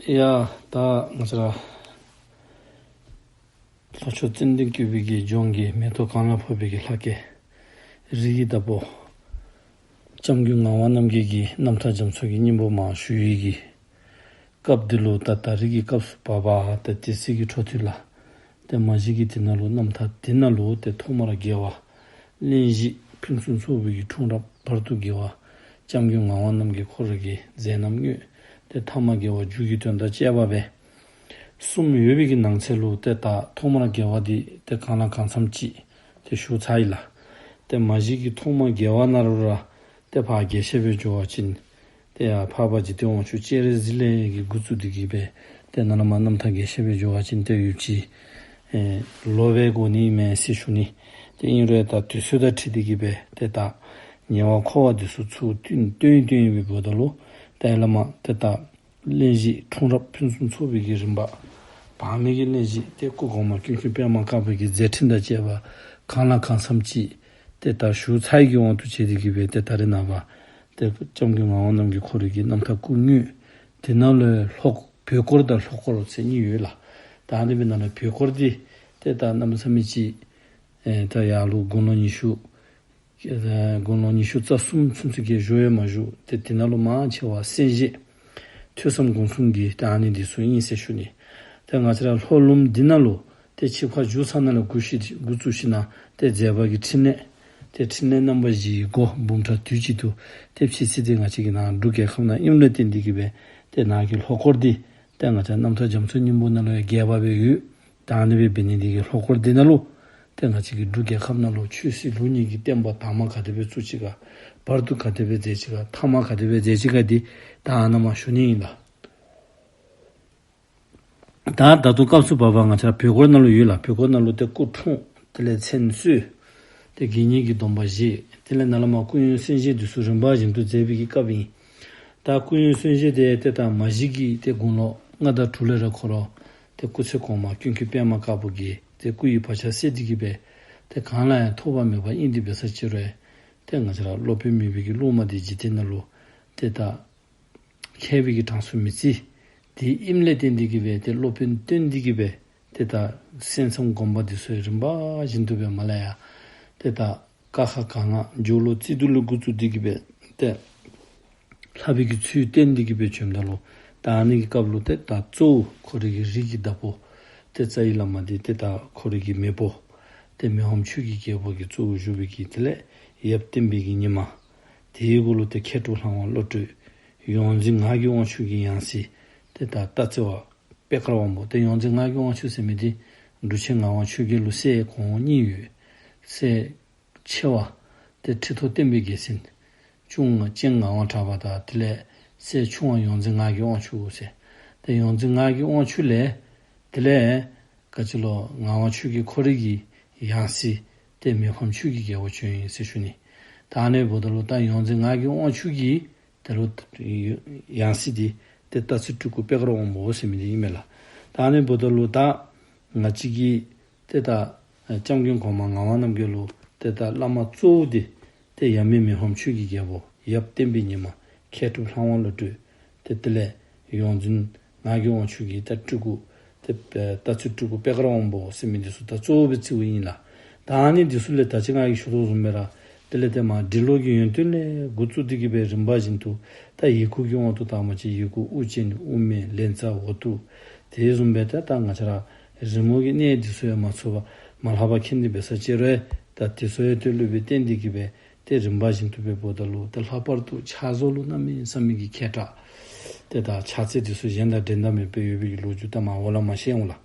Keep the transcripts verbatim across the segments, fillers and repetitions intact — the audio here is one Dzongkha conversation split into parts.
ཡ་ད་ང་བཅས་ར་ལྷོ་ཕྱོགས་ཙན་དན་བཀོད་པའི་གི་ལྗོངས་ཀྱི་མེ་ཏོག་གང་ལ་ཕོག་པའི་གི་ལྷ་སྐལ་རིགས་ཀྱི་བདག་པོ་སྐྱབས་མགོན་ངག་དབང་རྣམ་རྒྱལ་གྱི་རྣམ་ཐར་རྒྱ་མཚོ་གི་སྙིང་པོ་མར་ཞུ་ཡི་གི་སྐབས་འདི་ལུ་ད་ད་རིས་ཀྱི་སྐབས་སུ་བབ་པ་ད་དེ་ཚེ་གི་འཕྲོ་མཐུད་ལགས། ཏེ་མ་གཞི་གི་དེ་ནང་ལུ་རྣམ་ཐར་དེ་ནང་ལུ་ཏེ་ཐོག་མར་རྒྱལ་བ་གླིང་བཞི་ཕུན་སུམ་ཚོགས་པའི་གི་འཁྲུངས་རབས་བར་དུ་དགེ་བ་སྐྱབས་མགོན་ངག་དབང་རྣམ་རྒྱལ་ཁོ་ར་གི་མཛད་རྣམ་དངོས། ཏེ་ཐ་མ་དགེ་བ་མཇུག་གི་དོན་དང་བཅས་པ་སྦེ་གསུམ་ཡོད་པའི་གི་ནང་གསེས་ལུ་ཏེ་ད་ཐོག་མར་རྒྱལ་བ་འདི་ཏེ་གང་ལ་གང་འཚམས་ཅིག་ཏེ་ཞུ་ཚར་ཡི་ལགས། ཏེ་མ་གཞི་གི་ཐོག་མར་རྒྱལ་བ་ནང་ལུ་ར་ཏེ་ཕར་རྒྱས་བཤད་སྦེ་འགྱོ་བ་ཅིན་ཏེ་ཡར་འཕགས་པ་འཇིག་རྟེན་དབང་ཕྱུག་སྤྱན་རས་གཟིགས་ལས་ཀྱི་འགོ་བཙུགས་ཏེ་གི་སྦེ་ཏེ་ནཱ་ལས་མར་རྣམ་ཐར་རྒྱས་བཤད་སྦེ་འགྱོ་བ་ཅིན་ཏེ་ཡུདཔ་ཅིག་ཨེ་ལོ་སྦེ་འགོར་ནི་མས་ཟེར་ཞུ་ནི། ཏེ་ཨིན་རུང་ད་དུས་ཚོད་དང་འཁྲིལ་ཏེ་གི་སྦེ་ཏེ་ད་ཉེ་བར་མཁོ་བ་འདི་ཚུ་ཚུར་བཏོན་བཏོན་བཏོན་ཡི་སྦེ་འབདཝ་ད་ལུ་ཏེ་ལས་མར་ཏེ་ད་གླིང་བཞི་འཁྲུངས་རབས་ཕུན་སུམ་ཚོགས་པའི་གི་རིམ་པ་བར་མའི་གི་གླིང་བཞི་ཏེ་སྐུ་གོང་མ་ཀུན་མཁྱེན་པདྨ་དཀར་པོ་གི་མཛད་འཕྲིན་དང་བཅས་པ་གང་ལ་གང་འཚམས་ཅིག་ཏེ་ད་ཞུ་ཚར་ཡི་གི་དབང་དུ་བྱས་ཏེ་གི་སྦེ་ཏེ་ད་རེས་ནངས་པ་ཏེ་སྐྱབས་མགོན་ངག་དབང་རྣམ་རྒྱལ་ཁོ་རའི་གི་རྣམ་ཐར་སྐུ་དངོས་དེ་ནང་ལུ་ལྷོ་བོད་སྐོར་དང་ལྷོ་སྐོར་ཟེར་གཉིས་ཡོད་ལགས། ད་ཨ་ནི་སྦེ་ནང་ལུ་བོད་སྐོར་འདི་ཏེ་ད་གནམ་མེད་ས་མེད་ཅིག་ཨེ་ད་ཡར་ལུ་དགུང་ལོ་ཉི་ཤུ་དགུང་ལོ་ཉི་ཤུ་རྩ་གསུམ་ཚུན་ཚོད་ཀྱི་བཞུགས་ཡང་མ་བཞུགས། ཏེ་དེ་ནང་ལུ་མང་ཆེ་བ་གསན་བཞེས་ཐོས་བསམ་སྒོམ་གསུམ་གྱི་ད་ཨ་ནི་འདི་ཚུ་ཨིན་ཟེར་ཞུ་ནི། ཏེ་ང་བཅས་ར་ལྷོ་ལུངམ་འདི་ནང་ལུ་ཏེ་ཆིབས་ཁ་བཞུགས་ས་ནང་ལས་འགོ་ཤི་འགོ་བཙུགས་ཞིནམ་ཏེ་མཛད་པ་གི་ཕྲིན་ལས་ཏེ་ཕྲིན་ལས་རྣམ་པ་བཞིའི་སྒོ་འབུམ་ཕྲག་དུས་གཅིག་ཏུ་ཏེ་ཕྱི་ཚེ་འདི་ང་བཅས་ཀྱི་ནཱ་འབྲུག་རྒྱལ་ཁབ་ནང་ཨིནམ་ལས་བརྟེན་ཏེ་གི་སྦེ་ཏེ་ནཱ་གི་ལྷོ་སྐོར་འདི་ཏེ་ང་བཅས་རྣམ་ཐར་རྒྱ་མཚོའི་སྙིང་པོ་ནང་ལུ་ཡང་རྒྱས་པ་སྦེ་ཡོད། ད་ཨ་ནི་སྦེ་འབད་ནི་འདི་གིས་ལྷོ་སྐོར་འདི་ནང་ལུ་ཏེ་ང་བཅས་ཀྱི་འབྲུག་རྒྱལ་ཁབ་ནང་ལུ་ཆོས་སྲིད་ལུགས་གཉིས་ཀྱི་བསྟན་པ་དང་པ་ག་དེ་སྦེ་བཙུགས་ཅི་ག་བར་དུ་ག་དེ་སྦེ་མཛད་ཅི་ག་ཐ་མ་ག་དེ་སྦེ་མཛད་ཅི་ག་འདི་ད་ཨ་ནཱ་མར་ཞུ་ནི་ཨིན་ལགས། ད་ད་ལྟོ་སྐབས་སུ་བབ་པ་ང་བཅས་ར་བོད་སྐོར་ནང་ལུ་ཡོད་ལགས། བོད་སྐོར་ནང་ལུ་ཏེ་སྐུ་འཁྲུངས་དེ་ལས་མཚན་གསོལ་ཏེ་དགེ་བསྙེན་གྱི་སྡོམ་པ་བཞེས། དེ་ལས་ནཱ་ལས་མར་སྐུ་ཡོན་གསན་བཞེས་འདི་ཚུ་རིམ་པ་བཞིན་དུ་མཛད་པའི་གི་སྐབས་ཨིན། ད་སྐུ་ཡོན་གསན་བཞེས་དེ་ཏེ་ད་མ་གཞི་གི་ཏེ་དགུང་ལོ་ལྔ་དང་དྲུག་ལས་ར་ཁོ་ར་ཏེ་སྐུ་ཚེ་གོང་མ་ཀུན་མཁྱེན་པདྨ་དཀར་པོ་གི་ཏེ་སྐུ་ཡི་བག་ཆགས་སད་དེ་གི་སྦེ་ཏེ་གང་ལ་ཡང་ཐོགས་པ་མེད་པ་ཨིན། དེ་འབད་ས་ཅིག་རུང་ཏེ་ང་བཅས་ར་སློབ་དཔོན་མེད་པའི་གི་སློབ་མ་འདི་འཇིག་རྟེན་ནང་ལུ་ཏེ་ད་མཁས་པའི་གི་གྲངས་སུ་མི་བརྩི། དེ་ཨིནམ་ལས་བརྟེན་ཏེ་གི་སྦེ་ཏེ་སློབ་དཔོན་བསྟེན་ཏེ་གི་སྦེ་ཏེ་ད་གསན་བསམ་སྒོམ་པ་འདི་ཚུ་རིམ་པ་བཞིན་དུ་སྦེ་མར་ལས་ཡར་ཏེ་ད་ཀ་ཁ་ག་ང་སྦྱོར་ཀློག་ཚིག་སྡུད་ལས་འགོ་བཙུགས་ཏེ་གི་སྦེ་ཏེ་ལྷག་པའི་གི་ཚུལ་བསྟན་ཏེ་གི་སྦེ་བྱོནམ་ད་ལུ་ད་ཨ་ནི་གི་སྐབས་ལུ་ཏེ་ད་གཙོ་བོ་ཁོ་རའི་གི་རིགས་ཀྱི་བདག་པོ་ཏེ་རྩ་བའི་བླ་མ་འདི་ཏེ་ད་ཁོ་རའི་གི་མེས་པོ་ཏེ་མི་ཕམ་ཆོས་ཀྱི་རྒྱལ་པོ་གིས་གཙོ་བོ་བཞུགས་པའི་གི་དེ་ལས་ཡབ་བསྟན་པའི་གི་ཉི་མ། དེའི་གུ་ལུ་ཏེ་མཁས་གྲུབ་ལྷ་དབང་བློ་གྲོས། ཡོངས་འཛིན་ངག་གི་དབང་ཕྱུག་གི་ཡང་སྲིད་ཏེ་ད་སྟག་རྩེ་བ་པད་དཀར་དབང་པོ། ཏེ་ཡོངས་འཛིན་ངག་གི་དབང་ཕྱུག་ཟེར་མི་འདི་འབྲུག་ཆེན་ངག་དབང་ཆོས་རྒྱལ་ལུ་སྲས་གོང་འོག་གཉིས་ཡོད། སྲས་ཆེ་བ་ཏེ་ཁྲི་ཐོག་བསྟན་པའི་རྒྱལ་མཚན། ཆུང་བ་སྤྱན་ངག་དབང་གྲགས་པ་དང་དེ་ལས་སྲས་ཆུང་བ་ཡོངས་འཛིན་ངག་གི་དབང་ཕྱུག་ཟེར། ཏེ་ཡོངས་འཛིན་ངག་གི་དབང་ཕྱུག་ལས་དེ་ལས་ག་ཅི་ལོ་ངག་དབང་ཆོས་རྒྱལ་ཁོ་རའི་གི་ཡང་སྲིད་ཏེ་མི་ཕམ་ཆོས་ཀྱི་རྒྱལ་པོ་བྱོན་ཡི་ཟེར་ཞུ་ནི། ད་ཨ་ནི་འབདཝ་ད་ལུ་ད་ཡོངས་འཛིན་ངག་གི་དབང་ཕྱུག་གི་དེ་ལུ་ཡང་སྲིད་འདི་ཏེ་སྟག་རྩེ་སྤྲུལ་སྐུ་པད་དཀར་དབང་པོ་ཟེར་མི་འདི་ཨིན་མས་ལགས། ད་ཨ་ནི་འབདཝ་ད་ལུ་ད་ང་བཅས་ཀྱི་ཏེ་ད་སྐྱབས་མགོན་གོང་མ་ངག་དབང་རྣམ་རྒྱལ་ལུ་ཏེ་ད་བླ་མ་གཙོ་བོ་འདི་ཏེ་ཡབ་མེས་མི་ཕམ་ཆོས་ཀྱི་རྒྱལ་པོ། ཡབ་བསྟན་པའི་ཉི་མ། མཁས་གྲུབ་ལྷ་དབང་བློ་གྲོས། ཏེ་དེ་ལས་ཡོངས་འཛིན་ངག་གི་དབང་ཕྱུག་གི་ད་སྤྲུལ་སྐུ་ཏེ་སྟག་རྩེ་སྤྲུལ་སྐུ་པད་དཀར་དབང་པོ་ཟེར་མི་འདི་ཚུ་ད་གཙོ་བོ་སྦེ་བརྩིཝ་ཨིན་ལགས། ད་ཨ་ནི་འདི་ཚུ་ལས་ད་ཅི་ང་གིས་ཞུ་དོ་བཟུམ་སྦེ་ར་དེ་ལས་ཏེ་མར་འབྲི་ཀློག་གི་ཡོན་ཏན་ལས་འགོ་བཙུགས་ཏེ་གི་སྦེ་རིམ་པ་བཞིན་དུ་ད་ཡི་གུ་གི་དབང་དུ་བཏང་བ་ཅིན་ཡི་གུ་དབུ་ཅན་དབུ་མེད་ལན་ཚ་འོ་ཐུག། དེ་བཟུམ་སྦེ་ད་ད་ང་བཅས་ར་རི་མོ་གི་གནས་འདི་ཚུ་ཡང་མ་ཚུགས་པར་མ་ལྷག་པར་མཁྱེན་ཏེ་འབད་ས་ཅིག་རུང་ད་དེ་ཚུ་ཡང་ཏེ་སློབ་དཔོན་བསྟེན་ཏེ་གི་སྦེ་ཏེ་རིམ་པ་བཞིན་དུ་སྦེ་འབདཝ་ད་ལུ་ད་ལྷག་པར་དུ་ཕྱག་བཟོ་ལུ་གནམ་མེད་ས་མེད་ཀྱི་མཁས་དྲགས། ཏེ་ད་ཕྱག་རྩལ་འདི་ཚུ་གཞན་དང་འགྲན་ཟླ་མེད་པར་ཡོད་པའི་གི་ལོ་རྒྱུས་ད་མར་འོག་ལས་མར་བཤད་འོང་ལགས།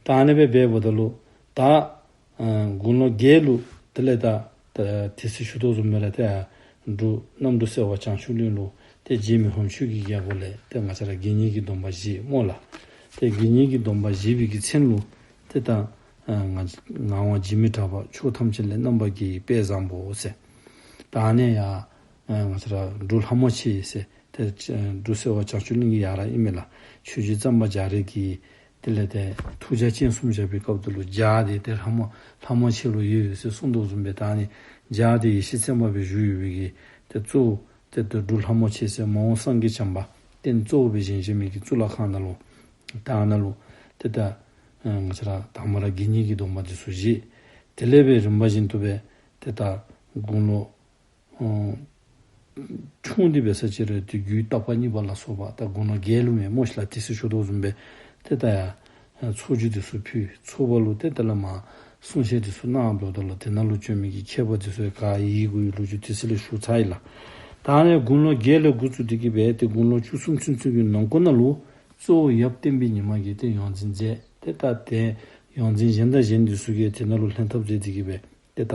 ད་ཨ་ནི་སྦེ་འབདཝ་ད་ལུ་ད་ཨ་དགུང་ལོ་བརྒྱད་ལུ་དེ་ལས་ད་ད་དེ་ཚེ་ཞུ་དོ་བཟུམ་སྦེ་ར་ཏེ་འབྲུག་གནམ་འབྲུག་སེ་བ་བྱང་ཆུབ་གླིང་ལུ་ཏེ་རྗེ་མི་ཕམ་ཆོས་ཀྱི་རྒྱལ་པོ་ལས་ཏེ་ང་བཅས་ར་དགེ་བསྙེན་གྱི་སྡོམ་པ་བཞེས་སྨོ་ལགས། ཏེ་དགེ་བསྙེན་གྱི་སྡོམ་པ་བཞེས་པའི་གི་མཚན་ལུ་ཏེ་ད་ཨ་ང་ངག་དབང་འཇིགས་མེད་གྲགས་པ་ཕྱོགས་ཐམས་ཅད་ལས་རྣམ་པར་རྒྱལ་བའི་དཔལ་བཟང་པོ་ཟེར། ད་ཨ་ནི་ཡང་ཨ་ང་བཅས་ར་འབྲུག་ལྷ་མོ་ཆེ་ཟེར་ཏེ་འབྲུག་སེ་བ་བྱང་ཆུབ་གླིང་གི་ཡར་ར་ཨིན་མས་ལགས། ཆོས་རྗེ་གཙང་པ་རྒྱ་རས་ཀྱིས་དེ་ལས་ཏེ་ཐུགས་རྒྱ་སྤྱན་གསུམ་བཞག་པའི་སྐབས་དེ་ལུ་རྒྱ་དེ་ཏེ་ལྷ་མོ་ལྷ་མོ་ཆེ་ལུ་ཡོད་ཟེར་གསུངས་དོ་བཟུམ་སྦེ་ད་ཨ་ནི་རྒྱ་དེ་ཡེ་ཤེས་སེམས་དཔའ་སྦེ་བཞུགས་ཡོད་པའི་གི་ཏེ་གཙོ་བོ་ཏེ་ཏེ་འབྲུག་ལྷ་མོ་ཆེ་ཟེར་མ་འོངས་སངས་རྒྱས་བྱམས་པ་ རྟེན་གཙོ་བོ་སྦེ་བཞེངས་བཞེངས་མི་གི་གཙུག་ལག་ཁང་ནང་ལུ་ད་ཨ་ནཱ་ལུ་ཏེ་ད་ཨ་ང་བཅས་ར་དང་པ་ར་དགེ་བསྙེན་གྱི་སྡོམ་པ་འདི་ཚུ་བཞེས། དེ་ལས་སྦེ་རིམ་པ་བཞིན་དུ་སྦེ་ཏེ་ད་དགུང་ལོ་ཨ་ཆུང་སྟེ་འབད་ས་ཅིག་རུང་ཏེ་རྒྱུད་བརྟག་པ་གཉིས་པ་ལ་སོགས་པ་ད་དགུང་ལོ་བརྒྱད་ལུ་མས་སྨོ་ཤིག་ལགས། ཏེ་ཟེར་ཞུ་དོ་བཟུམ་སྦེ་ཏེ་ད་ཡང་ཚོགས་རྒྱུ་འདི་ཚུ་ཕུལ། ཚོགས་པ་ལུ་ཏེ་ད་ལས་མར་གསུང་བཤད་འདི་ཚུ་གནངམ་ད་ལུ་ཏེ་ནང་ལུ་བྱོན་མི་གི་མཁས་པ་འདི་ཚུ་ཡང་ག་ཡི་གུ་ཡི་ལོ་རྒྱུས་ཏེ་ཟེར་ལས་ཞུ་ཚར་ཡི་ལགས། ད་ཨ་ནི་དགུང་ལོ་བརྒྱད་ལས་འགོ་བཙུགས་ཏེ་གི་སྦེ་ཏེ་དགུང་ལོ་བཅུ་གསུམ་ཚུན་ཚོད་ཀྱི་ནང་འཁོད་ནང་ལུ་གཙོ་བོ་ཡབ་བསྟན་པའི་ཉི་མ་གིས་ཏེ་ཡོངས་འཛིན་མཛད། ཏེ་ད་ཏེ་ཡོངས་འཛིན་གཞན་དང་གཞན་འདི་ཚུ་གིས་ཏེ་ནཱ་ལུ་ལྷན་ཐབས་མཛད་དེ་གི་སྦེ་ཏེ་ད་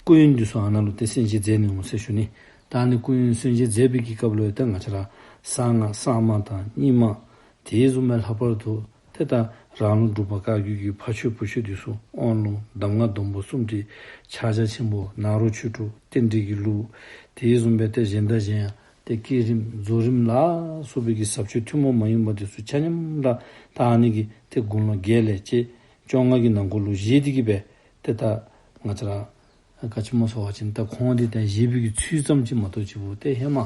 སྐུ་ཡོན་འདི་ཚུ་ཨ་ནཱ་ལུ་ཏེ་གསན་བཞེས་མཛད་ནི་འོང་ཟེར་ཞུ་ནི། ད་ཨ་ནི་སྐུ་ཡོན་གསན་བཞེས་མཛད་པའི་གི་སྐབས་ལུ་ཏེ་ང་བཅས་ར་གསང་སྔགས་གསར་མ་དང་རྙིང་མ་དེ་བཟུམ་སྦེ་ལྷག་པར་དུ་ཏེ་ད་རང་ལུགས་འབྲུག་པ་བཀའ་བརྒྱུད་ཀྱི་ཕ་ཆོས་བུ་ཆོས་འདི་ཚུ་དབང་ལུང་གདམས་ངག་སྡོམ་པ་གསུམ་བྲིས་ཕྱག་རྒྱ་ཆེན་པོ་ནཱ་རོ་ཆོས་དྲུག་རྟེན་འབྲེལ་གྱི་ལུགས་དེ་བཟུམ་སྦེ་ཏེ་གཞན་དང་གཞན་ཡང་ཏེ་བསྐྱེད་རིམ་རྫོགས་རིམ་ལ་སོགས་པའི་གི་ཟབ་ཆོས་ཐུན་མོང་མ་ཡིན་པ་འདི་ཚུ་ཆ་མཉམ་ར་ད་ཨ་ནི་གི་ཏེ་དགུང་ལོ་བརྒྱད་ལས་བཅད་བཅོ་ལྔ་གི་ནང་འཁོད་ལུ་བཞེས་ཏེ་གི་སྦེ་ཏེ་ད་ང་བཅས་ར་ག་ཅི་སྨོ་ཟེར་བ་ཅིན་ད་ཁོང་འདི་ད་བཞེས་པའི་གི་ཚུལ་ཙམ་ཅིག་མ་གཏོགས་ཅིག་པོ་ཏེ་ཧེ་མ་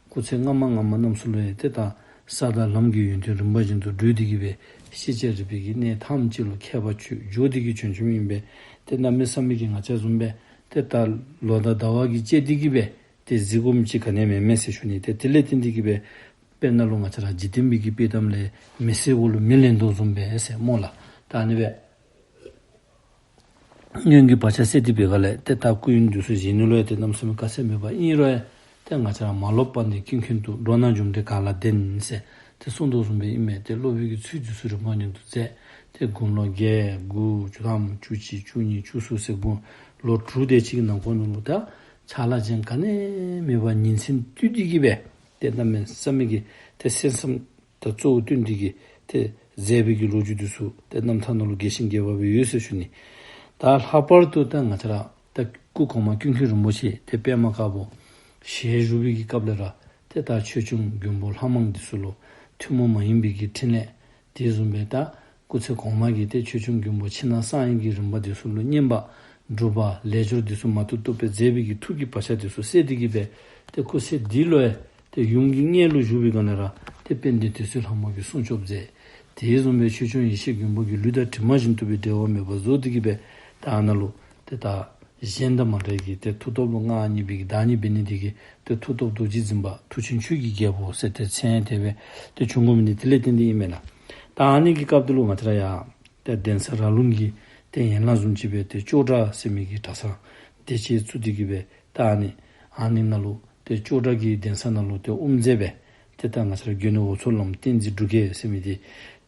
སྐུ་ཚེ་སྔ་མ་སྔ་མ་རྣམས་སུ་ལུ་ཡང་ཏེ་ད་ས་དང་ལམ་གྱི་ཡོན་ཏན་རིམ་པ་བཞིན་དུ་བགྲོད་དེ་གི་སྦེ་ཤེས་བྱ་རིག་པའི་གི་གནས་ཐམས་ཅད་ལུ་མཁས་པ་ཆོས་འབྱོར་ཏེ་གི་བྱོན་བྱོནམ་ཨིན་པས། ཏེ་གནམ་མེད་ས་མེད་ཀྱི་ང་བཅས་བཟུམ་སྦེ་ཏེ་ད་ལོ་དང་ཟླ་བ་གིས་དཔྱད་དེ་གི་སྦེ་ཏེ་གཟིགས་དགོཔ་ཅིག་ག་ནི་ཡང་མེད་མས་ཟེར་ཞུ་ནི། ཏེ་དེ་ལས་བརྟེན་ཏེ་གི་སྦེ་དཔེར་ན་ལུ་ང་བཅས་ར་འཇིག་རྟེན་པའི་གི་དཔྱེ་གཏམ་ལས་མི་བསད་དགུ་ལུ་མེ་ལེན་དོ་བཟུམ་སྦེ་ཟེར་སྨོ་ལགས། ད་ཨ་ནི་སྦེ་སྔོན་གྱི་བག་ཆགས་སད་དེ་འབད་ག་ལས་ཏེ་ད་སྐུ་ཡོན་འདི་ཚུ་བཞེས་ནི་ལུ་ཡང་ཏེ་གནམ་མེད་ས་མེད་དཀའ་ཚེགས་མེད་པ་ཨིན་རུང་ཡང་ཏེ་ང་བཅས་ར་མ་ལོག་པ་ནི་ཀུན་མཁྱེན་དུ། འགྲོ་ན་རྒྱུ་འབྲས་གང་ལ་བརྟེན་ཟེར་ཏེ་གསུངས་དོ་བཟུམ་སྦེ་ཨིན་མས། ཏེ་སློབ་དཔོན་གྱི་ཚུལ་འདི་ཚུ་རིམ་པ་བཞིན་དུ་མཛད། ཏེ་དགུང་ལོ་བརྒྱད་དགུ་བཅུ་ཐམ་བཅུ་གཅིག་བཅུ་གཉིས་བཅུ་གསུམ་ཟེར་དགུང་ལོ་དྲུག་དེ་ཅིག་གི་ནང་འཁོད་ནང་ལུ་ད་ཕྱག་ལཱ་གཞན་ག་ནི་ཡང་མེད་པར་ཉིན་མཚན་དུས་དེ་གི་སྦེ་ཏེ་གནམ་མེད་ས་མེད་ཀྱི་ཏེ་གསན་བསམ་ད་གཙོ་བོ་བཏོན་ཏེ་གི་ཏེ་མཛད་པའི་གི་ལོ་རྒྱུས་འདི་ཚུ་ཏེ་རྣམ་ཐར་ནང་ལུ་རྒྱས་ཤིང་རྒྱས་པ་སྦེ་ཡོད་ཟེར་ཞུ་ནི། ད་ལྷག་པར་དུ་ད་ང་བཅས་ར་ད་སྐུ་གོང་མ་ཀུན་མཁྱེན་རིན་པོ་ཆེ་ཏེ་པདྨ་དཀར་པོ་ཞལ་བཞུགས་པའི་གི་སྐབས་ལས་ར་ཏེ་ད་ཆོས་སྐྱོང་མགོན་པོ་ལྷ་མང་འདི་ཚུ་ལུ་ཐུན་མོང་མ་ཡིན་པའི་གི་ཕྲིན་ལས་དེ་བཟུམ་སྦེ་ད་སྐུ་ཚེ་གོང་མ་གིས་ཏེ་ཆོས་སྐྱོང་མགོན་པོ་ཕྱི་ནང་གསང་བའི་གི་རིམ་པ་འདི་ཚུ་ལུ་བསྙེན་པ་སྒྲུབ་པ་ལས་སྦྱོར་འདི་ཚུ་མ་བཏུབ་བཏུབ་སྦེ་མཛད་པའི་གི་ཐུགས་ཀྱི་བག་ཆགས་འདི་ཚུ་སད་དེ་གི་སྦེ་ཏེ་སྐུ་ཚེ་འདི་ལུ་ཡང་ཏེ་ཡུམ་གྱི་མངལ་ལུ་བཞུགས་པའི་སྒང་ལས་ར་ཏེ་དཔལ་ལྡན་དུད་སོལ་ལྷ་མོ་གིས་སྲུང་སྐྱོབ་མཛད། དེ་བཟུམ་སྦེ་ཆོས་སྐྱོང་ཡེ་ཤེས་མགོན་པོ་གིས་ལུས་དང་གྲིབ་མ་བཞིན་དུ་སྦེ་འབྲལ་བ་མེད་པར་བཟོ་སྟེ་གི་སྦེ་ད་ཨ་ནཱ་ལུ་ཏེ་ད་གཞན་དང་མ་འདྲ་གི་ཏེ་མཐུ་སྟོབས་ལུ་མངའ་བརྙེས་པའི་གི་བདག་ཉིད་འབད་ནི་དེ་གིས་ཏེ་མཐུ་སྟོབས་རྡོ་རྗེ་འཛིན་པ་མཐུ་ཆེན་ཆོས་ཀྱི་རྒྱལ་པོ་ཟེར་ཏེ་མཚན་དེ་སྦེ་ཏེ་བྱུང་དགོ་མི་འདི་དེ་ལས་བརྟེན་ཏེ་ཨིན་མས་ལགས། ད་ཨ་ནི་གི་སྐབས་དེ་ལུ་ང་བཅས་ར་ཡང་ཏེ་གདན་ས་ར་ལུང་གི་ཏེ་ཡན་ལག་བཟུམ་ཅིག་སྦེ་ཏེ་ཅོག་གྲྭ་ཟེར་མི་གི་གྲྭ་ཚང་དེ་ཅིག་བཙུགས་ཏེ་གི་སྦེ་ད་ཨ་ནི་ཨ་ནི་ནང་ལུ་ཏེ་ཅོག་གྲྭ་གི་གདན་ས་ནང་ལུ་ཏེ་དབུ་མཛད་སྦེ་ཏེ་ད་ང་བཅས་ར་དགོན་ནི་འོབ་མཚོ་བླམ་བསྟན་འཛིན་འབྲུག་རྒྱས་ཟེར་མི་འདི་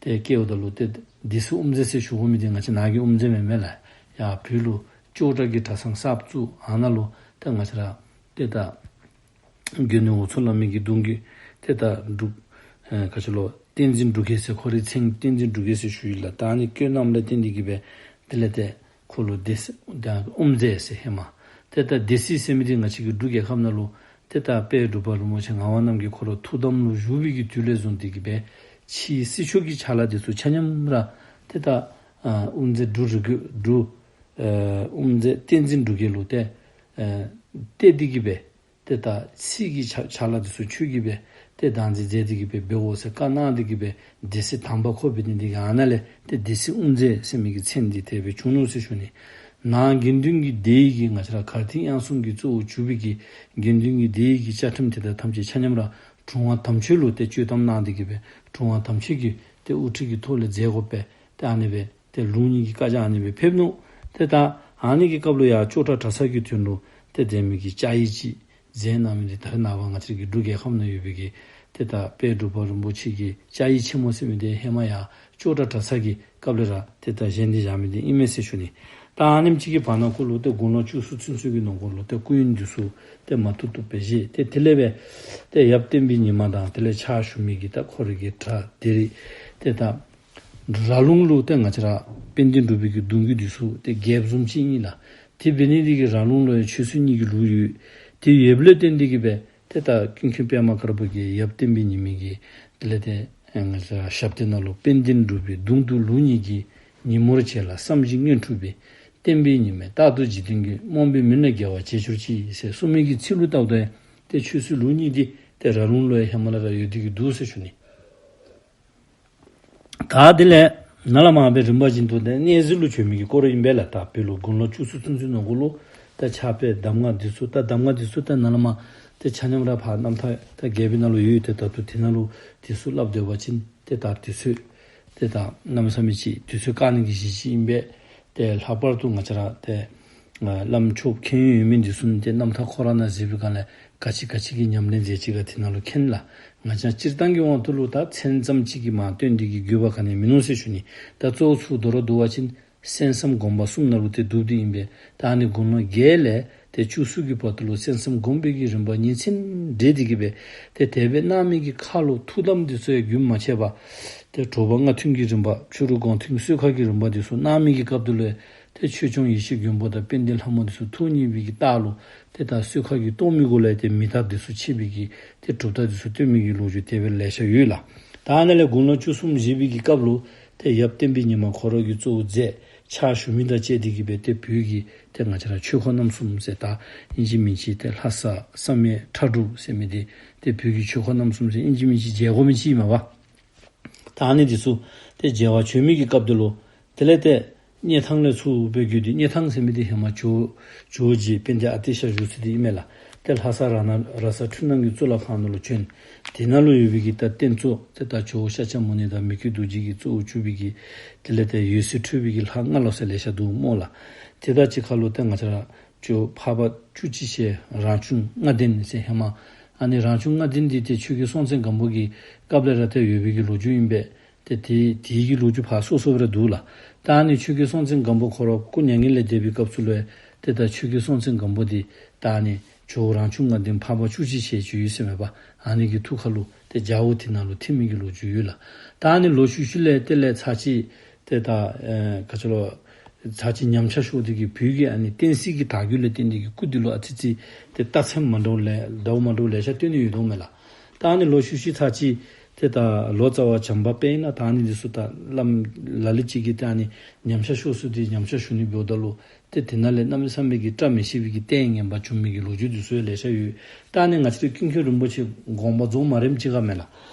ཏེ་བསྐོཝ་ད་ལུ་ཏེ་སྡེ་སྲིད་དབུ་མཛད་ཟེར་ཞུ་དགོ་མི་འདི་ང་བཅས་ནཱ་གི་དབུ་མཛད་མེན་མས་ལགས། ཡར་བོད་ལུ་ཅོག་གྲྭ་གི་གྲྭ་ཚང་གསར་བཙུགས་ཨ་ནཱ་ལུ་ཏེ་ང་བཅས་ར་ཏེ་ད་དགོན་ནི་འོབ་མཚོ་བླ་མའི་གི་གདུང་བརྒྱུད་ཏེ་ད་འབྲུག་ཨེ་ག་ཅི་ལོ་བསྟན་འཛིན་འབྲུག་རྒྱས་ཟེར་ཁོ་རའི་མཚན་བསྟན་འཛིན་འབྲུག་རྒྱས་ཟེར་ཞུ་ཡི་ལགས། ད་ཨ་ནི་བསྐོ་གནངམ་ལས་བརྟེན་ཏེ་གི་སྦེ་དེ་ལས་ཏེ་ཁོ་ལུ་སྡེ་སྲིད་ད་དབུ་མཛད་ཟེར་ཧེ་མ། ཏེ་ད་སྡེ་སྲིད་ཟེར་མི་འདི་ང་བཅས་ཀྱི་འབྲུག་རྒྱལ་ཁབ་ནང་ལུ་ཏེ་ད་དཔལ་འབྲུག་པ་རིན་པོ་ཆེ་ངག་དབང་རྣམ་རྒྱལ་ཁོ་ར་ཐུགས་དམ་ལུ་བཞུགས་པའི་གི་དུས་ལས་བཟུང་སྟེ་གི་སྦེ་ཕྱིའི་སྲིད་ཕྱོགས་ཀྱི་ཕྱག་ལཱ་འདི་ཚུ་ཆ་མཉམ་ར་ཏེ་ད་ཨ་དབུ་མཛད་འབྲུག་རི་རྒོད་འབྲུག་ཨེ་དབུ་མཛད་བསྟན་འཛིན་འབྲུག་རྒྱས་ལུ་ཏེ་ཨེ་གཏད་དེ་གི་སྦེ་ཏེ་ད་ཕྱི་གི་ཕྱག་ཕྱག་ལཱ་འདི་ཚུ་ཁྱོད་ཀྱིས་སྦེ་ཏེ་བདག་འཛིན་མཛད་དེ་གི་སྦེ་འབད་དགོ་ཟེར་བཀའ་གནང་སྟེ་གི་སྦེ་སྡེ་སྲིད་དང་པ་ཁོ་འབད་ནི་འདི་གིས་ཨ་ནཱ་ལས་ཏེ་སྡེ་སྲིད་དབུ་མཛད་ཟེར་མི་གི་མཚན་འདི་དེ་སྦེ་བྱུང་ནུག་ཟེར་ཞུ་ནི། ནང་དགེ་འདུན་གྱི་སྡེ་ཡི་གི་ང་བཅས་ར་གར་ཐིག་དབྱངས་གསུམ་གྱི་གཙོ་བོ་གྱུར་པའི་གི་དགེ་འདུན་གྱི་སྡེ་ཡི་གི་བཅའ་ཁྲིམས་དེ་དག་ཐམས་ཅད་ཆ་མཉམ་ར་དྲུང་པ་དམ་ཆོས་ལུ་ཏེ་བཅོལ་གཏམ་གནང་སྟེ་གི་སྦེ་དྲུང་པ་དམ་ཆོས་ཀྱིས་ཏེ་དབུ་ཁྲིད་ཀྱི་ཐོག་ལས་མཛད་དགོ་པས། ཏེ་ཨ་ནི་སྦེ་ཏེ་ལུགས་གཉིས་ཀྱི་བཀའ་རྒྱ་ཨ་ནི་སྦེ་ཕེབས་ནུག། ཏེ་ད་ཨ་ནི་གི་སྐབས་ལུ་ཡང་ཅོག་གྲྭ་གྲྭ་ཚང་གི་དོན་ལུ་ཏེ་དེ་མི་གི་བཅའ་ཡིག་ཅིག་མཛད་གནང་མི་འདི་ད་རེས་ནངས་པ་ང་བཅས་ཀྱི་འབྲུག་རྒྱལ་ཁབ་ནང་ཡོད་པའི་གི་ཏེ་ད་དཔལ་འབྲུག་པ་རིན་པོ་ཆེ་གི་བཅའ་ཡིག་ཆེན་མོ་ཟེར་མི་འདི་ཧེ་མ་ཡང་ཅོག་གྲྭ་གྲྭ་ཚང་གི་སྐབས་ལས་ར་ཏེ་ད་བཞེངས་ཏེ་བཞག་མི་འདི་ཨིན་མས་ཟེར་ཞུ་ནི། ད་ཨ་ནེམ་ཅིག་གི་བར་ན་ཁོ་ལུ་ཏེ་དགུང་ལོ་བཅུ་གསུམ་ཚུན་ཚོད་ཀྱི་ནང་འཁོད་ལུ་ཏེ་སྐུ་ཡོན་འདི་ཚུ་ཏེ་མ་ཐུབ་ཐུབ་སྦེ་བཞེས། ཏེ་དེ་ལས་སྦེ་ཏེ་ཡབ་བསྟན་པའི་ཉི་མ་དང་དེ་ལས་ཕྱག་ཞུ་མི་གི་ད་ཁོ་རའི་གི་གྲྭ་སྡེ་རིགས་ཏེ་ད་ར་ལུང་ལུ་ཏེ་ང་བཅས་ར་དཔལ་ལྡན་འབྲུག་པའི་གི་གདུང་བརྒྱུད་འདི་ཚུ་ཏེ་རྒྱལཔོ་བཟུམ་ཅིག་ཨིན་ལགས། དེ་འབད་ནི་འདི་གིས་ར་ལུང་ལུ་ཡང་ཆོས་སྲིད་གཉིས་ཀྱི་ལུགས་ཡོད། དེ་ཡོདཔ་ལས་བརྟེན་ཏེ་གིས་སྦེ་ཏེ་ད་ཀུན་མཁྱེན་པདྨ་དཀར་པོ་གིས་ཡབ་བསྟན་པའི་ཉི་མ་གི་དེ་ལས་ཏེ་ང་བཅས་ར་ཞབས་སྟེགས་ནང་ལུ་དཔལ་ལྡན་འབྲུག་པའི་གདུང་བརྒྱུད་ལུགས་གཉིས་ཀྱི་ཉིན་མོར་བྱེད་ལ་བསམ་བཞིན་མངོན་འཁྲུལ་པའི། བསྟན་པའི་ཉི་མས་རྟག་ཏུ་འཇིག་རྟེན་གྱི། རྨོངས་པའི་མུན་ནས་རྒྱལ་བ་བྱེད་གྱུར་ཅིག་ཟེར་གསུངས་མི་གི་ཚིག་ལུ་བལྟཝ་ད་ཡང་ཏེ་ཆོས་སྲིད་ལུགས་གཉིས་འདི་ ཏེ་ར་ལུང་ལུ་ཡང་ཧེ་མ་ལས་ར་ཡོད་དེ་གི་འདུག་ཟེར་ཞུ་ནི། ད་དེ་ལས་ནཱ་ལས་མར་སྦེ་རིམ་པ་བཞིན་དུ་ཏེ་གནས་གཟིགས་ལུ་བྱོན་མི་གི་སྐོར་ཨིན་པས་ལགས། ད་བོད་ལུ་དགུང་ལོ་བཅུ་གསུམ་ཚུན་ཚོད་ནང་འཁོད་ལུ་ད་ཕྱག་དཔེ་གདམས་ངག་འདི་ཚུ་ད་གདམས་ངག་འདི་ཚུ་ད་ནཱ་ལས་མར་ཏེ་ཆ་མཉམ་ར་ཕར་རྣམ་ཐར་ད་རྒྱས་པའི་ནང་ལུ་ཡོད། ཏེ་ད་ལྟོ་དེ་ནང་ལུ་འདི་ཚུ་སླབ་སྡོད་པ་ཅིན་ཏེ་ད་དུས་ཚོད་ཏེ་ད་གནམ་མེད་ས་མེད་ཅིག་དུས་ཚོད་བཀག་ནི་གི་གཞི་ཅིག་ཨིན་པས། ཏེ་ལྷག་པར་དུ་ང་བཅས་ར་ཏེ་ཨ་བླམ་ཆོསཔ་མཁྱེན་ཡོན་ཡོད་མི་འདི་ཚུ་ནི་ཏེ་རྣམ་ཐར་ཁོ་ར་ནང་གཟིགས་པའི་སྒང་ལས་ག་ཅི་ག་ཅི་གི་ཉམས་ལེན་མཛད་ཅི་ག་དེ་ནང་ལུ་མཁྱེན་ལགས། ང་བཅས་སྤྱིར་བཏང་གི་དབང་དུ་ལུ་ད་མཚན་ཙམ་ཅིག་གིས་མར་སྟོན་ཏེ་གི་དགོས་པ་ག་ནི་ཡང་མིན་ནུག་ཟེར་ཞུ་ནི། ད་གཙོ་བོ་ཚུར་མདོར་བསྡུ་བ་ཅིན་གསན་བསམ་སྒོམ་པ་གསུམ་ནང་ལུ་ཏེ་འདུཝ་ད་ཨིན་པས། ད་ཨ་ནི་དགུང་ལོ་བརྒྱད་ལས་ཏེ་བཅུ་གསུམ་གྱི་བར་དུ་ལུ་གསན་བསམ་སྒོམ་པའི་གི་རིམ་པ་ཉིན་མཚན་སྦྲེལ་ཏེ་གི་སྦེ་ཏེ་དེ་སྦེ་གནང་མི་གི་ཁར་ལུ་ཐུགས་དམ་འདི་ཚུ་ཡང་རྒྱུན་མ་ཆད་པར་ཏེ་དྲོ་པ་སྔ་ཐུན་གྱི་རིམ་པ་ཕྱི་རུ་དགོང་ཐུན་གྱི་གསོལ་ཁ་གི་རིམ་པ་འདི་ཚུ་གནང་མི་གི་སྐབས་དེ་ལུ་ཡང་ཏེ་ཆོས་སྐྱོང་ཡེ་ཤེས་མགོན་པོ་དང་དཔལ་ལྡན་ལྷ་མོ་འདི་ཚུ་ཐུགས་མཉེས་པའི་གི་རྟགས་ལུ་ཏེ་ད་གསོལ་ཁ་གི་གཏོར་མའི་སྒོ་ལས་ཏེ་མེ་སྟག་འདི་ཚུ་མཆེད་པའི་གི་ཏེ་གྲུབ་རྟགས་འདི་ཚུ་སྟོན་མི་གི་ལོ་རྒྱུས་དེ་སྦེ་ལེ་ཤ་ཡོད་ལགས། ད་ཨ་ནཱ་ལས་དགུང་ལོ་བཅུ་གསུམ་བཞེས་པའི་གི་སྐབས་ལུ་ཏེ་ཡབ་བསྟན་པའི་ཉི་མ་ཁོ་ར་གིས་གཙོ་བོ་མཛད་ཕྱག་ཞུ་མི་དང་བཅས་ཏེ་གི་སྦེ་ཏེ་བོད་ཀྱི་ཏེ་ང་བཅས་ར་ཆོས་འཁོར་རྣམ་གསུམ་ཟེར་ད་ཨིན་ཅི་མིན་ཅི་ཏེ་ལྷ་ས་བསམ་ཡས་ཁྲ་འབྲུག་ཟེར་མི་འདི་ཏེ་བོད་ཀྱི་ཆོས་འཁོར་རྣམ་གསུམ་ཟེར་ཨིན་ཅི་མིན་ཅི་མཇལ་དགོ་མི་ཅིག་ཨིན་མས་པ། ད་ཨ་ནི་འདི་ཚུ་ཏེ་མཇལ་བར་བྱོན་མི་གི་སྐབས་དེ་ལུ་དེ་ལས་ཏེ་སྙེ་ཐང་ལས་ཚུར་སྦེ་བརྒྱུད་དེ་སྙེ་ཐང་ཟེར་མི་འདི་ཧེ་མ་ཇོ་ཇོ་བོ་རྗེ་དཔལ་ལྡན་ཨ་ཏི་ཤ་བཞུགས་ས་འདི་ཨིན་མས་ལགས། ཏེ་ལྷ་ས་ར་ན་ར་ས་འཕྲུལ་སྣང་གི་གཙུག་ལག་ཁང་ནང་ལུ་བྱོན། དེ་ནང་ལུ་ཡོད་པའི་གི་ད་རྟེན་གཙོ་ཏེ་ད་ཇོ་བོ་ཤཱཀྱ་མུ་ནེ་དང་མི་བསྐྱོད་རྡོ་རྗེ་གིས་གཙོ་བོ་གྱུར་པའི་གི་དེ་ལས་ཏེ་འོད་ཟེར་འཕྲོས་པའི་གི་ལྷ་སྔགས་སློབ་ཟེར་ལེ་ཤ་འདུག་སྨོ་ལགས། ཏེ་ད་ཅིག་ཁར་ལུ་ཏེ་ང་བཅས་ར་ཇོ་བོ་འཕགས་པ་བཅུ་གཅིག་ཞལ་རང་བྱུང་ལྔ་ལྡན་ཟེར་ཧེ་མ་ཨ་ནི་རང་བྱུང་ལྔ་ལྡན་འདི་ཏེ་ཆོས་རྒྱལ་སྲོང་བཙན་སྒམ་པོ་གི་སྐབས་ལས་ར་ཏེ་ཡོད་པའི་གི་ལོ་རྒྱུས་ཨིན་པས། ཏེ་དེ་དེའི་གི་ལོ་རྒྱུས་ཕར་སོ་སོ་སྦེ་ར་འདུག་ལགས། ད་ཨ་ནི་ཆོས་རྒྱལ་སྲོང་བཙན་སྒམ་པོ་ཁོ་ར་སྐུ་མྱ་ངན་ལས་འདས་པའི་སྐབས་སུ་ལུ་ཏེ་ད་ཆོས་རྒྱལ་སྲོང་བཙན་སྒམ་པོ་འདི་ད་ཨ་ནི་ཇོ་བོ་རང་བྱུང་ལྔ་ལྡན་འཕགས་པ་བཅུ་གཅིག་ཞལ་ཅིག་ཡོད་ཟེར་མས་པ། ཨ་ནི་གི་ཐུགས་ཁར་ལུ་ཏེ་ཇོ་བོ་དེ་ནང་ལུ་ཐིམ་མི་གི་ལོ་རྒྱུས་ཡོད་ལགས། ད་ཨ་ནི་ལོག་ཤུལ་ཤུལ་ལས་དེ་ལས་ཚར་ཅིག་ཏེ་ད་ཨེ་ག་ཅི་ལོ་ཚར་ཅིག་ཉམས་ཆག་ཤོར་ཏེ་གི་བོད་ཀྱི་ཨ་ནི་བསྟན་སྲིད་ཀྱི་དར་རྒུད་ལས་བརྟེན་ཏེ་གི་སྐུ་འདི་ལུ་ཨ་ཙི་ཙི་ཏེ་རྟགས་མཚན་མ་འདྲཝ་ལེ་འདྲཝ་མ་འདྲཝ་ལེ་ཤ་སྟོན་ནི་ཡོད་དོ་མས་ལགས། ད་ཨ་ནི་ལོག་ཤུལ་ཤུལ་ཚར་ཅིག་ཏེ་ད་ལོ་ཙཱ་བ་བྱམས་པ་དཔལ་ཡུལ་ནང་ད་ཨ་ནི་འདི་ཚུ་ད་བླམ་ལ་ལུ་ཅིག་གིས་ད་ཨ་ནི་ཉམས་ཆག་ཤོར་སོང་སྟེ་ཉམས་ཆག་ཞུ་ནི་འབདཝ་ད་ལུ་ཏེ་དེ་ནང་ལས་གནམ་མེད་ས་མེད་ཀྱི་བཀྲ་མི་ཤིས་པའི་གི་ལྟས་ངན་པ་བྱུང་མི་གི་ལོ་རྒྱུས་འདི་ཚུ་ཡང་ལེ་ཤ་ཡོད། ད་ཨ་ནི་ང་བཅས་རའི་ཀུན་མཁྱེན་རིན་པོ་ཆེ་དགོངས་པ་རྫོགས་མ་རནམ་ཅིག་ཁར་མས་ལགས།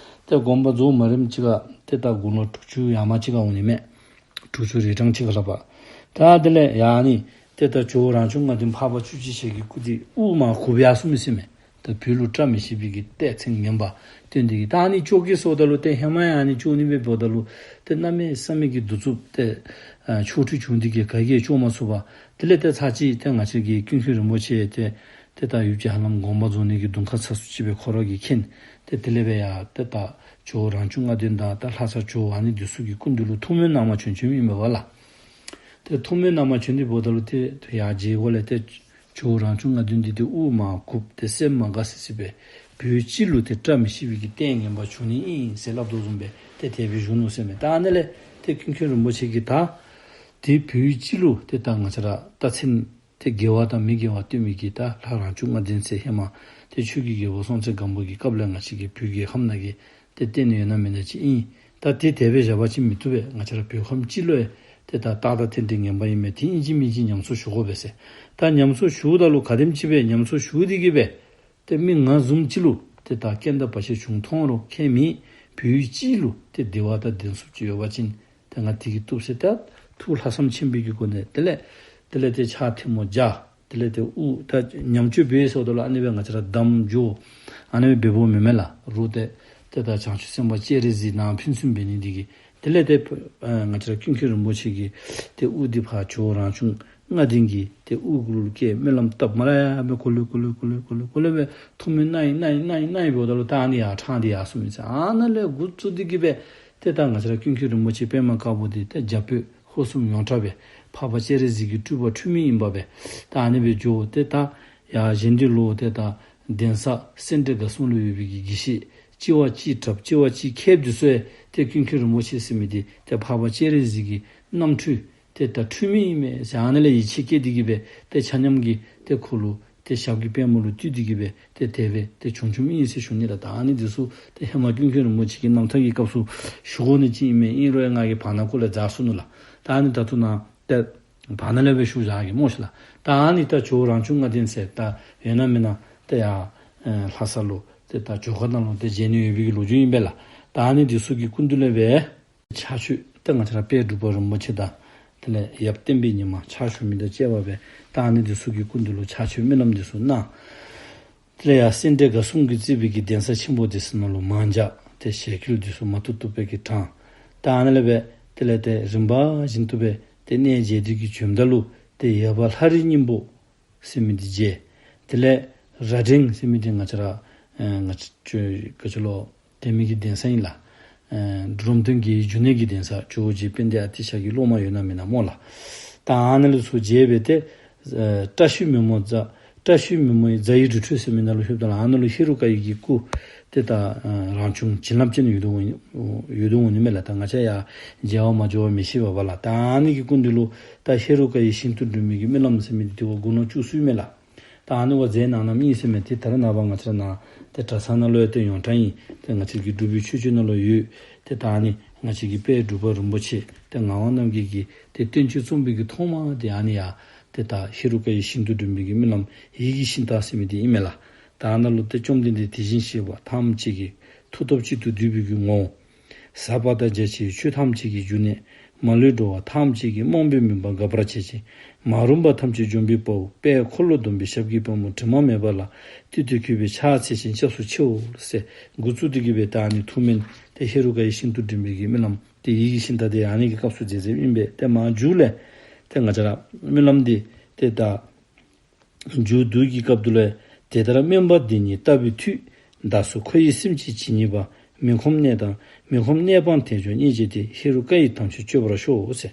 ཏེ་དགོངས་པ་རྫོགས་མ་རནམ་ཅིག་ཁར་ཏེ་ད་དགུང་ལོ་དྲུག་ཅུ་ཡར་མར་ཅིག་ཁར་འོང་ནི་མས། དྲུག་ཅུ་རེ་གྲངས་ཅིག་ཁར་ལྷག་པ། ད་དེ་ལས་ཡ་ཨ་ནི་ཏེ་ད་ཇོ་བོ་རང་བྱུང་ལྔ་ལྡན་འཕགས་པ་བཅུ་གཅིག་ཞལ་གྱི་སྐུ་འདི་དབུ་མར་གུག་ཡར་སོང་མི་ཟེར་མས། ད་བོད་ལུ་བཀྲ་མི་ཤིས་པའི་གི་ལྟས་མཚན་ངན་པ་སྟོན་ཏེ་གི་ད་ཨ་ནི་བཅོ་བརྒྱད་སོངམ་ད་ལུ་ཏེ་ཧེ་མ་ཡང་ཨ་ནི་བཅོ་ནི་འབདཝ་ད་ལུ་ཏེ་གནམ་མེད་ས་མེད་ཀྱི་གདུག་རྩུབ་ཏེ་ཨ་ཆོ་འཕྲུལ་བྱུང་སྟེ་གི་ག་གིས་ཡང་བཅོ་མ་ཚུགས་པར་དེ་ལས་ཏེ་ཚར་ཅིག་ཏེ་ང་བཅས་ཀྱི་ཀུན་མཁྱེན་རིན་པོ་ཆེ་ཏེ་ཏེ་ད་ཡུདཔ་ཅིག་ཧ་ལམ་དགོངས་པ་རྫོགས་ནི་གི་གདོང་ཁ་ཚ་སུ་ཅིག་སྦེ་ཁོ་ར་གིས་མཁྱེན། ཏེ་དེ་ལས་སྦེ་ཡ་ཏེ་ད་ཇོ་བོ་རང་བྱུང་ལྔ་ལྡན་དང་ད་ལྷ་ས་ཇོ་བོ་ཨ་ནི་འདི་ཚུ་གི་སྐུ་མདུན་ལུ་ཐུགས་སྨོན་གནང་བར་བྱོན་བྱོནམ་ཨིན་པས་ལགས། ཏེ་ཐུགས་སྨོན་གནང་བར་བྱོན་ཏེ་འབདཝ་ད་ལུ་ཏེ་ཡར་མཇལ་སྒོ་ལས་ཏེ་ཇོ་བོ་རང་བྱུང་ལྔ་ལྡན་འདི་ཏེ་དབུ་མར་གུག་ཏེ་སེམས་མ་དགའ་སི་སི་སྦེ་བོད་སྤྱི་ལུ་ཏེ་བཀྲ་མི་ཤིས་པའི་གི་ལྟས་ངན་པ་བྱུང་ནི་ཨིན་ཟེར་སླབ་དོ་བཟུམ་སྦེ་ཏེ་དེ་སྦེ་བཞུགས་ནུག་ཟེར་མས། ད་ཨ་ནི་ལས་ཏེ་ཀུན་མཁྱེན་རིན་པོ་ཆེ་གིས་ད་ཏེ་བོད་སྤྱི་ལུ་ཏེ་ད་ང་བཅས་ར་རྟགས་མཚན་ཏེ་དགེ་བ་དང་མི་དགེ་བ་སྟོན་མི་གི་ད་ལྷ་རང་བྱུང་ལྔ་ལྡན་ཟེར་ཧེ་མ་ཏེ་ཆོས་ཀྱི་རྒྱལ་པོ་སྲོང་བཙན་སྒམ་པོ་གི་སྐབས་ལས་ང་བཅས་ཀྱི་བོད་རྒྱལ་ཁམས་ནང་གི་ཏེ་བསྟན་ཡོད་ན་མེད་ན་ཅིག་ཨིན། ད་ཏེ་དེ་སྦེ་བཞག་པ་ཅིན་མི་བཏུབ་པས། ང་བཅས་ར་བོད་ཁམས་སྤྱི་ལུ་ཡང་ཏེ་ད་རྟགས་དང་རྟེན་འབྲེལ་ངན་པ་ཨིན་མས། ཏེ་ཨིན་ཅི་མིན་ཅི་ཉམས་གསོ་ཞུ་དགོ་པས་ཟེར། ད་ཉམས་གསོ་ཞུཝ་ད་ལུ་ག་དེམ་ཅིག་སྦེ་ཉམས་གསོ་ཞུ་སྟེ་གི་སྦེ་ཏེ་མི་ང་བཟུམ་ཅིག་ལུ་ཏེ་ད་རྐྱེན་དང་བར་ཆད་བྱུང་ཐོན་རུང་ཁྱད་མེད། བོད་སྤྱི་ལུ་ཏེ་བདེ་བ་དང་ལྡན་སུ་ཅིག་ཡོད་པ་ཅིན་ཏེ་ང་དེ་གིས་བཏུབ་ཟེར་ད་ཐུགས་ལྷག་བསམ་ཆེན་པོའི་གི་སྒོ་ནས་དེ་ལས་དེ་ལས་ཏེ་ཕྱག་ཐལ་མོ་སྦྱར། དེ་ལས་ཏེ་དབུ་ད་ཉམས་བཅོས་འབད་ཟེརཝ་ད་ལུ་ཨ་ནི་སྦེ་ང་བཅས་ར་དམ་འཇོག་ཨ་ནི་སྦེ་འབདཝ་མེན་མས་ལགས། རུང་ཏེ་ཏེ་ད་བྱང་ཆུབ་སེམས་དཔའ་སྤྱན་རས་གཟིགས་ནང་ཕན་ཚུན་འབད་ནི་འདི་གིས་དེ་ལས་ཏེ་ཨ་ང་བཅས་ར་ཀུན་མཁྱེན་རིན་པོ་ཆེ་གིས་ཏེ་དབུ་འདི་ཕར་ཇོ་བོ་རང་བྱུང་ལྔ་ལྡན་གྱི་ཏེ་དབུ་གུ་ལུ་བཀལ་སྨོན་ལམ་བཏབ། མར་ཡར་སྦེ་གོ་ལེ་གོ་ལེ་གོ་ལེ་གོ་ལེ་གོ་ལེ་སྦེ་ཐུགས་སྨོན་གནང་ཡི་གནང་ཡི་གནང་ཡི་གནང་ཡི་འབདཝ་ད་ལུ་ད་ཨ་ནི་ཡར་ཕྲང་སྟེ་ཡར་སོང་མི་ཚུ་ཨ་ནཱ་ལས་འགོ་བཙུགས་ཏེ་གི་སྦེ་ཏེ་ད་ང་བཅས་ར་ཀུན་མཁྱེན་རིན་པོ་ཆེ་པདྨ་དཀར་པོ་འདི་ཏེ་རྒྱ་བོད་ཧོར་གསུམ་ཡོངས་གྲགས་སྦེ་འཕགས་པ་སྤྱན་རས་གཟིགས་ཀྱི་སྤྲུལ་པ་འཁྲུལ་མེད་ཨིན་པ་སྦེ་ད་ཨ་ནི་སྦེ་འགྱོ་སྟེ་ད་ཡར་གཞན་འདི་ལུ་ཏེ་ད་གདན་ས་སེ་འབྲས་དགའ་གསུམ་ལུ་ཡོད་པའི་གི་དགེ་བཤེས་གཅིག་བ་གཅིག་དྲགཔ་གཅིག་བ་གཅིག་མཁསཔ་འདི་ཚུ་ཡང་ཏེ་ཀུན་མཁྱེན་རིན་པོ་ཆེ་ཟེར་མི་འདི་ཏེ་འཕགས་པ་སྤྱན་རས་གཟིགས་ཀྱི་རྣམ་འཕྲུལ་ཏེ་ད་འཁྲུལ་མེད་ཨིན་མས་ཟེར་ཨ་ནཱ་ལས་ཡིད་ཆེས་སྐྱེས་ཏེ་གི་སྦེ་ཏེ་ཆ་མཉམ་གྱིས་ཏེ་ཁོ་ལུ་ཏེ་ཞབས་ཀྱི་པདྨོ་ལུ་བཏུད་དེ་གི་སྦེ་ཏེ་དེ་སྦེ་ཏེ་བྱོན་བྱོནམ་ཨིན་ཟེར་ཞུ་ནི་ལགས། ད་ཨ་ནི་འདི་ཚུ་ཏེ་ཧེ་མ་ཀུན་མཁྱེན་རིན་པོ་ཆེ་གི་རྣམ་ཐར་གྱི་སྐབས་སུ་ཞུ་དགོ་ནི་ཅིག་ཨིན་མས། ཨིན་རུང་ཡང་ང་གིས་བར་ན་ཁོ་ལས་འཛེགས་སོ་ནུག་ལགས། ད་ཨ་ནི་ད་ལྟོ་ནཱ་ཏེ་བར་ན་ལས་སྦེ་ཞུ་བཞག་གེ་སྨོ་ཤིག་ལགས། ད་ཨ་ནི་ད་ཇོ་བོ་རང་བྱུང་ལྔ་ལྡན་ཟེར་ད་ཡོད་ན་མེད་ན་ཏེ་ཡར་ལྷ་ས་ལུ་ ཏེ་ད་ཇོ་ཁང་ནང་ལུ་ཏེ་མཇལ་ནི་ཡོད་པའི་གི་ལོ་རྒྱུས་ཨིན་པས་ལགས། ད་ཨ་ནི་འདི་ཚུ་གི་སྐུ་མདུན་ལས་སྦེ་ཕྱག་མཆོད་ཏེ་ང་བཅས་ར་དཔལ་འབྲུག་པ་རིན་པོ་ཆེ་དང་དེ་ལས་ཡབ་བསྟན་པའི་ཉི་མ་ཕྱག་ཞུ་མི་དང་བཅས་པ་སྦེ་ད་ཨ་ནི་འདི་ཚུ་གི་སྐུ་མདུན་ལུ་ཕྱག་མཆོད་སྨོན་ལམ་འདི་ཚུ་གནང་། དེ་ལས་ཡང་སེ་འབྲས་དགའ་གསུམ་གྱིས་གཙོས་པའི་གི་གདན་ས་ཆེན་པོ་འདི་ཚུ་ནང་ལུ་མང་ཇ་ཏེ་ཞལ་འགྱེད་འདི་ཚུ་མ་ཐུབ་ཐུབ་སྦེ་གི་དྲངས། ད་ཨ་ནི་ལས་སྦེ་དེ་ལས་ཏེ་རིམ་པ་བཞིན་དུ་སྦེ་ཏེ་གནས་མཇལ་ཏེ་གི་བྱོནམ་ད་ལུ་ཏེ་ཡབ་ལྷ་རི་སྙིང་པོ་ཟེར་མི་འདི་མཇལ། དེ་ལས་རྭ་སྒྲེང་ཟེར་མི་འདི་ང་བཅས་ར་ཨེ་ང་བཅས་ཆོས་ག་ཅི་ལོ་དེ་མི་གི་གདན་ས་ཨིན་ལགས། ཨེ་འབྲོམ་སྟོན་རྒྱལ་བའི་འབྱུང་གནས་ཀྱི་གདན་ས་ཇོ་བོ་རྗེ་དཔལ་ལྡན་ཨ་ཏི་ཤ་གི་སློབ་མ་ཡོད་ན་མེད་ན་སྨོ་ལགས། ད་ཨ་ནི་ལུ་ཚུ་མཇལ་སྦེ་ཏེ་ཨེ་བཀྲ་ཤིས་མེ་མོ་རྫ་བཀྲ་ཤིས་མེ་མོའི་རྫ་ཡི་རི་ཁྲོད་ཟེར་མི་ནང་ལུ་ལྷོདཔ་ད་ལུ་ཨ་ནཱ་ལུ་ཧེ་རུ་ཀ་ཡི་གི་སྐུ་ཏེ་ད་ཨེ་རང་བྱུང་བྱིན་རླབས་ཅན་ཡོད་དོ་འོང་ཡོད་དོ་འོང་ནི་མས་ལགས། ད་ང་བཅས་ཡང་མཇལ་བ་མ་འགྱོ་བ་མི་ཤེས་པས་ལགས། ད་ཨ་ནི་གི་སྐུ་མདུན་ལུ་ད་ཧེ་རུ་ཀ་ཡི་ཤིན་ཏུ་སྒྲོན་མེ་གི་སྨོན་ལམ་ཟེར་མི་འདི་ཏེ་དགུང་ལོ་བཅུ་གསུམ་མས་ལགས། ད་ཨ་ནི་བ་མཛད་གནང་གནངམ་ཨིན་ཟེར་མས། ཏེ་ད་རེས་ནངས་པ་ང་བཅས་ར་ནཱ་ཏེ་གྲྭ་ཚང་ནང་ལུ་ཡང་ཏེ་ཡོངས་གྲགས་ཨིན། ཏེ་ང་བཅས་ཀྱི་འབྲུག་པའི་ཆོས་སྤྱོད་ནང་ལུ་ཡོད། ཏེ་ད་ཨ་ནི་ང་བཅས་ཀྱི་དཔལ་འབྲུག་པ་རིན་པོ་ཆེ་ཏེ་ངག་དབང་རྣམ་རྒྱལ་གྱིས་ཏེ་བསྟན་བཅོས་རྩོམ་པའི་གི་ཐོག་མ་འདི་ཨ་ནི་ཡང་ཏེ་ད་ཧེ་རུ་ཀ་ཡི་ཤིན་ཏུ་སྒྲོན་མེ་གི་སྨོན་ལམ་ཡིད་ཀྱི་ཤིང་རྟ་ཟེར་མི་འདི་ཨིན་མས་ལགས། ད་ཨ་ནཱ་ལུ་ཏེ་བཅོམ་ལྡན་འདས་དེ་བཞིན་གཤེགས་པ་ཐམས་ཅད་ཀྱི་མཐུ་སྟོབས་གཅིག་ཏུ་བསྡུས་པའི་གི་ངོ་བོ། ཟབ་པ་དང་རྒྱ་ཆེའི་ཆོས་ཐམས་ཅད་ཀྱི་འབྱུང་གནས། མ་ལུས་འགྲོ་བ་ཐམས་ཅད་ཀྱི་རྨོངས་པའི་མུན་པ་འགག་པར་བྱེད་ཅིང་། མ་རུངས་པ་ཐམས་ཅད་འཇོམས་པའི་དཔའ་བོ། དཔལ་འཁོར་ལོ་སྡོམ་པའི་ཞབས་ཀྱི་པདྨོ། དྲི་མ་མེད་པ་ལ་བཏུད་དེ་གུས་པས་ཕྱག་འཚལ་ཞིང་སྐྱབས་སུ་མཆིའོ་ཟེར་འགོ་བཙུགས་ཏེ་གི་སྦེ་ད་ཨ་ནི་ཐུགས་སྨོན་ཏེ་ཧེ་རུ་ཀ་ཡི་ཤིན་ཏུ་སྒྲོན་མེ་གི་སྨོན་ལམ་ཏེ་ཡིད་ཀྱི་ཤིང་རྟ་འདི་ཨ་ནི་གི་སྐབས་སུ་མཛད་མཛདཔ་ཨིན་པས། ཏེ་མཇུག་ལས་ཏེ་ང་བཅས་ར་སྨོན་ལམ་འདི་ཏེ་ད་མཇུག་བསྡུ་གི་སྐབས་དེ་ལུ་དེ་ལྟར་སྨོན་པ་འདི་ཉིད་བཏབ་པའི་མཐུས། བདག་སོགས་འཁོར་བའི་སེམས་ཅན་ཇི་སྙེད་པ། མི་ཁོམ་གནས་དང་མི་ཁོམ་གནས་སྤངས་དལ་འབྱོར་རྙེད་བྱེད་དེ། ཧེ་རུ་ཀ་ཡི་དམ་ཆོས་སྤྱོད་པར་ཤོག་ཟེར།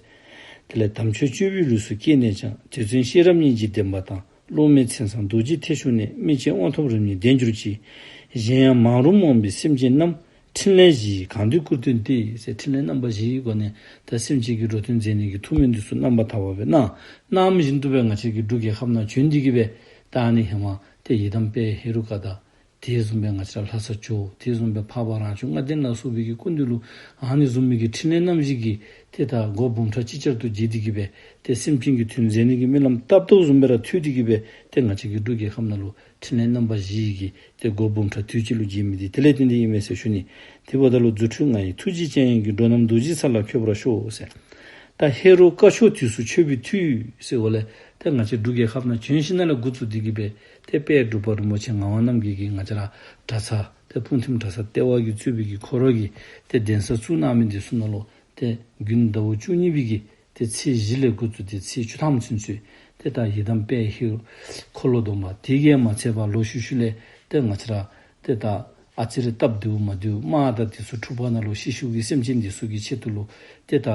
དེ་ལས་དམ་ཆོས་སྤྱོད་པའི་ལུས་སུ་སྐྱེས་ནས་ཀྱང་། དེ་ཚུན་ཤེས་རབ་སྙིང་རྗེ་ལྡན་པ་དང་། སློབ་མའི་མཚན་བཟང་རྡོ་རྗེ་ཐེག་མཆོག་ནས། སྨིན་བྱེད་དབང་ཐོབ་རིམ་གཉིས་ལྡན་གྱུར་ཅིག། གཞན་ཡང་མ་རུངས་རྨོངས་པའི་སེམས་ཅན་རྣམས། ཕྲིན་ལས་བཞི་ཡིས་གང་འདུལ་སྐུར་སྟོན་ཏེ་ཟེར། ཕྲིན་ལས་རྣམ་པ་བཞིའི་སྒོ་ནས་ད་སེམས་ཅན་གྱི་འགྲོ་དོན་མཛད་ནི་གི་ཐུགས་སྨོན་འདི་ཚུ་རྣམ་པར་དག་པ་སྦེ་གནང་། གནངམ་བཞིན་དུ་སྦེ་ང་བཅས་ཀྱི་འབྲུག་རྒྱལ་ཁབ་ནང་བྱོན་ཏེ་གི་སྦེ་ད་ཨ་ནི་ཧེ་མ་ཏེ་ཡི་དམ་དཔལ་ཧེ་རུ་ཀ་དང་དེ་བཟུམ་སྦེ་ང་བཅས་ར་ལྷ་ས་ཇོ་བོ་དེ་བཟུམ་སྦེ་འཕགས་པ་རང་བྱུང་ལྔ་ལྡན་ལ་སོགས་པའི་གི་སྐུ་མདུན་ལུ་ཨ་ནི་བཟུམ་མའི་གི་ཕྲིན་ལས་རྣམ་བཞི་གི་ཏེ་ད་སྒོ་འབུམ་ཕྲག་ཅིག་ཅར་དུ་འབྱེད་དེ་གི་སྦེ་ཏེ་སེམས་ཅན་གྱི་དོན་མཛད་ནི་གི་སྨོན་ལམ་བཏབ་དོ་བཟུམ་སྦེ་ར་ཐོས་ཏེ་གི་སྦེ་ཏེ་ང་བཅས་ཀྱི་འབྲུག་རྒྱལ་ཁབ་ནང་ལུ་ཕྲིན་ལས་རྣམ་པ་བཞི་ཡི་གི་ཏེ་སྒོ་འབུམ་ཕྲག་དུས་གཅིག་ལུ་འབྱེད་མི་འདི་དེ་ལས་བརྟེན་ཏེ་ཨིན་མས་ཟེར་ཞུ་ནི། དེ་འབདཝ་ད་ལུ་རྫུ་འཕྲུལ་ལྔ་ཡི་ཐུགས་རྗེ་ཅན་ཡོན་གྱིས། འགྲོ་རྣམས་རྡོ་རྗེའི་ས་ལ་འཁོད་པར་ཤོག་ཟེར། ད་ཧེ་རུ་ཀ་མཆོག་དུས་སུ་མཆོད་པའི་མཐུས་ཟེར་འོ་ལས་ཏེ་ང་བཅས་འབྲུག་རྒྱལ་ཁབ་ནང་བྱོན་ཞིནམ་ལས་འགོ་བཙུགས་ཏེ་གི་སྦེ་ཏེ་དཔལ་འབྲུག་པ་རིན་པོ་ཆེ་ངག་དབང་རྣམ་རྒྱལ་གྱིས་ང་བཅས་ར་གྲྭ་ཚང་ཏེ་སྤུངས་ཐིམ་གྲྭ་ཚང་ལྟེ་བ་གིས་གཙོས་པའི་གི་ཁོ་ར་གིས་ཏེ་གདན་ས་བཙུགས་གནང་མི་འདི་ཚུ་ནང་ལུ་ཏེ་དགུན་ཟླཝ་བཅུ་གཉིས་པའི་གི་ཏེ་ཚེས་བཞི་ལས་འགོ་བཙུགས་ཏེ་ཚེས་བཅུ་ཐམ་ཚུན་ཚོད་ཏེ་ད་ཡི་དམ་དཔལ་ཧེ་རུ་འཁོར་ལོ་སྡོམ་པ། དེ་གིས་མ་ཚད་པར་ལོག་ཤུལ་ཤུལ་ལས་ཏེ་ང་བཅས་ར་ཏེ་ད་ཨ་ཙི་རེ་སྟབས་བདེཝ་མ་བདེཝ་དམག་དང་དེ་ཚུ་འཁྲུག་པ་ནང་ལུ་ཤི་ཤུལ་གྱི་སེམས་ཅན་འདི་ཚུ་གི་ཆེད་དུ་ལུ་ཏེ་ད་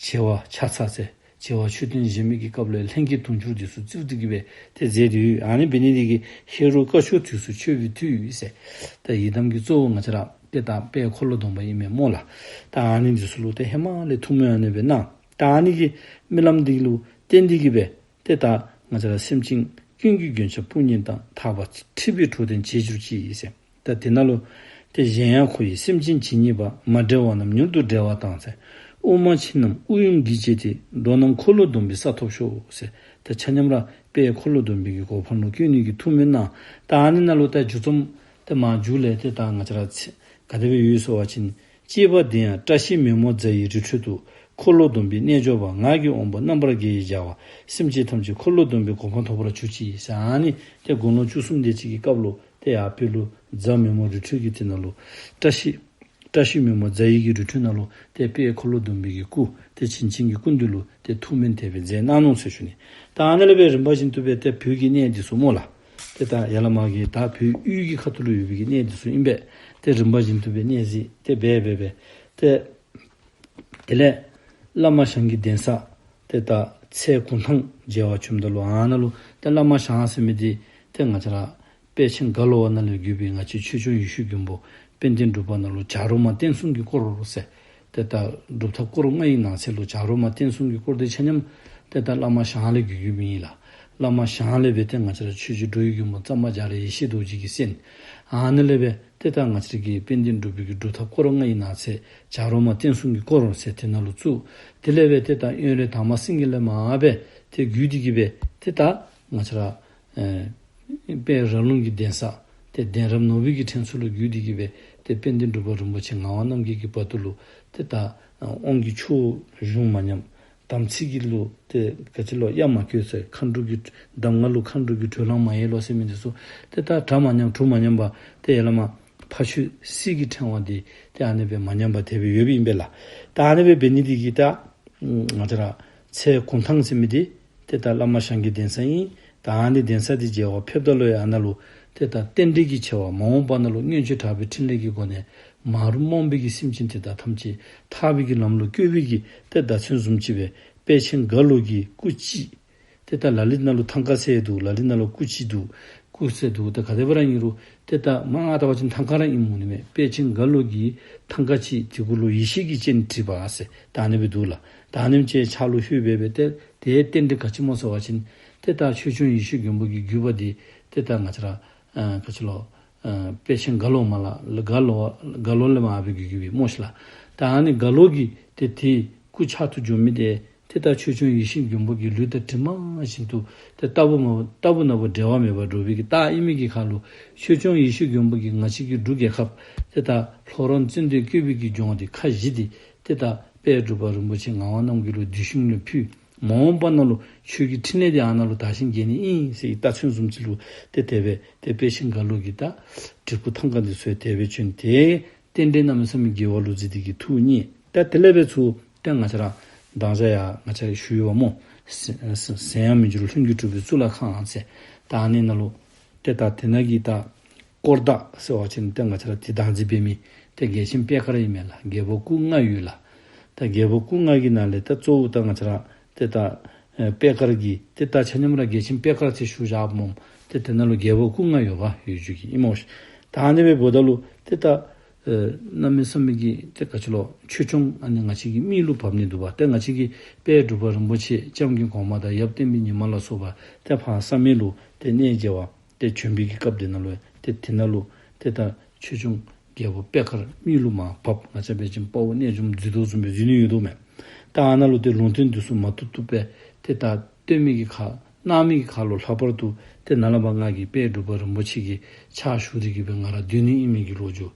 བྱེ་བ་ཕྱག་འཚལ་ཟེར་བྱེ་བ་མཆོད་རྟེན་བཞེངས་མི་གི་སྐབས་ལུ་ལྷན་སྐྱེས་དུང་ཕྱུར་འདི་ཚུ་བཙུགས་ཏེ་གི་སྦེ་ཏེ་མཛད་དེ་ཡོད། ཨ་ནི་འབད་ནི་འདི་གིས་ཧེ་རུ་ཀ་མཆོག་དུས་སུ་མཆོད་པའི་མཐུས་ཟེར། ད་ཡི་དམ་གྱི་གཙོ་བོ་ང་བཅས་ར་ཏེ་ད་དཔལ་འཁོར་ལོ་སྡོམ་པ་ཨིན་མས་སྨོ་ལགས། ད་ཨ་ནི་འདི་ཚུ་ལུ་ཏེ་ཧེ་མ་ལས་ཐུགས་སྨོན་ཨ་ནི་སྦེ་གནང་། ད་ཨ་ནི་གི་སྨོན་ལམ་འདི་ལུ་བརྟེན་ཏེ་གི་སྦེ་ཏེ་ད་ང་བཅས་ར་སེམས་ཅན་ཀུན་གྱི་མགོན་སྐྱབས་དཔུང་གཉེན་དང་། ཐར་པ་འཁྲིད་པའི་གྲོགས་དན་བྱེད་གྱུར་ཅིག་ཟེར། ད་དེ་ནང་ལུ་ཏེ་གཞན་ཡང་འཁོར་བའི་སེམས་ཅན་ཇི་སྙེད་པ། མ་བསྒྲལ་བ་རྣམས་མྱུར་དུ་བསྒྲལ་བ་དང་ཟེར། དབུགས་མ་ཆད་རྣམས་དབུགས་དབྱུང་གིས་བཅད་དེ། འགྲོ་རྣམས་འཁོར་ལོ་སྡོམ་པའི་ས་ཐོབ་ཤོག་ཟེར། ད་ཆ་མཉམ་ར་དཔལ་འཁོར་ལོ་སྡོམ་པའི་གི་གོ་འཕང་ལུ་བཀོད་ནི་གི་ཐུགས་སྨོན་གནང་། ད་ཨ་ནི་ནང་ལུ་ད་མཇུག་རྩོམ་ཏེ་མཇུག་ལས་ཏེ་ད་ང་བཅས་ར་ཚེ་ག་དེ་སྦེ་ཡོད་ཟེར་བ་ཅིན། ཅེས་པ་འདི་ཡང་བཀྲ་ཤིས་མེ་མོ་རྫ་ཡི་རི་ཁྲོད་དུ། འཁོར་ལོ་སྡོམ་པའི་རྣལ་འབྱོར་པ། ངག་གི་དབང་པོ་རྣམ་པར་རྒྱལ་བའི་རྒྱལ་བ། སེམས་ཅན་ཐམས་ཅད་འཁོར་ལོ་སྡོམ་པའི་གོ་འཕང་ཐོབ་པར་གྱུར་ཅིག་ཟེར། ཨ་ནི་ཏེ་དགུང་ལོ་བཅུ་གསུམ་དེ་ཅིག་གི་སྐབས་ལུ་ཏེ་ཡར་བོད་ལུ་རྫ་མེ་མོ་རི་ཁྲོད་ཀྱི་དེ་ནང་ལུ་བཀྲ་ཤིས་བཀྲ་ཤིས་མེ་མོ་རྫ་ཡི་གི་རི་ཁྲོད་ནང་ལུ་ཏེ་དཔལ་འཁོར་ལོ་སྡོམ་པའི་གི་སྐུ་ཏེ་བྱིན་ཅན་གྱི་སྐུ་མདུན་ལུ་ཏེ་ཐུགས་སྨོན་དེ་སྦེ་མཛད་གནང་ནུག་ཟེར་ཞུ་ནི། ད་ཨ་ནི་ལས་སྦེ་རིམ་པ་བཞིན་དུ་སྦེ་ཏེ་བོད་ཀྱི་གནས་འདི་ཚུ་སྨོ་ལགས། ཏེ་ད་ཡར་ལས་མར་གྱི་ད་བོད་དབུས་ཀྱི་ཁ་ཐུག་ལུ་ཡོད་པའི་གི་གནས་འདི་ཚུ་ཨིན་པས། ཏེ་རིམ་པ་བཞིན་དུ་སྦེ་གནས་གཟིགས་ཏེ་འབད་འབད་འབད་ཏེ་དེ་ལས་བླ་མ་ཞང་གི་གདན་ས་ཏེ་ད་ཚལ་གུང་ཐང་མཇལ་བར་བྱོནམ་ད་ལུ་ཨ་ནཱ་ལུ་ཏེ་བླ་མ་ཞང་ཟེར་མི་འདི་ཏེ་ང་བཅས་ར་དཔལ་ཆེན་རྒ་ལོ་བ་ནཱ་ལས་བརྒྱུད་པའི་ང་བཅས་ཆོས་སྐྱོང་ཡེ་ཤེས་མགོན་པོ་དཔལ་ལྡན་འབྲུག་པ་ནཱ་ལུ་བྱ་རོག་མ་བསྟན་སྲུང་གི་སྐོར་ཟེར། ཏེ་ད་གྲུབ་མཐའ་སྐོར་ལྔ་ཡི་ནང་གསེས་ལུ་བྱ་རོག་མ་བསྟན་སྲུང་གི་སྐོར་འདི་ཆ་མཉམ་ཏེ་ད་བླ་མ་ཞང་ལས་བརྒྱུད་བརྒྱུདཔ་ཨིན་ལགས། བླ་མ་ཞང་ལས་སྦེ་ཏེ་ང་བཅས་ར་ཆོས་རྗེ་འགྲོ་བའི་མགོན་པོ་གཙང་པ་རྒྱ་རས་ཡེ་ཤེས་རྡོ་རྗེ་གིས་གསན། ཨ་ནཱ་ལས་སྦེ་ཏེ་ད་ང་བཅས་ར་གི་དཔལ་ལྡན་འབྲུག་པའི་གི་གྲུབ་མཐའ་སྐོར་ལྔ་ཡི་ནང་གསེས་བྱ་རོག་མ་བསྟན་སྲུང་གི་སྐོར་ཟེར་དེ་ནང་ལུ་བཙུགས། དེ་ལས་སྦེ་ཏེ་ད་དབོན་རས་དར་མ་སེང་གེ་ལས་མར་སྦེ་ཏེ་བརྒྱུད་དེ་གི་སྦེ་ཏེ་ད་ང་བཅས་ར་ཨེ་དཔལ་ར་ལུང་གི་གདན་ས་ ཏེ་གདན་རབས་ནོར་བུའི་གི་ཕྲེང་ཚུ་ལུ་བརྒྱུད་དེ་གི་སྦེ་ཏེ་དཔལ་ལྡན་འབྲུག་པ་རིན་པོ་ཆེ་ངག་དབང་རྣམ་རྒྱལ་གྱི་བར་དུ་ལུ་ཏེ་ད་དབང་གི་ཆུ་བོ་གཞུང་མ་ཉམས། དམ་ཚིག་གི་ལུ་ཏེ་ག་ཅི་ལོ་གཡའ་མ་བཀོད་ཟེར། མཁའ་འགྲོ་གི་གདམས་ངག་ལུ་མཁའ་འགྲོ་གི་དྲོད་རླངས་མ་ཡལ་ལོ་ཟེར་མི་འདི་ཚུ་ཏེ་ད་གྲ་མ་ཉམས་གྲུ་མ་ཉམས་པར་ཏེ་ཡར་ལས་མར་ཕ་ཤུལ་སྲིད་ཀྱི་ཕྲེང་བ་འདི་ཏེ་ཨ་ནི་སྦེ་མ་ཉམས་པར་དེ་སྦེ་ཡོདཔ་ཨིན་པས་ལགས། ད་ཨ་ནི་སྦེ་འབད་ནི་འདི་གིས་ད་ང་བཅས་ར་ཚལ་གུང་ཐང་ཟེར་མི་འདི་ཏེ་ད་བླ་མ་ཞང་གི་གདན་ས་ཨིན། ད་ཨ་ནི་གདན་ས་འདི་མཇལ་བར་ཕེབས་ད་ལུ་ཡང་ཨ་ནཱ་ལུ་ཏེ་ད་རྟེན་འབྲེལ་གྱི་ཆེ་བ་མ་འོངས་པ་ནང་ལུ་མངོན་སྤྱོད་དྲག་པོའི་ཕྲིན་ལས་ཀྱི་སྒོ་ནས་མ་རུངས་རྨོངས་པའི་གི་སེམས་ཅན་དེ་དག་ཐམས་ཅད་ཐར་པའི་གི་ལམ་ལུ་བཀོད་པའི་གི་ཏེ་བརྡ་མཚོན་བཟུམ་ཅིག་སྦེ་དཔལ་ཆེན་རྒྭ་ལོ་གི་སྐུ་གཅིག། ཏེ་ད་ལ་ལུ་ནང་ལུ་ཐང་ཀ་ཟེར་འདུག། ལ་ལུ་ནང་ལུ་སྐུ་གཅིག་འདུག། སྐུ་ཟེར་འདུག། ད་ག་དེ་སྦེ་ར་ཨིན་རུང་ཏེ་ད་མ་ང་བལྟ་བ་ཅིན་ཐང་ཀ་ར་ཨིནམ་འོང་ནི་མས། དཔལ་ཆེན་རྒྭ་ལོ་གི་ཐང་ཀ་གཅིག་དེ་གུ་ལུ་ཡེ་ཤེས་ཀྱི་སྤྱན་བྲིས་པ་ཟེར་ད་ཨ་ནི་སྦེ་འདུག་ལགས། ད་ཨ་ནེམ་ཅིག་ཕྱག་ལུ་ལྷོད་སྦེ་སྦེ་ཏེ་དེའི་རྟེན་འབྲེལ་ག་ཅི་སྨོ་ཟེར་བ་ཅིན་ཏེ་ད་ཆོས་སྐྱོང་ཡེ་ཤེས་མགོན་པོ་གི་བརྒྱུད་པ་འདི་ཏེ་ད་ང་བཅས་ར་ཨ་ག་ཅི་ལོ་ཨ་དཔལ་ཆེན་རྒྭ་ལོ་མ་ལགས། རྒྭ་ལོ་རྒྭ་ལོ་ལས་མར་སྦེ་བརྒྱུད་བརྒྱུད་པའི་སྨོ་ཤི་ལགས། ད་ཨ་ནི་རྒྭ་ལོ་གི་ཏེ་དེ་སྐུ་ཕྱག་ཏུ་འབྱོར་མི་དེ་ཏེ་ད་ཆོས་སྐྱོང་ཡེ་ཤེས་མགོན་པོ་གི་ལུས་དང་གྲིབ་མ་བཞིན་དུ་ཏེ་རྟག་བུ་མ་རྟག་བུ་ན་བུ་འབྲལ་བ་མེད་པར་འགྲོགས་པའི་གི་རྟགས་ཨིན་མི་གི་ཁར་ལུ་ཆོས་སྐྱོང་ཡེ་ཤེས་མགོན་པོ་གིས་ང་བཅས་ཀྱི་འབྲུག་རྒྱལ་ཁབ་ཏེ་ད་ལྷོ་རོང་ཙན་དན་བཀོད་པའི་གི་ལྗོངས་འདི་ཁ་བཞི་འདི་ཏེ་ད་དཔལ་འབྲུག་པ་རིན་པོ་ཆེ་ངག་དབང་རྣམ་རྒྱལ་ལུ་གདུལ་ཞིང་ལུ་ཕུལ། མ་འོངས་པ་ནང་ལུ་ཆོས་ཀྱི་ཕྲིན་ལས་འདི་ཨ་ནཱ་ལུ་དར་ཞིང་རྒྱས་ནི་ཨིན་ཟེར་བའི་རྟགས་མཚོན་བཟུམ་ཅིག་ལུ་ཏེ་དེ་སྦེ་ཏེ་དཔལ་ཆེན་རྒྭ་ལོ་གི་ད་བྲིས་སྐུ་ཐང་ཀ་འདི་ཚུ་ཡང་དེ་སྦེ་བྱོན་ཏེ་རྟེན་འབྲེལ་གནམ་མེད་ས་མེད་དགེ་བ་ལུ་བརྩིས་ཏེ་གི་ཐུགས་མཉེས། ད་དེ་ལས་འབད་ཚུར་ཏེ་ང་བཅས་ར་མདང་ཞག་ཡང་ང་བཅས་ཞུ་ཡོདཔ་སྨོ། ཟ་ཟ་ཟ་ཡང་མི་འགྱུར་ལྷུན་གྱིས་གྲུབ་པའི་གཙུག་ལག་ཁང་ཟེར། ད་ཨ་ནི་ནང་ལུ་ཏེ་ད་དེ་ནང་གི་ད་དཀོར་བདག་ཟེར་བ་ཅིན་ཏེ་ང་བཅས་ར་ཏེ་བདག་འཛིན་འབད་མི་ཏེ་རྒྱལ་ཆེན་པད་དཀར་ཨིན་མས་ལགས། རྒྱལ་པོ་སྐུ་ལྔ་ཡོད་ལགས། ད་རྒྱལ་པོ་སྐུ་ལྔ་གི་ནང་ལས་ད་གཙོ་བོ་ད་ང་བཅས་ར་ཏེ་ད་ཨེ་པད་དཀར་གྱི་ཏེ་ད་ཆ་མཉམ་ར་རྒྱལ་ཆེན་པད་དཀར་ཟེར་ཞུ་བཞགཔ་སྨོ། ཏེ་དེ་ནང་ལུ་རྒྱལ་པོ་སྐུ་ལྔ་ཡོདཔ་ཡོད་རྒྱུ་གི་ཨིན་སྨོ་ཤི། ད་ཨ་ནི་སྦེ་འབདཝ་ད་ལུ་ཏེ་ད་ཨེ་གནམ་མེད་ས་མེད་ཀྱི་ཏེ་ག་ཅི་ལོ་ཆོས་སྐྱོང་ཨ་ནི་ང་བཅས་ཀྱི་མིག་ལུ་བབས་ནི་འདུག་པ། ཏེ་ང་བཅས་ཀྱི་དཔལ་འབྲུག་པ་རིན་པོ་ཆེ་སྐྱབས་མགོན་གོང་མ་དང་ཡབ་བསྟན་པའི་ཉི་མ་ལ་སོགས་པ་ཏེ་ཕར་བསམ་ཡས་ལུ་ཏེ་གནས་མཇལ་བར་ཏེ་བྱོན་པའི་གི་སྐབས་དེ་ནང་ལུ་ཏེ་དེ་ནང་ལུ་ཏེ་ད་ཆོས་སྐྱོང་རྒྱལ་པོ་པད་དཀར་མིག་ལུ་མར་བབས། ང་བཅས་འབད་བ་ཅིན་དཔའ་བོ་རྣལ་འབྱོརམ་འཛུལ་དོ་བཟུམ་སྦེ་འཛུལ་ནི་ཡོད་དོ་མས། ད་ཨ་ནཱ་ལུ་ཏེ་ལུང་བསྟན་འདི་ཚུ་མ་བཏུབ་བཏུབ་སྦེ་ཏེ་ད་སྟོན་མི་གི་ཁར་གནང་མི་གི་ཁར་ལུ་ལྷག་པར་དུ་ཏེ་ནཱ་ལས་ཕར་ང་གིས་དཔལ་འབྲུག་པ་རིན་པོ་ཆེ་གི་ཕྱག་ཞུ་སྟེ་གི་སྦེ་ང་ར་སྡོད་ནི་ཨིན་མི་གི་ལོ་རྒྱུས།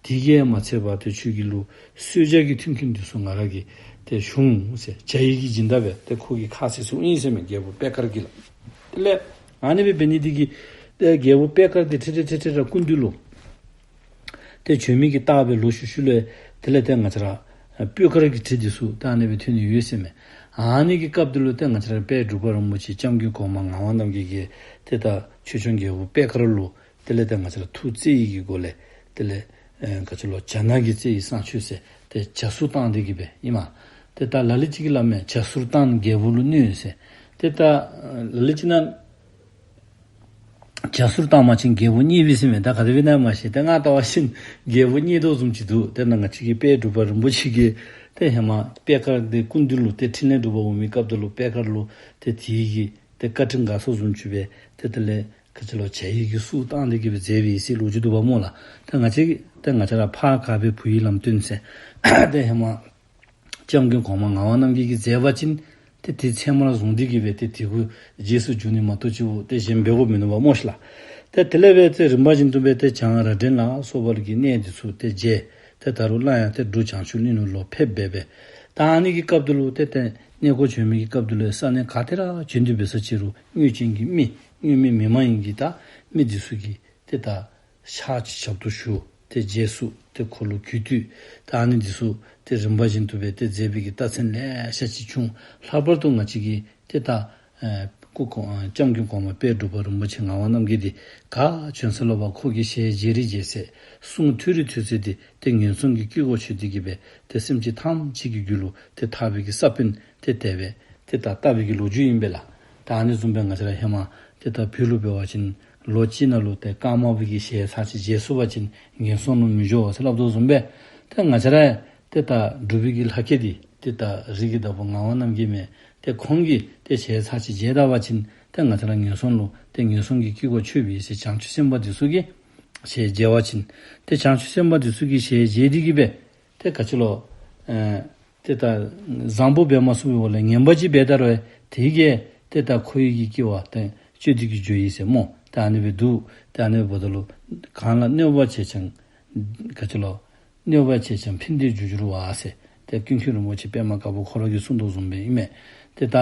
དེ་གིས་མ་ཚད་པར་ཏེ་ཁྱོད་ཀྱི་ལུ་གསོལ་ཇ་གི་མཐུན་རྐྱེན་འདི་ཚུ་ང་ར་གིས་ཏེ་ཞུ་འོང་ཟེར། ཇ་ཡི་གི་སྦྱིན་བདག་སྦེ་ཏེ་ཁོ་གིས་ཁ་བཟེད་ཚུགས་ཨིན་ཟེར་མས་རྒྱལ་པོ་པད་དཀར་གྱིས་ལགས། དེ་ལས་ཨ་ནི་སྦེ་འབད་ནི་འདི་གིས་ཏེ་རྒྱལ་པོ་པད་དཀར་འདི་ཁྲིག་ཁྲི་ཁྲིག་ཁྲི་ར་སྐུ་མདུན་ལུ་ཏེ་བྱོན་མི་གི་རྟགས་སྦེ་ལོག་ཤུལ་ཤུལ་ལས་དེ་ལས་ཏེ་ང་བཅས་ར་སྤོས་དཀར་གྱི་དྲི་འདི་ཚུ་ད་ཨ་ནི་སྦེ་ཐོན་ནི་ཡོད་ཟེར་མས། ཨ་ནི་གི་སྐབས་འདི་ལུ་ཏེ་ང་བཅས་ར་དཔལ་འབྲུག་པ་རིན་པོ་ཆེ་སྐྱབས་མགོན་གོང་མ་ངག་དབང་རྣམ་རྒྱལ་གྱིས་ཏེ་ད་ཆོས་སྐྱོང་རྒྱལ་པོ་པད་དཀར་ལུ་དེ་ལས་ཏེ་ང་བཅས་ར་ཐུགས་བརྩེ་ཡི་གི་སྒོ་ལས་དེ་ལས་ཨེ་ག་ཅི་ལོ་ཇ་ནག་གི་རྩེ་ཡི་བསང་མཆོད་ཟེར་ཏེ་ཇ་གསུར་བཏང་སྟེ་གི་སྦེ་ཨིན་མས། ཏེ་ད་ལ་ལུ་ཅིག་གིས་སླབ་མས་ཇ་གསུར་བཏང་རྒྱལ་པོ་ལུ་གནོད་ཟེར། ཏེ་ད་ལ་ལུ་ཅིག་ནང་ཇ་གསུར་བཏང་པ་ཅིན་རྒྱལ་པོ་མཉེས་པས་ཟེར་མས། ད་ག་དེ་སྦེ་ཨིན་ན་མ་ཤེས། ཏེ་ང་བལྟ་བ་ཅིན་རྒྱལ་པོ་མཉེས་དོ་བཟུམ་ཅིག་འདུག། ཏེ་ནཱ་ང་བཅས་ཀྱི་དཔལ་འབྲུག་པ་རིན་པོ་ཆེ་གིས་ཏེ་ཧེ་མ་པད་དཀར་འདི་སྐུ་མདུན་ལུ་ཏེ་ཕྲིན་ལས་སྒྲུབ་པར་འོང་མི་སྐབས་འདི་ལུ་པད་དཀར་ལུ་ཏེ་དེ་གི་ཏེ་བཀའ་དྲིན་དགའ་ཚོར་བཟུམ་ཅིག་སྦེ་ཏེ་དེ་ལས་ག་ཅི་ལོ་ཇ་ཡི་གི་གསུར་བཏང་སྟེ་གི་སྦེ་མཛད་པའི་ཟེར་ལོ་རྒྱུས་འདུག་པ་སྨོ་ལགས། ཏེ་ང་བཅས་ཀྱི་ཏེ་ང་བཅས་ར་ཕ་དགའ་བའི་བུ་ཡི་ལམ་སྟོན་ཟེར་ཏེ་ཧེ་མ་སྐྱབས་མགོན་གོང་མ་ངག་དབང་རྣམ་རྒྱལ་གྱིས་མཛད་པ་ཅིན་ཏེ་དེ་ཚད་མར་བཟུང་སྟེ་གི་སྦེ་ཏེ་དེ་གུ་རྗེས་སུ་འཇུག་ནི་མ་གཏོགས་ཅིག་པོ་ཏེ་གཞན་འབད་དགོཔ་མིན་ནུག་པ་སྨོ་ཤི་ལགས། ཏེ་དེ་ལས་སྦེ་ཏེ་རིམ་པ་བཞིན་དུ་སྦེ་ཏེ་བྱང་རྭ་སྒྲེང་ལ་སོགས་པ་ལུ་གི་གནས་འདི་ཚུ་ཏེ་མཇལ། ཏེ་ད་རུང་སླར་ཡང་ཏེ་འབྲུག་བྱང་ཆུབ་གླིང་ལུ་ལོག་ཕེབས་སྦེ་སྦེ། ད་ཨ་ནི་གི་སྐབས་འདི་ལུ་ཏེ་ཏེ་གནས་སྐོར་བྱོན་མི་གི་སྐབས་འདི་ལུ་ས་གནས་ག་ཏེ་ར་བྱོན་ཏེ་འབད་ས་ཅིག་རུང་དངོས་ཅན་གྱི་མི་དངོས་མེད་མི་མ་ཡིན་གྱི་ད་མི་འདི་ཚུ་གིས་ཏེ་ད་ཕྱག་ཅིག་ཞབས་ཏོག་ཞུ། ཏེ་རྗེས་སུ་ཏེ་ཁོ་ལུ་གུས་བཏུད། ད་ཨ་ནི་འདི་ཚུ་ཏེ་རིམ་པ་བཞིན་དུ་སྦེ་ཏེ་མཛད་པའི་གི་རྟགས་མཚན་ལེ་ཤ་ཅིག་བྱུང་། ལྷག་པར་དུ་ང་བཅས་ཀྱི་ཏེ་ད་ཨེ་སྐུ་གོང་ཨེ་སྐྱབས་མགོན་གོང་མ་དཔལ་འབྲུག་པ་རིན་པོ་ཆེ་ངག་དབང་རྣམ་རྒྱལ་འདི་ག་བྱོན་ས་ལུ་ཕར་ཁོ་གི་ཞལ་མཇལ་རིགས་མཇལ་ཚད་གསུང་ཐོས་རིགས་ཐོས་ཚད་འདི་ཏེ་ངན་སོང་གི་སྐྱེ་སྒོ་ཆོད་དེ་གི་སྦེ་ཏེ་སེམས་ཅན་ཐམས་ཅད་ཀྱི་རྒྱུད་ལུ་ཏེ་ཐར་པའི་གི་ས་བོན་ཏེ་དེ་སྦེ་ཏེ་ད་བཏབ་པའི་གི་ལོ་རྒྱུས་ཨིན་པས་ལགས། ད་ཨ་ནི་བཟུམ་སྦེ་ང་བཅས་ར་ཧེ་མ་ཏེ་ད་བོད་ལུ་འབད་བ་ཅིན་ལོ་གཅིག་ནང་ལུ་ཏེ་ཀརྨ་པའི་གི་ཞལ་ཚར་ཅིག་མཇལ་ཚུགས་པ་ཅིན་ངན་སོང་ལུ་མི་འགྱོ་ཟེར་སླབ་དོ་བཟུམ་སྦེ་ཏེ་ང་བཅས་ར་ཏེ་ད་འབྲུག་པའི་གི་ལྷ་སྐལ་འདི་ཏེ་ད་རིགས་ཀྱི་བདག་པོ་ངག་དབང་རྣམ་རྒྱལ་མས། ཏེ་ཁོང་གི་ཏེ་ཞལ་ཚར་ཅིག་མཇལ་ད་པ་ཅིན་ཏེ་ང་བཅས་ར་ངན་སོང་ལུ་ཏེ་ངན་སོང་གི་སྐྱེ་སྒོ་ཆོད་པས་ཟེར་བྱང་ཆུབ་སེམས་དཔའ་འདི་ཚུ་གི་ཞལ་མཇལ་བ་ཅིན་ཏེ་བྱང་ཆུབ་སེམས་དཔའ་འདི་ཚུ་གི་ཞལ་མཇལ་ཏེ་གི་སྦེ་ཏེ་ག་ཅི་ལོ་ཨེ་ཏེ་ད་བཟང་པོ་འབད་མ་ཚུགས་པའི་འོག་ལས་ངན་པ་ཅིག་འབད་ད་རུང་དེ་གིས་ཏེ་ད་ཁོ་གི་སྐྱེ་བ་ཏེ་གཅོད་དེ་གི་འགྱོ་ཡི་ཟེར་སྨོ། ཏེ་ཨ་ནི་སྦེ་འདུག། ཏེ་ཨ་ནི་འབདཝ་ད་ལུ་གང་ལ་གནོད་པ་བྱས་ཀྱང་ག་ཅི་ལོ། གནོད་པ་བྱས་ཀྱང་ཕན་བདེའི་རྒྱུར་འགྱུར་བ་ཟེར། ཏེ་ཀུན་མཁྱེན་རིན་པོ་ཆེ་པདྨ་དཀར་པོ་ཁོ་ར་གིས་གསུངས་དོ་བཟུམ་སྦེ་ཨིན་མས། ཏེ་ད་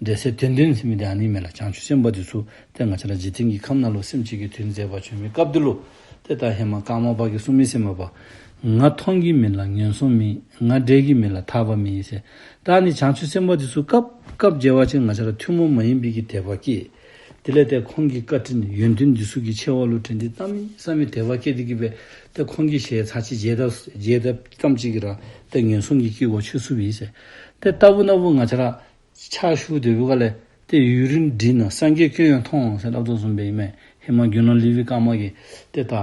འབྲེལ་ཚད་དོན་ལྡན་ཟེར་མི་འདི་ཨ་ནི་མས་ལགས། བྱང་ཆུབ་སེམས་དཔའ་འདི་ཚུ་ཏེ་ང་བཅས་ར་འཇིག་རྟེན་གྱི་ཁམས་ནང་ལུ་སེམས་ཅན་གྱི་དོན་མཛད་པར་བྱོན་མི་སྐབས་འདི་ལུ་ཏེ་ད་ཧེ་མ་ཀརྨ་པ་གིས་གསུངས་མི་ཟེར་མས་པ། ང་མཐོང་གི་མིན་ལ་ངན་སོང་མེད། ང་འབྲེལ་གྱི་མིན་ལ་ཐར་པ་མེད་ཟེར། ད་ཨ་ནི་བྱང་ཆུབ་སེམས་དཔའ་འདི་ཚུ་སྐབས་སྐབས་མཇལ་བ་ཅིན་ང་བཅས་ར་ཐུན་མོང་མ་ཡིན་པའི་གི་དད་པ་སྐྱེ། དེ་ལས་ཏེ་ཁོང་གི་བཀའ་དྲིན་ཡོན་ཏན་འདི་ཚུ་གི་ཆེ་བ་ལུ་དྲན་ཏེ་གནམ་མེད་ས་མེད་དད་པ་སྐྱེས་ཏེ་གི་སྦེ་ཏེ་ཁོང་གི་ཞལ་ཚར་གཅིག་མཇལ་ད་མཇལ་ད་ཙམ་ཅིག་གིས་ར་ཏེ་ངན་སོང་གི་སྐྱེ་སྒོ་ཆོད་ཚུགས་པས་ཟེར། ཏེ་ལྟ་བུ་ན་བུ་ང་བཅས་ར་ཕྱག་ཞུ་སྡོད་པའི་སྒང་ལས་ཏེ་ཡུན་རིང་འདྲིས་ན་སངས་རྒྱས་སྐྱོན་ཡང་མཐོང་ཟེར་སླབ་དོ་བཟུམ་སྦེ་ཨིན་མས། ཧེ་མ་དགེ་སློང་ལེའུའི་ཀརྨ་གིས་ཏེ་ད་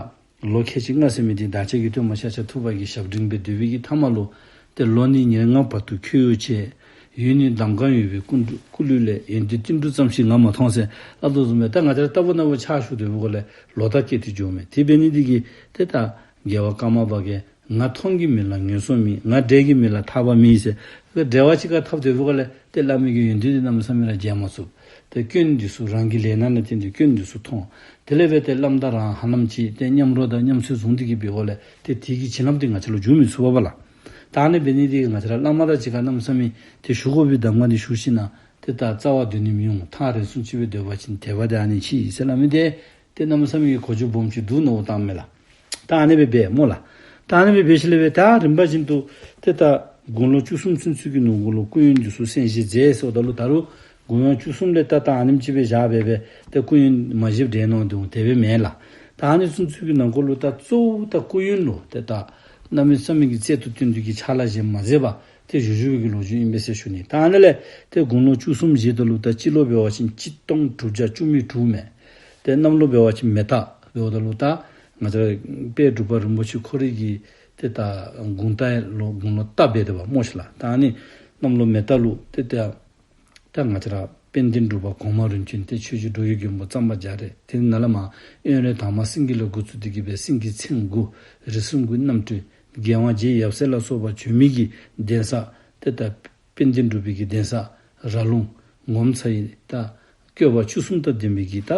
ལོ་ཁལ་གཅིག་ལྔ་ཟེར་མི་འདི་བདག་ཅག་གི་སྟོན་པ་ཤཱཀྱ་ཐུབ་པ་གི་ཞབས་འབྲིང་སྦེ་སྡོད་པའི་གི་མཐའ་མ་ལུ་ཏེ་ལོ་ནི་ཉེར་ལྔ་བར་དུ་ཁྱོད་ཡུལ་བྱས། ཡུལ་ནི་འདམ་གང་ཡོད་པའི་སྐུ་འདུ་སྐུ་ལུས་ལས། ཡོན་ཏན་ཏིལ་འབྲུ་ཙམ་ཞིག་ང་མ་མཐོང་ཟེར་སླབ་དོ་བཟུམ་སྦེ་ད་ང་བཅས་ར་ལྟ་བུ་ན་བུ་ཕྱག་ཞུ་སྡོད་པའི་སྒང་ལས་ལོག་ལྟ་སྐྱེས་ཏེ་འགྱོཝ་མས། དེ་འབད་ནི་འདི་གིས་ཏེ་ད་རྒྱལ་བ་ཀརྨ་པ་གིས་ང་མཐོང་གི་མིན་ལ་ངན་སོང་མེད། ང་འབྲེལ་གྱི་མིན་ལ་ཐར་པ་མེད་ཟེར། འབྲེལ་བ་གཅིག་ཁར་འཐབ་སྡོད་པའི་སྒང་ལས་ཏེ་བླ་མའི་གི་ཡོན་ཏན་འདི་གནམ་མེད་ས་མེད་ར་མཇལ་མ་ཚུགས། ཏེ་སྐྱོན་འདི་ཚུ་རང་གི་ལས་སྣང་ལུ་བརྟེན་ཏེ་སྐྱོན་འདི་ཚུ་མཐོང་། དེ་ལས་འབད་ཏེ་བླམ་དང་རང་ཧ་ལམ་གཅིག་ཏེ་མཉམ་རོགས་དང་མཉམ་ཚུལ་བཟུང་སྟེ་གི་སྦེ་འོ་ལས་ཏེ་དེ་གི་བྱིན་རླབས་འདི་ང་བཅས་ལུ་འཇུག་མི་ཚུགས་པས་ལགས། ད་ཨ་ནི་འབད་ནི་འདི་གིས་ང་བཅས་ར་བླ་མ་དང་གཅིག་ཁར་གནམ་མེད་ས་མེད་ཏེ་ཞུ་དགོ་པའི་གདམས་ངག་འདི་ཞུ་ཞིན་ན་ཏེ་ད་རྩ་བ་སྡོད་ནི་མི་འོང་། ཐག་རིང་སུ་ཅིག་སྦེ་སྡོད་པ་ཅིན་དད་པ་འདི་ཨ་ནི་ཆེ་ཟེར་སླབ་མི་འདི་ཏེ་གནམ་མེད་ས་མེད་ཀྱི་གོ་རྒྱུ་སྦོམ་ཅིག་འདུག་མནོ་བཏངམ་མས་ལགས། ད་ཨ་ནི་སྦེ་འབད་སྨོ་ལགས། ད་ཨ་ནི་སྦེ་འབད་ཞིནམ་ལས་འབད་ད་རིམ་པ་བཞིན་དུ་ཏེ་ད་དགུང་ལོ་བཅུ་གསུམ་ཚུན་ཚོད་ཀྱི་ནང་འཁོད་ལུ་སྐུ་ཡོན་འདི་ཚུ་གསན་བཞེས་མཛད་ཟེརཝ་ད་ལུ་ད་རུང་དགུང་ལོ་བཅུ་གསུམ་ལས་ད་ད་ཨ་ནེམ་ཅིག་སྦེ་བཞག་སྦེ་སྦེ་ཏེ་སྐུ་ཡོན་མ་བཞེསཔ་འདྲས་མནོ་དོ་དེ་སྦེ་མེན་ལགས། ད་ཨ་ནི་ཚུན་ཚོད་ཀྱི་ནང་འཁོད་ལུ་ད་གཙོ་བོ་ད་སྐུ་ཡོན་ལུ་ཏེ་ད་གནམ་མེད་ས་མེད་ཀྱི་རྩལ་དུ་བཏོན་ཏེ་གི་ཕྱག་ལཱ་གཞན་མ་མཛད་པར་ཏེ་བཞུགས་བཞུགས་པའི་གི་ལོ་རྒྱུས་ཨིན་པས་ཟེར་ཞུ་ནི། ད་ཨ་ནི་ལས་ཏེ་དགུང་ལོ་བཅུ་གསུམ་བཞེསཔ་ད་ལུ་ད་སྤྱི་ལོ་འབད་བ་ཅིན་གཅིག་སྟོང་དྲུག་བརྒྱ་བཅུ་མེད་དྲུག་མས། ཏེ་གནམ་ལོ་འབད་བ་ཅིན་མེ་རྟ་འབདཝ་ད་ལུ་ད་ང་བཅས་ར་དཔལ་འབྲུག་པ་རིན་པོ་ཆེ་ཁོ་རའི་གི་ཏེ་ད་དགུང་རྟ་ལུ་དགུང་ལོ་རྟ་འབད་དེ་འབདཝ་སྨོ་ཤིག་ལགས། ད་ཨ་ནི་གནམ་ལོ་མེ་རྟ་ལུ་ཏེ་ད་ད་ང་བཅས་ར་དཔལ་ལྡན་འབྲུག་པ་གོང་མ་རིམ་བྱོན་ཏེ་ཆོས་རྗེ་འགྲོ་བའི་མགོན་པོ་གཙང་པ་རྒྱ་རས། དེ་ནང་ལས་མར་དབོན་རས་དར་མ་སེང་གེ་ལས་འགོ་བཙུགས་ཏེ་གི་སྦེ་སེང་གེའི་མཚན་དགུ། རིགས་གསུམ་གྱི་རྣམ་སྤྲུལ། རྒྱལ་དབང་རྗེ་ཡབ་སྲས་ལ་སོགས་པ་བྱོན་མི་གི་གདན་ས་ཏེ་ད་དཔལ་ལྡན་འབྲུག་པའི་གི་གདན་ས་ར་ལུང་ངོ་མཚར་ཡི་ད་བཀོད་པ་བཅུ་གསུམ་དང་ལྡན་པའི་གི་ད་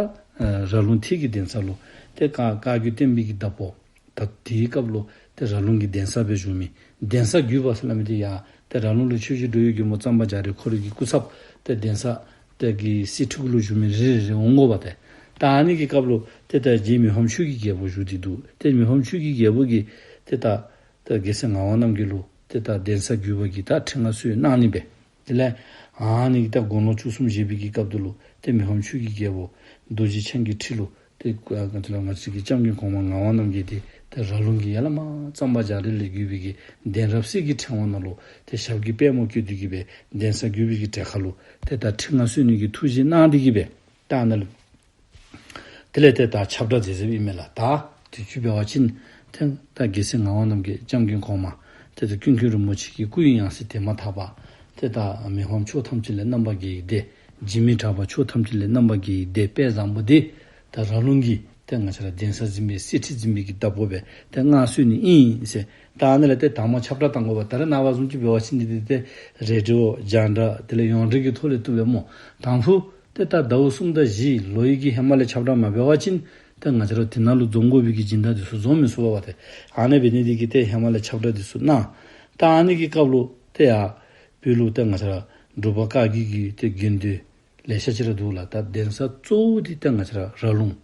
ར་ལུང་མཐིལ་གྱི་གདན་ས་ལུ་ཏེ་བཀའ་བཀའ་བརྒྱུད་བསྟན་པའི་གི་བདག་པོ་ད་དེའི་སྐབས་ལུ་ཏེ་ར་ལུང་གི་གདན་ས་སྦེ་བཞུགས་མི་གདན་ས་བརྒྱུད་པ་ཟེར་སླབ་མི་འདི་ཡང་ཏེ་ར་ལུང་ལུ་ཆོས་རྗེ་འགྲོ་བའི་མགོན་པོ་གཙང་པ་རྒྱ་རས་ཁོ་རའི་གི་སྐུ་ཚབ་ཏེ་གདན་ས་ཏེ་གི་གསེར་ཁྲི་གུ་ལུ་བཞུགས་མི་རེ་རེ་རེ་འོང་དགོ་པས་ཏེ། ད་ཨ་ནི་གི་སྐབས་ལུ་ཏེ་ད་རྗེ་མི་ཕམ་ཆོས་ཀྱི་རྒྱལ་པོ་བཞུགས་ཏེ་འདུག། ཏེ་མི་ཕམ་ཆོས་ཀྱི་རྒྱལ་པོ་གིས་ཏེ་ད་ད་རྒྱལ་སྲས་ངག་དབང་རྣམ་རྒྱལ་ལུ་ཏེ་ད་གདན་ས་བརྒྱུད་པ་གི་ད་ཁྲི་མངའ་གསོལ་གནང་ནི་སྦེ། དེ་ལས་ཨ་ནི་གི་ད་དགུང་ལོ་བཅུ་གསུམ་བཞེས་པའི་གི་སྐབས་དེ་ལུ་ཏེ་མི་ཕམ་ཆོས་ཀྱི་རྒྱལ་པོ་རྡོ་རྗེ་འཆང་གི་ཁྲི་ལུ་ཏེ་ང་བཅས་ལུ་ང་བཅས་ཀྱི་སྐྱབས་མགོན་གོང་མ་ངག་དབང་རྣམ་རྒྱལ་འདི་ཏེ་ར་ལུང་གི་ཡ་བླ་མ་གཙང་པ་རྒྱ་རས་ལས་བརྒྱུད་པའི་གི་གདན་རབས་གསེར་གྱི་ཕྲེང་བ་ནང་ལུ་ཏེ་ཞབས་ཀྱི་པདྨོ་བཀོད་དེ་གི་སྦེ་གདན་ས་བརྒྱུད་པའི་གི་གྲལ་ཁར་ལུ་ཏེ་ད་ཁྲི་མངའ་གསོལ་ནི་གི་ཐུགས་བཞེད་གནང་སྟེ་གི་སྦེ་ད་ཨ་ནཱ་ལུ་དེ་ལས་ཏེ་ད་ཁྱབ་བསྒྲགས་མཛད་མཛདཔ་ཨིན་མས་ལགས། ད་དུས་ཅི་འབད་བ་ཅིན་ཏེ་ད་རྒྱལ་སྲས་ངག་དབང་རྣམ་རྒྱལ་སྐྱབས་མགོན་གོང་མ་ཏེ་ད་ཀུན་མཁྱེན་རིན་པོ་ཆེ་གི་སྐུའི་ཡང་སྲིད་དེ་མ་ཐག་པ་ཏེ་ད་མི་ཕམ་ཕྱོགས་ཐམས་ཅད་ལས་རྣམ་པར་རྒྱལ་བའི་སྡེ། འཇིགས་མེད་གྲགས་པ་ཕྱོགས་ཐམས་ཅད་ལས་རྣམ་པར་རྒྱལ་བའི་སྡེ་དཔལ་བཟང་པོ་འདི་ད་ར་ལུང་གི་ཏེ་ང་བཅས་ར་གདན་ས་འཛིན་པའི་གསེར་ཁྲི་འཛིན་པའི་གི་བདག་པོ་སྦེ་ཏེ་མངའ་གསོལ་ནི་ཨིན་ཟེར། ད་ཨ་ནི་ལས་ཏེ་དང་པ་ཁྱབ་བསྒྲགས་གཏང་དགོ་པས། ད་རེས་ནངས་པ་བཟུམ་ཅིག་འབད་བ་ཅིན་འདི་ཏེ་རེ་ཌི་ཡོ་རྒྱང་བསྒྲགས་དེ་ལས་ཡོངས་འབྲེལ་གྱི་ཐོག་ལས་བཏུབ་པས་སྨོ། དང་ཕུ་ཏེ་ད་ཟླཝ་གསུམ་དང་བཞི་ལོ་ཡི་གི་ཧེ་མ་ལས་ཁྱབ་བསྒྲགས་མ་འབད་བ་ཅིན་ཏེ་ང་བཅས་ར་དེ་ནང་ལུ་འཛོམས་དགོ་པའི་གི་སྦྱིན་བདག་འདི་ཚུ་འཛོམས་མི་ཚུགས་པས་ཏེ། ཨ་ནི་འབད་ནི་འདི་གིས་ཏེ་ཧེ་མ་ལས་ཁྱབ་བསྒྲགས་འདི་ཚུ་གནང་། ད་ཨ་ནི་གི་སྐབས་ལུ་ཏེ་ཡར་བོད་ལུ་ཏེ་ང་བཅས་ར་འབྲུག་པ་བཀའ་བརྒྱུད་ཀྱི་ཏེ་དགོན་སྡེ་ལེ་ཤ་ཅིག་ར་འདུག་ལགས། ད་གདན་ས་གཙོ་བོ་འདི་ཏེ་ང་བཅས་ར་ར་ལུང་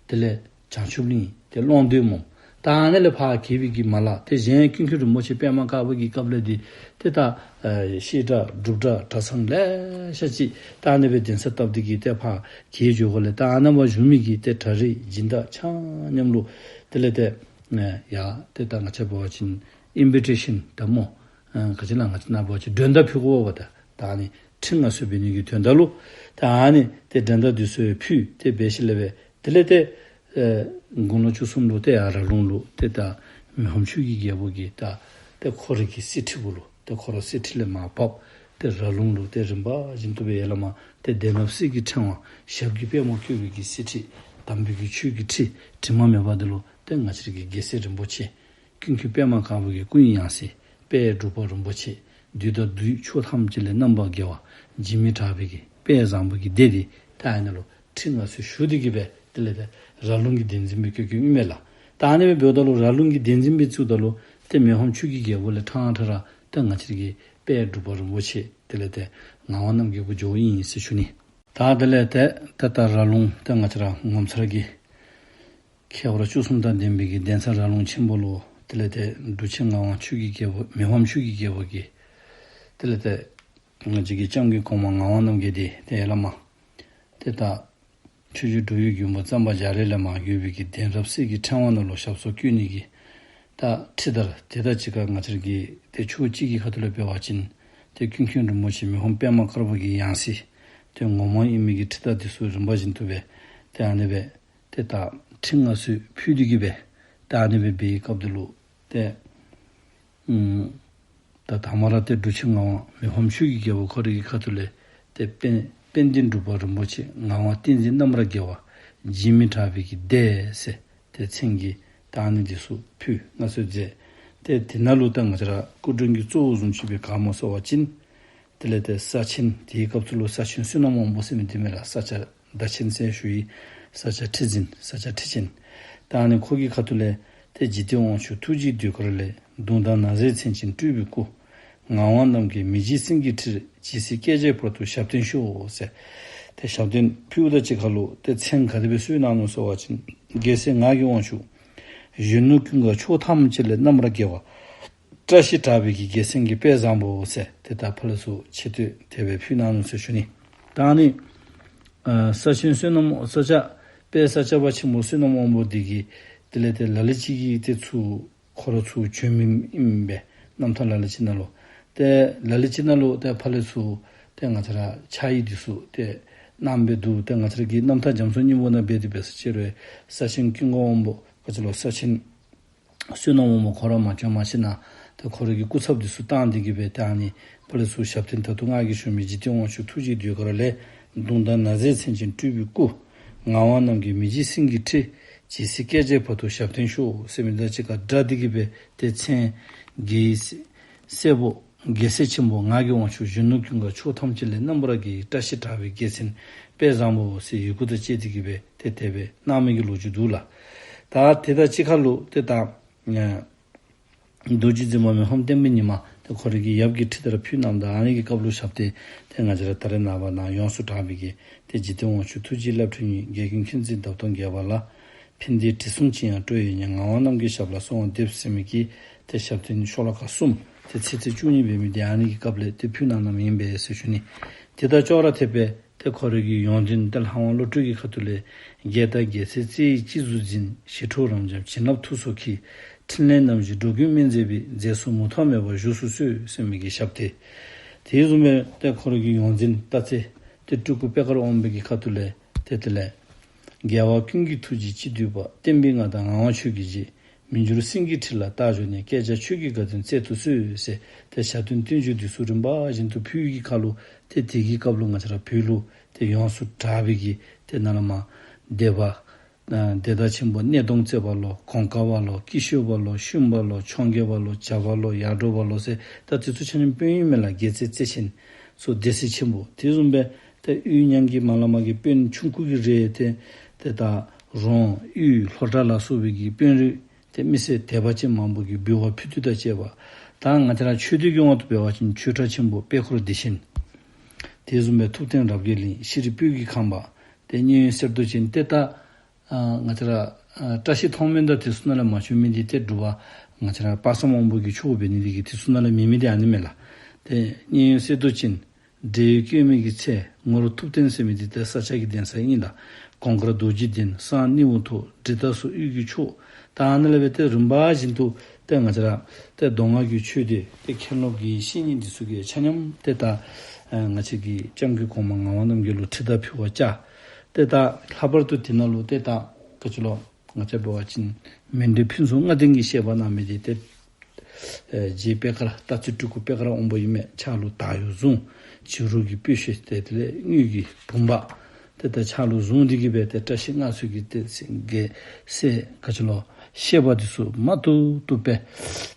དེ་ལས་བྱང་ཆུབ་གླིང་ཏེ་ཀློང་རྡོལ་སྨོ། ད་ཨ་ནི་ལས་ཕར་གྱེས་པའི་གི་མ་ལག་ཏེ་གཞན་ཀུན་མཁྱེན་རིན་པོ་ཆེ་པདྨ་དཀར་པོ་གི་སྐབས་ལས་འདི་ཏེ་ད་ཨ་བཤད་གྲྭ་སྒྲུབ་གྲྭ་གྲྭ་ཚང་ལེ་ཤ་ཅིག་ད་ཨ་ནི་སྦེ་གདན་ས་བཏབ་སྟེ་གི་ཏེ་ཕར་གྱེས་འགྱོ་དགོཔ་ལས་ད་ཨ་ནཱ་བཞུགས་མི་གི་ཏེ་གྲྭ་རིགས་སྦྱིན་བདག་ཆ་མཉམ་ལུ་དེ་ལས་ཏེ་ཡ་ཏེ་ད་ང་བཅས་འབད་བ་ཅིན་ཨིན་བི་ཊེ་ཤཱན་ད་སྨོ། ཨ་ག་ཅི་ལགས་ང་བཅས་ནཱ་འབད་བ་ཅིན་མགྲོན་བརྡ་ཕུལ་དགོ་པས་ད། ད་ཨ་ནི་ཁྲི་མངའ་གསོལ་འབད་ནི་གི་དོན་དག་ལུ་ད་ཨ་ནི་ཏེ་མགྲོན་བརྡ་འདི་ཚུ་ཕུལ་ཏེ་འབད་ཞིནམ་ལས་སྦེ་དེ་ལས་ཏེ་ཨེ་དགུང་ལོ་བཅུ་གསུམ་ལུ་ཏེ་ཡར་ར་ལུང་ལུ་ཏེ་ད་མི་ཕམ་ཆོས་ཀྱི་རྒྱལ་པོ་གིས་ད་ཏེ་ཁོ་རའི་གི་གསེར་ཁྲི་གུ་ལུ་ཏེ་ཁོ་ར་གསེར་ཁྲི་ལས་མར་བབས་ཏེ་ར་ལུང་ལུ་ཏེ་རིམ་པ་བཞིན་དུ་སྦེ་ཡ་བླ་མ་ཏེ་གདན་རབས་གསེར་གྱི་ཕྲེང་བ་ཞབས་ཀྱི་པདྨོ་བཀོད་པའི་གི་གསེར་ཁྲི་དམ་པའི་གི་ཆོས་ཀྱི་ཁྲི་དྲི་མ་མེད་པ་འདི་ལུ་ཏེ་ང་བཅས་རའི་གི་རྒྱལ་སྲས་རིན་པོ་ཆེ་ཀུན་མཁྱེན་པདྨ་དཀར་པོ་གི་སྐུའི་ཡང་སྲིད་དཔལ་འབྲུག་པ་རིན་པོ་ཆེ་བདུད་དང་བདུད་ཕྱོགས་ཐམས་ཅད་ལས་རྣམ་པར་རྒྱལ་བ་འཇིགས་མེད་གྲགས་པའི་གི་དཔལ་བཟང་པོ་གི་སྡེ་འདི་ད་ཨ་ནཱ་ལུ་ཁྲི་མངའ་གསོལ་ཞུ་སྟེ་གི་སྦེ་ དེ་ལས་ཏེ་ར་ལུང་གི་གདན་འཛིན་པའི་སྐྱོན་སྐྱོན་ཨིན་མས་ལགས། ད་ཨ་ནི་སྦེ་འབདཝ་ད་ལུ་ར་ལུང་གི་གདན་འཛིན་པའི་ཚུལ་ད་ལུ་ཏེ་མི་ཕམ་ཆོས་ཀྱི་རྒྱལ་པོ་ལས་ཕྲང་ཕྲང་ར་ཏེ་ང་བཅས་ཀྱི་དཔལ་འབྲུག་པ་རིན་པོ་ཆེ་དེ་ལས་ཏེ་ངག་དབང་རྣམ་རྒྱལ་གུ་འགྱོཝ་ཨིན་ཟེར་ཞུ་ནི། ད་དེ་ལས་ཏེ་ཏེ་ད་ར་ལུང་ཏེ་ང་བཅས་ར་ངོ་མཚར་གྱི་ཁྱད་པར་བཅུ་གསུམ་དང་ལྡན་པའི་གི་གདན་ས་ར་ལུང་ཆེན་པོ་ལུ་དེ་ལས་ཏེ་འབྲུག་ཆེན་ངག་དབང་ཆོས་ཀྱི་རྒྱལ་པོ་མི་ཕམ་ཆོས་ཀྱི་རྒྱལ་པོ་གིས་དེ་ལས་ཏེ་ང་བཅས་ཀྱི་སྐྱབས་མགོན་གོང་མ་ངག་དབང་རྣམ་རྒྱལ་འདི་ཏེ་ཡ་བླ་མ་ཏེ་ད་ཆོས་རྗེ་འགྲོ་བའི་མགོན་པོ་གཙང་པ་རྒྱ་རས་ལས་མར་བརྒྱུད་པའི་གི་གདན་རབས་གསེར་གྱི་ཕྲེང་བ་ནང་ལུ་ཞབས་སོར་བཀོད་ནི་གི་ད་ཁྲིད་དར་དེ་དང་གཅིག་ཁར་ང་བཅས་ཀྱི་ཏེ་ཕྱོགས་གཅིག་གི་ཁ་ཐུག་ལས་འབད་བ་ཅིན་ཏེ་ཀུན་མཁྱེན་རིན་པོ་ཆེ་མི་ཕམ་པདྨ་དཀར་པོ་གི་ཡང་སྲིད་ཏེ་ངོ་མ་ཨིན་མི་གི་ཁྲིད་དར་འདི་ཚུ་རིམ་པ་བཞིན་དུ་སྦེ་ཏེ་ཨ་ནི་སྦེ་ཏེ་ད་ཁྲིད་མངའ་གསོལ་ཕུལ་ཏེ་གི་སྦེ་ཏེ་ཨ་ནི་སྦེ་འབད་བའི་སྐབས་འདི་ལུ་ཏེ་ཨུམ་ད་དང་པ་ར་ཏེ་འབྲུག་ཆེན་ངག་དབང་མི་ཕམ་ཆོས་ཀྱི་རྒྱལ་པོ་ཁོ་རའི་གི་ཁ་ཐུག་ལས་ཏེ་དཔལ་དཔལ་ལྡན་འབྲུག་པ་རིན་པོ་ཆེ་ངག་དབང་བསྟན་འཛིན་རྣམ་པར་རྒྱལ་བ་འཇིགས་མེད་གྲགས་པའི་གི་སྡེ་ཟེར་ཏེ་མཚན་གྱི་ད་ཨ་ནི་འདི་ཚུ་ཕུལ་མངའ་གསོལ་མཛད། ཏེ་དེ་ནང་ལུ་ད་ང་བཅས་ར་སྐུ་མགྲོན་གྱི་གཙོ་བོ་བཟུམ་ཅིག་སྦེ་ག་སྨོ་ཟེར་བ་ཅིན་དེ་ལས་ཏེ་ས་ཆེན་དེའི་སྐབས་སུ་ལུ་ས་ཆེན་བསོད་ནམས་དབང་པོ་ཟེར་མི་འདི་མས་ལགས། ས་སྐྱ་བདག་ཆེན་ཟེར་ཞུ་ཡི། ས་སྐྱ་ཁྲི་འཛིན་ས་སྐྱ་ཁྲི་ཆེན། ད་ཨ་ནི་ཁོ་གི་ཁ་ཐུག་ལས་ཏེ་འཇིག་རྟེན་དབང་ཕྱུག་ཐུགས་རྗེའི་ཟློས་གར་ལས། མདུང་དང་ན་བཟའི་མཚན་ཅན་སྤྲུལ་པའི་སྐུ། ངག་དབང་རྣམ་རྒྱལ་མི་འཇིགས་སེང་གེའི་ཁྲིར། ཇི་སྲིད་བསྐལ་བརྒྱའི་བར་དུ་ཞབས་བརྟན་ཤོག་ཟེར་ཏེ་ཞབས་བརྟན་ཕུལཝ་ད་གཅིག་ཁར་ལུ་ཏེ་མཚན་ག་དེ་སྦེ་གསོལ་གནང་ནུག་ཟེར་བ་ཅིན་རྒྱལ་སྲས་ངག་གི་དབང་ཕྱུག་གཞོན་ནུ་ཀུན་དགའ་ཕྱོགས་ཐམས་ཅད་ལས། རྣམ་པར་རྒྱལ་བ་བཀྲ་ཤིས་གྲགས་པའི་གི་རྒྱལ་མཚན་གྱི་དཔལ་བཟང་པོ་ཟེར་ཏེ་ད་ཕར་ལས་ཚུར་ཆེ་བསྟོད་དེ་སྦེ་ཕུལ་གནང་ནུག་ཟེར་ཞུ་ནི། ད་ཨ་ནི་ཨ་ས་ཆེན་བསོད་ནམས་ས་སྐྱ་དཔལ་ས་སྐྱ་པ་ཆེན་པོ་བསོད་ནམས་དབང་པོ་འདི་གིས་དེ་ལས་ཏེ་ལ་ལུ་ཅིག་གིས་ཏེ་ཚུར་ཁོ་ར་ཚུར་བྱོན་མི་ཨིན་པས། རྣམ་ཐར་ལ་ལུ་ཅིག་ནང་ལུ་ཏེ་ལ་ལུ་ཅིག་ནང་ལུ་ཏེ་ཕར་ལས་ཚུར་ཏེ་ང་བཅས་ར་ཕྱག་ཡིག་འདི་ཚུ་ཏེ་གནང་སྦེ་འདུག། ཏེ་ང་བཅས་ར་གི་རྣམ་ཐར་རྒྱ་མཚོ་སྙིང་པོ་ནང་འབད་དེ་འབད་ས་ཅིག་རུང་ས་ཆེན་ཀུན་དགའ་དབང་པོ་ག་ཅི་ལོ་ས་ཆེན་བསོད་ནམས་དབང་པོ་ཁོ་ར་མ་བྱོན་མ་ཤེས་ན་ཏེ་ཁོ་ར་གི་སྐུ་ཚབ་འདི་ཚུ་བཏང་སྟེ་གི་སྦེ་ཏེ་ཨ་ནི་ཕར་ལས་ཚུར་ཞབས་བརྟན་ད་ལྟོ་ང་གིས་ཞུ་མི་འཇིག་རྟེན་དབང་ཕྱུག་ཐུགས་རྗེའི་ཟློས་གར་ལས། མདུང་དང་ན་བཟའི་མཚན་ཅན་སྤྲུལ་པའི་སྐུ། ངག་དབང་རྣམ་རྒྱལ་མི་འཇིགས་སེང་གེའི་ཁྲི། ཇི་སྲིད་བསྐལ་བརྒྱའི་བར་དུ་ཞབས་བརྟན་ཤོག་ཟེར་མི་དང་གཅིག་ཁར་སྦྲགས་ཏེ་གི་སྦེ་ཏེ་མཚན་རྒྱལ་སྲས་སྲས་པོ་རྒྱལ་སྲས་ཆེན་པོ་ངག་གི་དབང་ཕྱུག་གཞོན་ནུ་ཀུན་དགའ་ཕྱོགས་ཐམས་ཅད་ལས། རྣམ་པར་རྒྱལ་བའི་བཀྲ་ཤིས་གྲགས་པའི་རྒྱལ་མཚན་དཔལ་བཟང་པོ་ཟེར་ཡི་གུ་དང་བཅས་ཏེ་གི་སྦེ་ཏེ་དེ་སྦེ་གནང་མི་གི་ལོ་རྒྱུས་འདུག་ལགས། ད་དེ་དང་གཅིག་ཁར་ལུ་ཏེ་ད་ཨ་རྡོ་རྗེ་འཛིན་པ་མི་ཕམ་བསྟན་པའི་ཉི་མ་ཏེ་ཁོ་ར་གི་ཡབ་ཀྱིས་ཁྲིད་དར་ཕུལ་གནངམ་ད་ཨ་ནི་གི་སྐབས་ལུ་ཞབས་བརྟན་ཏེ་ང་བཅས་ར་ད་རེས་ནངས་པ་ནང་ཡོངས་སུ་གྲགས་པའི་གི་ཏེ་འཇིག་རྟེན་དབང་ཕྱུག་ཐུགས་རྗེའི་བླ་སྤྲུལ་ཉིད། རྒྱལ་ཀུན་མཁྱེན་བརྩེའི་འདབ་སྟོང་རྒྱས་པ་ལ། ཕན་བདེའི་དྲི་བསུང་ཅི་ཡང་སྤྲོ་ཡི་ཉེར། ངག་དབང་རྣམ་རྒྱལ་ཞབས་ལ་གསོལ་བ་འདེབས་ཟེར་མི་གི་ཏེ་ཞབས་བརྟན་ཤོ་ལོ་ཀ་གསུམ་ཏེ་ཚིགས་བཅད་བཅུ་གཉིས་འབད་མི་འདི་ཨ་ནི་གི་སྐབས་ལས་ཏེ་ཕུལ་གནང་གནངམ་ཨིན་པས་ཟེར་ཞུ་ནི། དེ་དང་ཅོག་ར་འཐདཔ་སྦེ་ཏེ་ཁོ་ར་གི་ཡོངས་འཛིན་ཏེ་ལྷ་དབང་བློ་གྲོས་ཀྱི་ཁ་ཐུག་ལས། རྒྱལ་དང་རྒྱལ་སྲས་རྩེ་ཡི་སྤྱི་གཟུགས་འཛིན། ཞི་ཁྲོ་རབ་འབྱམས་བྱིན་རླབས་ཐུགས་སུ་འཁྱིལ། ཕྲིན་ལས་རྣམ་བཞི་འགྲོ་ཀུན་སྨིན་མཛད་པའི། མཛད་སྲོལ་མུ་མཐའ་མེད་པར་བཞུགས་སུ་གསོལ་ཟེར་མི་གི་ཞབས་བརྟན། དེ་བཟུམ་སྦེ་ཏེ་ཁོ་ར་གི་ཡོངས་འཛིན་སྟག་རྩེ་ཏེ་སྤྲུལ་སྐུ་པད་དཀར་དབང་པོ་གི་ཁ་ཐུག་ལས་ཏེ་དེ་ལས། རྒྱལ་བ་ཀུན་གྱི་ཐུགས་རྗེའི་སྤྱི་བསྡུས་པ། བསྟན་པའི་མངའ་བདག་ངག་དབང་ཆོས་ཀྱི་རྗེ། མི་འགྱུར་སེང་གེའི་ཁྲི་ལ་རྟག་བཞུགས་ནས། བསྐལ་བརྒྱར་ཆོས་ཀྱི་དགའ་སྟོན་སྩལ་དུ་གསོལ་ཟེར་ཏེ་ཞབས་བརྟན་བརྟན་བཞུགས་འདི་ཚུ་རིམ་པ་བཞིན་དུ་ཕུལ་གྱི་ཁར་ལུ་ཏེ་དེ་གི་སྐབས་ལུ་ང་བཅས་ར་བོད་ལུ་ཏེ་ཡོངས་སུ་གྲགས་པའི་གི་ཏེ་ནཱ་ལས་མར་སྡེ་པ་ཨ་སྡེ་བདག་ཆེན་པོ་སྣེ་གདོང་རྩེ་བ་ལོ། གོང་དཀར་བ་ལོ། སྐྱིད་ཤོད་པ་ལོ། ཤུན་པ་ལོ། འཕྱོངས་རྒྱས་པ་ལོ། བྱ་བ་ལོ། ཡར་འབྲོག་པ་ལོ་ཟེར་ད་དེ་ཚུ་ཆ་མཉམ་དཔོན་ཨིན་མས་ལགས། རྒྱལ་རྩེ་རྩེ་ཆེན་ཚུ་སྡེ་སྲིད་ཆེན་པོ་དེ་བཟུམ་སྦེ་ཏེ་དབུས་ཉང་གི་མར་ལས་མར་གྱི་དཔོན་ཆུང་ཀུ་གི་རིགས་ཏེ་ཏེ་ད་རོང་དབུས་ལྷོ་བྲག་ལ་སོགས་པའི་གི་དཔོན་རིགས་ཏེ་མི་སེར་དད་པ་ཅན་མང་པོ་གིས་འབུལ་བ་ཕུལ་དུ་ད་བཅས་པ། ད་ང་བཅས་ར་ཆོས་སྡེ་གི་དབང་དུ་འབད་བ་ཅིན་ཆོས་གྲྭ་ཆེན་པོ་དཔལ་འཁོར་བདེ་ཆེན། དེ་བཟུམ་སྦེ་ཐུབ་བསྟན་རབ་རྒྱས་གླིང་། ཤེས་རིག་སྤོས་ཀྱི་ཁང་པ། ཏེ་མཉན་ཡོད་གསེར་མདོག་ཅན། ཏེ་ད་ཨ་ང་བཅས་ར་ཨ་བཀྲ་ཤིས་མཐོང་སྨོན་དང་དེ་ཚུ་ནང་ལས་མ་བྱོན་མི་འདི་ཏེ་འབྲུག་པ་ང་བཅས་ར་དཔག་བསམ་དབང་པོ་གི་ཕྱོགས་འབད་ནི་འདི་གིས་དེ་ཚུ་ནང་ལས་མེད་མི་འདི་ཨ་ནི་མས་ལགས། ཏེ་མཉན་ཡོད་གསེར་མདོག་ཅན། འབྲེལ་ཡོད་སྐྱོན་མེད་ཀྱི་ཚལ། ངོར་ཐུབ་བསྟན་ཟེར་མི་འདི་ཏེ་ས་སྐྱ་གི་གདན་ས་ཨིན་ལགས། གོང་དཀར་རྡོ་རྗེ་གདན། གསང་སྣེའུ་ཐོག། འབྲི་སྟག་སོགས་དབུས་ཀྱི་ཕྱོགས། ད་ཨ་ནི་ལས་འབད་ཏེ་རིམ་པ་བཞིན་དུ་ཏེ་ང་བཅས་ར་ཏེ་མདོ་སྔགས་ཀྱི་ཆོས་སྡེ་ཏེ་མཁན་སློབ་དགེ་བཤེས་གཉེན་འདི་ཚུ་གིས་ཆ་མཉམ་ཏེ་ད་ཨ་ང་བཅས་ཀྱི་སྐྱབས་མགོན་གོང་མ་ངག་དབང་རྣམ་རྒྱལ་ལུ་ཁྲི་དར་ཕུལ་བར་བཅར། ཏེ་ད་ལྷག་པར་དུ་དེ་ནང་ལུ་ཏེ་ད་ག་ཅི་ལོ་ང་བཅས་འབད་བ་ཅིན་མཎྜལ་ཕུན་ཚོགས་ལྔ་ལྡན་གྱི་བཤད་པ་གནང་མི་འདི་ཏེ་ཨེ་རྗེ་པད་དཀར་སྟག་རྩེ་སྤྲུལ་སྐུ་པད་དཀར་དབང་པོ་ཨིན་མས། ཕྱག་ལུ་དར་ཡོལ་བཟུང་། བྱུ་རུ་གི་སྤོས་ཤེལ་ཏེ་དེ་ལས་དངུལ་གྱི་བུམ་པ་ཏེ་ད་ཕྱག་ལུ་བཟུང་སྟེ་གི་སྦེ་ཏེ་བཀྲ་ཤིས་མངའ་གསོལ་གྱི་ཏེ་སེ་གེ་སེ་ག་ཅི་ལོ་བཤད་པ་འདི་ཚུ་མ་ཐུབ་ཐུབ་སྦེ་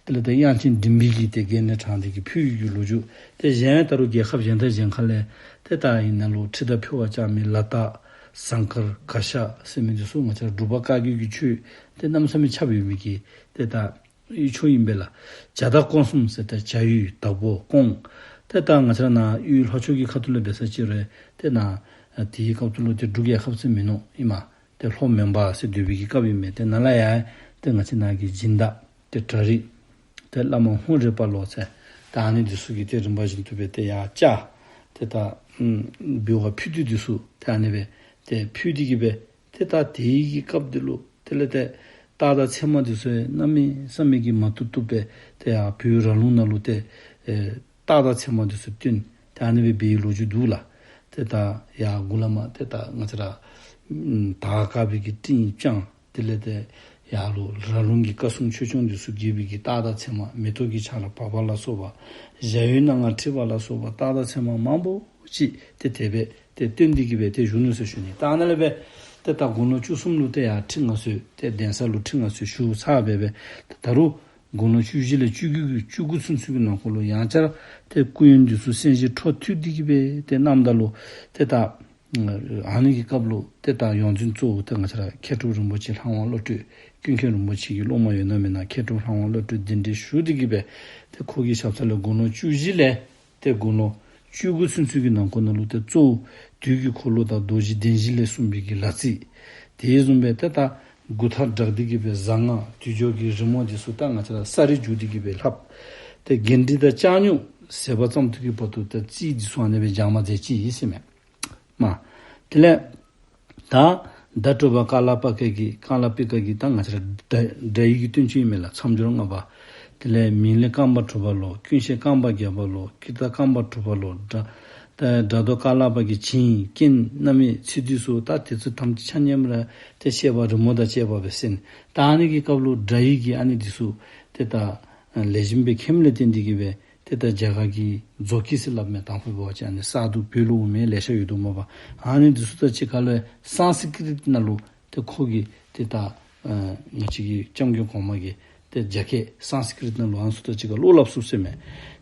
དེ་ལས་ཏེ་དབྱངས་ཅན་མགྲིན་པའི་གི་ཏེ་སྒོ་ནས་དྲངས་ཏེ་གི་ཕུལ་གྱི་ལོ་རྒྱུས། ཏེ་གཞན་ད་རུང་རྒྱལ་ཁབ་གཞན་དང་གཞན་ཁ་ལས་ཏེ་ད་ཨ་ནཱ་ལུ་ཁྲི་དར་ཕུལ་བར་བཅར་མི་ལ་དྭགས་ ཟངས་དཀར་གར་ཞ་ཟེར་མི་འདི་ཚུ་ང་བཅས་ར་འབྲུག་པ་བཀའ་བརྒྱུད་ཀྱི་ཆོས་ཏེ་གནམ་མེད་ས་མེད་ཁྱབ་ཡོད་མི་གི་ཏེ་ད་ཡུལ་ཕྱོགས་ཨིན་པས་ལགས། བྱ་དྭགས་ཀོང་གསུམ་ཟེར་ཏེ་བྱ་ཡུལ་དྭགས་པོ་ཀོང་། ཏེ་ད་ང་བཅས་ར་ནཱ་ཡུལ་ལྷོ་ཕྱོགས་ཀྱི་ཁ་ཐུག་ལས་འབད་ས་ཅིག་རུང་ཏེ་ནཱ་དེའི་སྐབས་སུ་ལུ་ཏེ་འབྲུག་རྒྱལ་ཁབ་ཟེར་མིན་ནུག་ཨིན་མས། ཏེ་ལྷོ་མོན་པ་ཟེར་འབོ་བའི་གི་སྐབས་ཨིན་མས། ཏེ་ནཱ་ལས་ཡར་ཏེ་ང་བཅས་ནཱ་གི་སྦྱིན་བདག་ཏེ་གྲྭ་རིགས་ཏེ་བླ་མ་ཧཱུྃ་རལ་པ་ལོ་ཟེར་ད་ཨ་ནི་འདི་ཚུ་གིས་ཏེ་རིམ་པ་བཞིན་དུ་སྦེ་ཏེ་ཡར་བཅར་ཏེ་ད་ཨམ་འབུལ་བ་ཕུལ་དོ་འདི་ཚུ་ཏེ་ཨ་ནི་སྦེ་ཏེ་ཕུལ་ཏེ་གི་སྦེ་ཏེ་ད་དེའི་གི་སྐབས་འདི་ལུ་དེ་ལས་ཏེ་སྟག་དང་ཚེར་མ་འདི་ཚུ་གནམ་མེད་ས་མེད་ཀྱི་མ་བཏུབ་བཏུབ་སྦེ་ཏེ་ཡར་བོད་ར་ལུང་ནང་ལུ་ཏེ་ཨེ་སྟག་དང་ཚེར་མ་འདི་ཚུ་བཏོན་ཏེ་ཨ་ནི་སྦེ་འབད་བའི་ལོ་རྒྱུས་འདུག་ལགས། ཏེ་ད་ཡར་མགུ་ལས་མར་ཏེ་ད་ང་བཅས་ར་ཨམ་དར་དཀར་པོའི་གི་སྤྲིན་དཔྱངས། དེ་ལས་ཏེ་ཡར་ལུ་ར་ལུང་གི་བཀའ་སྲུང་ཆོས་སྐྱོང་འདི་ཚུ་དགྱེས་པའི་གི་སྟག་དང་ཚེར་མ་མེ་ཏོག་གི་ཆར་པ་བབས་པ་ལ་སོགས་པ་ཞབས་གཡོན་སྣ་ལྔ་འཁྲིགས་པ་ལ་སོགས་པ་སྟག་དང་ཚེར་མ་མང་པོ་ཅིག་ཏེ་དེ་སྦེ་ཏེ་བཏོན་ཏེ་གི་སྦེ་ཏེ་བཞུགས་ནུག་ཟེར་ཞུ་ནི། ད་ཨ་ནཱ་ལས་སྦེ་ཏེ་ད་དགུང་ལོ་བཅུ་གསུམ་ལུ་ཏེ་ཡར་ཁྲི་མངའ་གསོལ་ཏེ་གདན་ས་ལུ་ཁྲི་མངའ་གསོལ་ཞུ་ཚར་སྦེ་སྦེ་ཏེ་ད་རུང་དགུང་ལོ་བཅུ་བཞི་ལས་བཅུ་དགུ་བཅུ་དགུ་ཚུན་ཚོད་ཀྱི་ནང་འཁོད་ལུ་ཡང་བསྐྱར་ཏེ་སྐུ་ཡོན་འདི་ཚུ་གསན་བཞེས་འཕྲོ་མཐུད་དེ་གི་སྦེ་ཏེ་གནངམ་ད་ལུ་ཏེ་ད་ཨ་ནི་གི་སྐབས་ལུ་ཏེ་ད་ཡོངས་འཛིན་གཙོ་བོ་ཏེ་ང་བཅས་ར་མཁས་གྲུབ་རིན་པོ་ཆེ་ལྷ་དབང་བློ་གྲོས་ཀུན་མཁྱེན་རིན་པོ་ཆེ་གི་སློབ་མ་ཡོད་ན་མེད་ན་མཁས་གྲུབ་ལྷ་དབང་བློ་གྲོས་གདན་འདྲེན་ཞུ་སྟེ་གི་སྦེ་ཏེ་ཁོ་གི་ཞབས་ས་ལས་དགུང་ལོ་བཅུ་བཞི་ལས་ཏེ་དགུང་ལོ་བཅུ་དགུ་ཚུན་ཚོད་ཀྱི་ནང་འཁོད་ནང་ལུ་ཏེ་གཙོ་བོ་དུས་ཀྱི་འཁོར་ལོ་དང་རྡོ་རྗེ་གདན་བཞི་ལས་གསུངས་པའི་གི་ལག་རྩིས། དེ་བཟུམ་སྦེ་ཏེ་ད་མགུ་ཐག་བསྒྲགས་ཏེ་གི་སྦེ་གཟའ་ལྔ་དུས་སྦྱོར་གྱི་རི་མོ་འདི་ཚུ་ད་ང་བཅས་ར་ས་རིས་བསྒྱུར་ཏེ་གི་སྦེ་ལྷབ། ཏེ་གཎྜི་དང་ལྕགས་སྨྱུག་ཟད་པ་ཙམ་ཐུག་གི་བར་དུ་ཏེ་རྩིས་འདི་ཚུ་ཨ་ནི་སྦེ་སྦྱང་བ་མཛད་ཅི་ཨིན་ཟེར་མས། མ། དེ་ལས་ད་བརྡ་སྤྲོད་པ་ཀ་ལ་པ་ཀ་གི་ཀ་ལ་པི་ཀ་གི་ད་ང་བཅས་ར་སྒྲ་སྒྲ་ཡིག་གི་བསྟན་བཅོས་ཨིན་མས་ལགས། མཚམས་སྦྱོར་ལྔ་པ། དེ་ལས་མིང་ལས་རྐང་པ་དྲུག་པ་ལོ། ཀུན་ཤེས་རྐང་པ་བརྒྱད་པ་ལོ། ཀིརྟ་རྐང་པ་དྲུག་པ་ལོ། སྒྲ་ད་སྒྲ་མདོ་ཀ་ལ་པ་གི་བྱིངས་རྐྱེན་རྣམ་དབྱེ་ཚིག་སྡུད་སོགས་ད་དེ་ཚུ་ཐམས་ཅད་ཆ་མཉམ་ར་ཏེ་བཤད་པ་རི་མོ་དང་བཅས་པ་སྦེ་གསན། ད་ཨ་ནི་གི་སྐབས་ལུ་སྒྲ་ཡིག་གི་ཨ་ནི་འདི་ཚུ་ཏེ་ད་ལེགས་ཤོམ་སྦེ་མཁྱེནམ་ལས་བརྟེན་ཏེ་གི་སྦེ་ཏེ་ད་རྒྱ་གར་གྱི་མཛོ་སྐད་ཟེར་སླབ་མས། དང་ཕུ་འབད་བ་ཅིན་ཨ་ནི་གསར་དུ་བོད་ལུ་འོང་མི་ལེ་ཤ་ཡོད་དོ་མས་པ། ཨ་ནི་འདི་ཚུ་དང་གཅིག་ཁར་ལུ་སཾ་སྐྲྀ་ཏ་ནང་ལུ་ཏེ་ཁོ་གིས་ཏེ་ད་ཨ་ང་བཅས་ཀྱི་སྐྱབས་མགོན་གོང་མ་གིས་ཏེ་རྒྱ་སྐད་སཾ་སྐྲྀ་ཏ་ནང་ལུ་ཨ་ནི་ཚུ་དང་གཅིག་ཁར་ལུ་སླབ་ཚུགས་ཟེར་མས།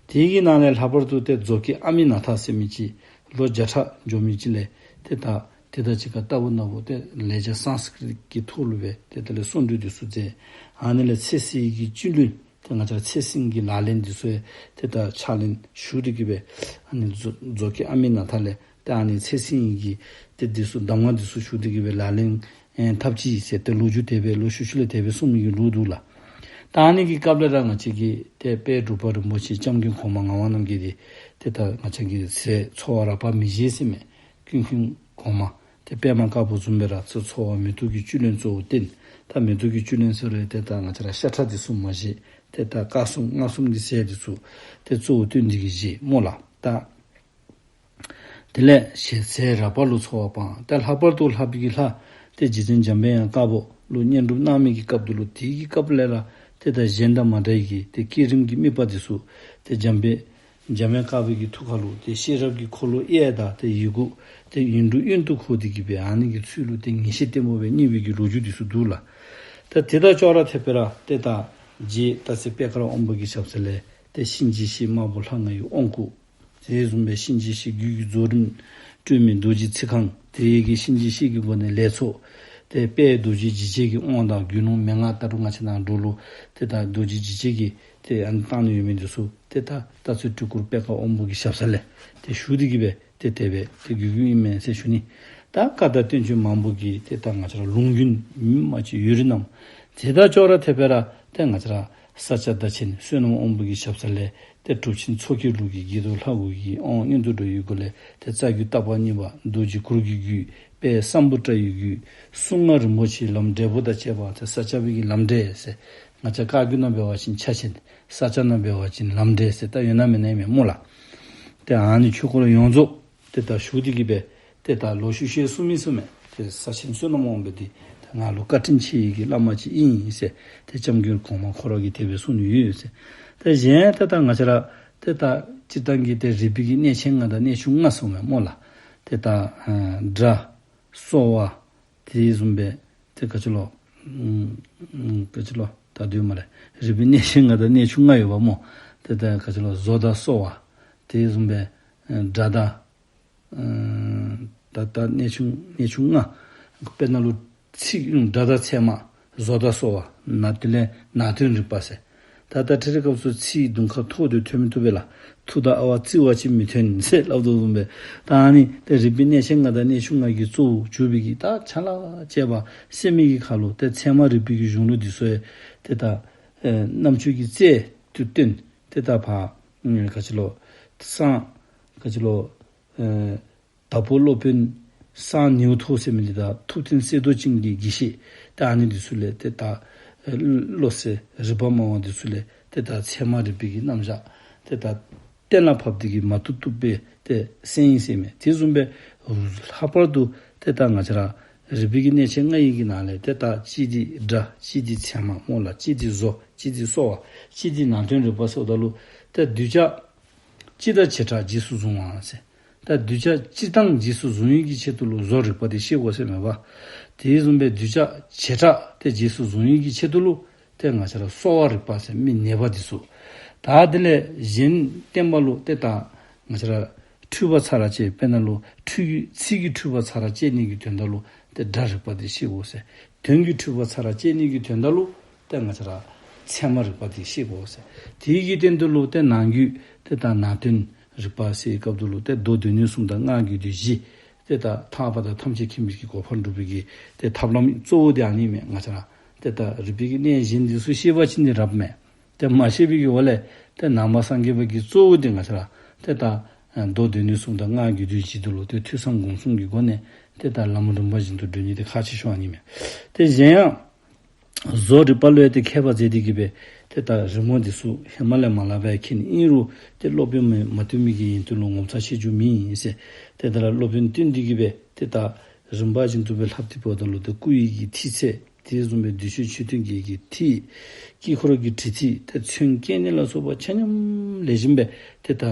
དེ་གི་ནང་ལས་ལྷག་པར་དུ་ཏེ་མཛོ་སྐད་ཨ་མི་ན་ཐ་ཟེར་མི་ཅིག་ལོ་བརྒྱ་ཕྲག་འགྱོ་མི་ཅིག་ལས་ཏེ་ད་དེ་དང་གཅིག་ཁར་ལྟ་བུ་ན་བུ་ཏེ་ལེགས་སྦྱར་སཾ་སྐྲྀ་ཏ་གི་ཐོག་ལུ་སྦེ་ཏེ་དེ་ལས་གསུང་གྲོས་འདི་ཚུ་མཛད། ཨ་ནི་ལས་ཚེ་སྲིང་གི་བཅུད་ལེན་ཏེ་ང་བཅས་ཚེ་སྲིང་གི་ལག་ལེན་འདི་ཚུ་ཡང་ཏེ་ད་ཕྱག་ལེན་ཞུ་སྟེ་གི་སྦེ་ཨ་ནི་མཛོ་མཛོ་སྐད་ཨ་མི་ན་ཐ་ལས་ཏེ་ཨ་ནི་ཚེ་སྲིང་གི་ཏེ་འདི་ཚུ་གདམས་ངག་འདི་ཚུ་ཞུ་སྟེ་གི་སྦེ་ལག་ལེན་ཨེ་འཐབ་ཅི་ཟེར་ཏེ་ལོ་རྒྱུས་དེ་སྦེ་ལོ་ཤུལ་ཤུལ་ལས་དེ་སྦེ་གསུངས་མི་གི་ལུགས་འདུག་ལགས། ད་ཨ་ནི་གི་སྐབས་ལས་ར་ང་བཅས་ཀྱི་ཏེ་དཔལ་འབྲུག་པ་རིན་པོ་ཆེ་སྐྱབས་མགོན་གོང་མ་ངག་དབང་རྣམ་རྒྱལ་འདི་ཏེ་ད་ང་བཅས་ཀྱི་ཟས་འཚོ་བ་རགས་པ་མི་བཞེས་ཟེར་མས། ཀུན་མཁྱེན་གོང་མ་ཏེ་པདྨ་དཀར་པོ་བཟུམ་སྦེ་ར་ཚུ་འཚོ་བ་མེ་ཏོག་གི་བཅུད་ལེན་གཙོ་བོ་བསྟེན། ད་མེ་ཏོག་གི་བཅུད་ལེན་ཟེར་རུང་ཏེ་ད་ང་བཅས་ར་ཤ་ཁྲག་འདི་ཚུ་མ་བཞེས། ཏེ་ད་དཀར་གསུམ་མངར་གསུམ་གྱི་ཟས་འདི་ཚུ་ཏེ་གཙོ་བོ་བསྟེན་ཏེ་གི་བཞེས་སྨོ་ལགས། ད་དེ་ལས་ཞལ་ཟས་རགས་པ་ལུ་འཚོ་བ་སྤངས། ཏེ་ལྷག་པར་དུ་ལྷག་པའི་གི་ལྷ་ཏེ་རྗེ་བཙུན་འཇམ་དཔལ་དབྱངས་དཀར་པོ་ལུ་བསྙེན་སྒྲུབ་གནང་མི་གི་སྐབས་འདི་ལུ་དེ་གི་སྐབས་ལས་ར་ཏེ་ད་གཞན་དང་མ་འདྲ་བའི་གི་ཏེ་བསྐྱེད་རིམ་གྱི་དམིགས་པ་འདི་ཚུ་ཏེ་འཇམ་དཔལ་འཇམ་དབྱངས་དཀར་པོའི་གི་ཐུགས་ཁ་ལུ་ཏེ་ཤེས་རབ་ཀྱི་འཁོར་ལོ་གཡས་དང་ཏེ་ཡི་གུ་ཏེ་ཡིག་འབྲུ་གཡོན་དུ་བཀོད་དེ་གི་སྦེ་ཨ་ནི་གི་ཚུལ་ལུ་ཏེ་ངེས་ཤེས་བརྟན་པོ་སྦེ་བརྙེས་པའི་གི་ལོ་རྒྱུས་འདི་ཚུ་འདུག་ལགས། ཏེ་དེ་དང་ཅོག་ར་འཐདཔ་སྦེ་ར་ཏེ་ད་རྗེ་སྟག་འཚེར་པད་དཀར་དབང་པོ་གི་ཞབས་ས་ལས་ཏེ་གཤིན་རྗེ་གཤེད་དམར་པོ་ལྷ་ལྔ་ཡི་དབང་བསྐུར། དེ་བཟུམ་སྦེ་གཤིན་རྗེ་གཤེད་རྒྱུད་ཀྱི་རྫོགས་རིམ་སྤྲོས་མེད་རྡོ་རྗེ་ཚིག་རྐང་། དེ་ཡི་གི་གཤིན་རྗེ་གཤེད་ཀྱི་སྒོ་ནས་ལས་ཚོགས། ཏེ་དཔལ་རྡོ་རྗེ་འཇིགས་བྱེད་ཀྱི་དབང་དང་རྒྱུད་ལུང་མན་ངག་ད་རུང་ང་བཅས་ནཱ་འབྲུག་ལུ་ཏེ་ད་རྡོ་རྗེ་འཇིགས་བྱེད་ཀྱི་ཏེ་ཨ་ནི་བཏང་ནི་ཡོད་མི་འདི་ཚུ་ཏེ་ད་སྟག་འཚེར་སྤྲུལ་སྐུ་པད་དཀར་དབང་པོ་གི་ཞབས་ས་ལས་ཏེ་ཞུ་སྟེ་གི་སྦེ་ཏེ་དེ་སྦེ་ཏེ་བརྒྱུད་བརྒྱུདཔ་ཨིན་མས་ཟེར་ཞུ་ནི། ད་བཀའ་དང་བསྟན་བཅོས་མང་པོ་གི་ཏེ་ད་ང་བཅས་ར་ལུང་རྒྱུན་མི་མ་ཅིག་ཡོད་རིགས་རྣམས་དེ་དང་ཅོག་ར་འཐདཔ་སྦེ་ར་ཏེ་ང་བཅས་ར་ས་སྐྱ་བདག་ཆེན་བསོད་ནམས་དབང་པོ་གི་ཞབས་ས་ལས་ཏེ་གྲུབ་ཆེན་མཚོ་སྐྱེས་ལུགས་ཀྱི་དགྱེས་རྡོར་ལྷ་དགུ་གི་དབང་མངོན་དུ་འགྲོ་བའི་སྒོ་ལས་ཏེ་རྩ་རྒྱུད་བརྟག་པ་གཉིས་པ་རྡོ་རྗེ་གུར་གྱི་རྒྱུད་དཔལ་སམ་བྷོ་ཊ་ཡི་རྒྱུད་གསུང་ངག་རིན་པོ་ཆེའི་ལམ་འབྲས་བུ་དང་བཅས་པ་ཏེ་ས་སྐྱ་པའི་གི་ལམ་འབྲས་ཟེར་ང་བཅས་བཀའ་བརྒྱུད་ནང་འབད་བ་ཅིན་ཕྱག་ཆེན། ས་སྐྱ་ནང་འབད་བ་ཅིན་ལམ་འབྲས་ཟེར་ད་ཡོད་ན་མེད་ན་ཨིན་མས་སྨོ་ལགས། ཏེ་ཨ་ནི་ཆོས་སྐོར་ཡོངས་རྫོགས་ཏེ་ད་ཞུ་སྟེ་གི་སྦེ་ཏེ་ད་ལོ་ཤུལ་ཤུལ་གསུངས་མི་གསུངས་མས། ཏེ་ས་ཆེན་བསོད་ནམས་དབང་པོ་འདི་ཏེ་ང་ལུ་བཀའ་དྲིན་ཆེ་བའི་གི་བླ་མ་ཅིག་ཨིན་ཟེར་ཏེ་སྐྱབས་མགོན་གོང་མ་ཁོ་ར་གིས་དེ་སྦེ་གསུངས་ནི་ཡོད་ཟེར། ཏེ་གཞན་ཏེ་ད་ང་བཅས་ར་ཏེ་ད་སྤྱིར་བཏང་གི་ཏེ་རིག་པའི་གི་གནས་ཆེན་ལྔ་དང་གནས་ཆུང་ལྔ་གསུངས་མས་སྨོ་ལགས། ཏེ་ད་ཨ་སྒྲ་གསོ་བ་དེ་བཟུམ་སྦེ་ཏེ་ག་ཅི་ལོ། ཨམ་ཨམ་ག་ཅི་ལོ། ད་དུས་མ་རེད། རིག་པའི་གནས་ཆེན་ལྔ་དང་གནས་ཆུང་ལྔ་ཡོདཔ་སྨོ། ཏེ་ད་ག་ཅི་ལོ། བཟོ་དང་གསོ་བ། དེ་བཟུམ་སྦེ་ཨ་སྒྲ་དང་ཨམ་ ད་ད་གནས་ཆུང་གནས་ཆུང་ལྔ། དཔེར་ན་ལུ་ཚིག་སྒྲ་དང་ཚད་མ། བཟོ་དང་གསོ་བ། ན་དེ་ལས་ནང་དོན་རིག་པ་ཟེར། ད་ད་ཁྲིད་རིག་སྐབས་སུ་ཚིག་དུང་ཁ་ཐོག་ཏུ་ཐོན་མི་བཏུབ་པས་ལགས། ཐུག་དང་ཨ་ཝ་བརྩི་བ་ཅིན་མི་ཐོན་ཟེར་སླབ་དོ་བཟུམ་སྦེ། ད་ཨ་ནི་ཏེ་རིག་པའི་གནས་ཆེན་ལྔ་དང་གནས་ཆུང་ལྔ་གི་གཙོ་བོ་གྱུར་པའི་གི་ད་ཆ་ལ་བཅས་པ་སེམས་མི་གི་ཁ་ལུ་ཏེ་ཚད་མ་རིག་པའི་གི་གཞུང་ལུགས་འདི་ཚུ་ཡང་ཏེ་ད་ཨེ་རྣམ་དཔྱོད་ཀྱི་རྩལ་དུ་བཏོན། ཏེ་ད་ཕར་ཨེ་ག་ཅི་ལོ་སང་ག་ཅི་ལོ་ཨེ་དྭགས་པོ་སློབ་དཔོན་སང་ནེའུ་ཐོ་ཟེར་མི་འདི་དང་ཐུབ་བསྟན་གསེར་མདོག་ཅན་གྱི་དགེ་བཤེས་ཏེ་ཨ་ནི་འདི་ཚུ་ལས་ཏེ་ད་ཨེ་བློ་གསལ་རིག་པ་སྨྲ་བ་འདི་ཚུ་ལས་ཏེ་ད་ཚད་མ་རིག་པའི་གི་རྣམ་གཞག་ཏེ་ད་གཏན་ལ་ཕབ་སྟེ་གི་མ་བཏུབ་བཏུབ་སྦེ་ཏེ་གསན་ཡི་ཟེར་མས། དེ་བཟུམ་སྦེ་ལྷག་པར་དུ་ཏེ་ད་ང་བཅས་ར་རིག་པའི་གི་གནས་ཆེན་ལྔ་ཡི་གི་ནང་ལས་ཏེ་ད་གཅིག་འདི་སྒྲ། གཅིག་འདི་ཚད་མ་སྨོ་ལགས། གཅིག་འདི་བཟོ། གཅིག་འདི་གསོ་བ། གཅིག་འདི་ནང་དོན་རིག་པ་ཟེརཝ་ད་ལུ་ཏེ་གདུལ་བྱ་སྤྱི་དང་བྱེ་བྲག་རྗེས་སུ་བཟུང་བ་ཟེར། ད་གདུལ་བྱ་སྤྱི་དང་རྗེས་སུ་བཟུང་ནི་གི་ཆེད་དུ་ལུ་བཟོ་རིག་པ་དེ་ཤེས་དགོ་ཟེར་མས་པ། དེ་བཟུམ་སྦེ་གདུལ་བྱ་བྱེ་བྲག་དེ་རྗེས་སུ་བཟུང་ནི་གི་ཆེད་དུ་ལུ་ཏེ་ང་བཅས་ར་གསོ་བ་རིག་པ་ཟེར་མི་ནད་པ་འདི་ཚུ། ད་དེ་ལས་གཞན་བསྟན་པ་ལུ་ཏེ་ད་ང་བཅས་ར་འཁྲུལ་པ་ཚར་བཅད། དཔེར་ན་ལུ་འཁྲུལ་གྱི་ཚིག་གི་འཁྲུལ་པ་ཚར་བཅད་ནི་གི་དོན་དག་ལུ་ཏེ་སྒྲ་རིག་པ་དེ་ཤེས་དགོ་ཟེར། དོན་གྱི་འཁྲུལ་པ་ཚར་བཅད་ནི་གི་དོན་དག་ལུ་ཏེ་ང་བཅས་ར་ཚད་མ་རིག་པ་དེ་ཤེས་དགོ་ཟེར། དེ་གི་སྟེང་དུ་ལུ་ཏེ་ནང་རྒྱུད་ཏེ་ད་ནང་དོན་རིག་པ་ཟེར་བའི་སྐབས་དུ་ལུ་ཏེ་མདོ་སྡེ་སྣོད་གསུམ་དང་སྔགས་རྒྱུད་སྡེ་བཞི། ཏེ་ད་ཐར་པ་དང་ཐམས་ཅད་མཁྱེན་པའི་གི་གོ་འཕང་སྒྲུབ་པའི་གི་ཏེ་ཐབས་ལམ་གཙོ་བོ་དེ་ཨ་ནི་མས། ང་བཅས་ར་ཏེ་ད་རིག་པའི་གི་གནས་གཞན་འདི་ཚུ་ཤེས་པ་ཅིན་ནི་རབ་མས། ཏེ་མ་ཤེས་པའི་གི་འོག་ལས་ཏེ་ནང་པ་སངས་རྒྱས་པ་གི་གཙོ་བོ་དེ་ང་བཅས་ར་ཏེ་ད་མདོ་སྡེ་སྣོད་གསུམ་དང་སྔགས་རྒྱུད་སྡེ་བཞི་དུ་ལུ་ཏེ་ཐོས་བསམ་སྒོམ་གསུམ་གྱི་སྒོ་ནས་ཏེ་ད་ལམ་རིམ་པ་བཞིན་དུ་སྒྲུབ་ནི་དེ་ཁག་ཆེ་ཤོས་ཨ་ནི་མས། ཏེ་གཞན་ཡང་བཟོ་རིག་པ་ལུ་ཡང་ཏེ་མཁས་པ་མཛད་དེ་གི་སྦེ་ཏེ་ད་རི་མོ་འདི་ཚུ་ཧེ་མ་ལས་མ་ལྷག་པར་མཁྱེན། ཨིན་རུང་ཏེ་སློབ་དཔོན་མ་མ་བསྟེན་མི་གི་ཡོན་ཏན་ལུ་ངོ་མཚར་ཆེ་རྒྱུ་མེད་ཟེར། ཏེ་ད་ར་སློབ་དཔོན་བསྟེན་ཏེ་གི་སྦེ་ཏེ་ད་རིམ་པ་བཞིན་དུ་སྦེ་ལྷབ་སྟེ་འབདཝ་ད་ལུ་ཏེ་སྐུ་ཡི་གི་ཐིག་ཚད། དེ་བཟུམ་སྦེ་བདུད་ཤོག་མཆོད་རྟེན་གྱི་གི་ཐིག། དཀྱིལ་འཁོར་གྱི་བྲིས་ཐིག། ཏེ་ཚོན་བཀལ་ནི་ལ་སོགས་པ་ཆ་མཉམ་ལེགས་ཤོམ་སྦེ་ཏེ་ད་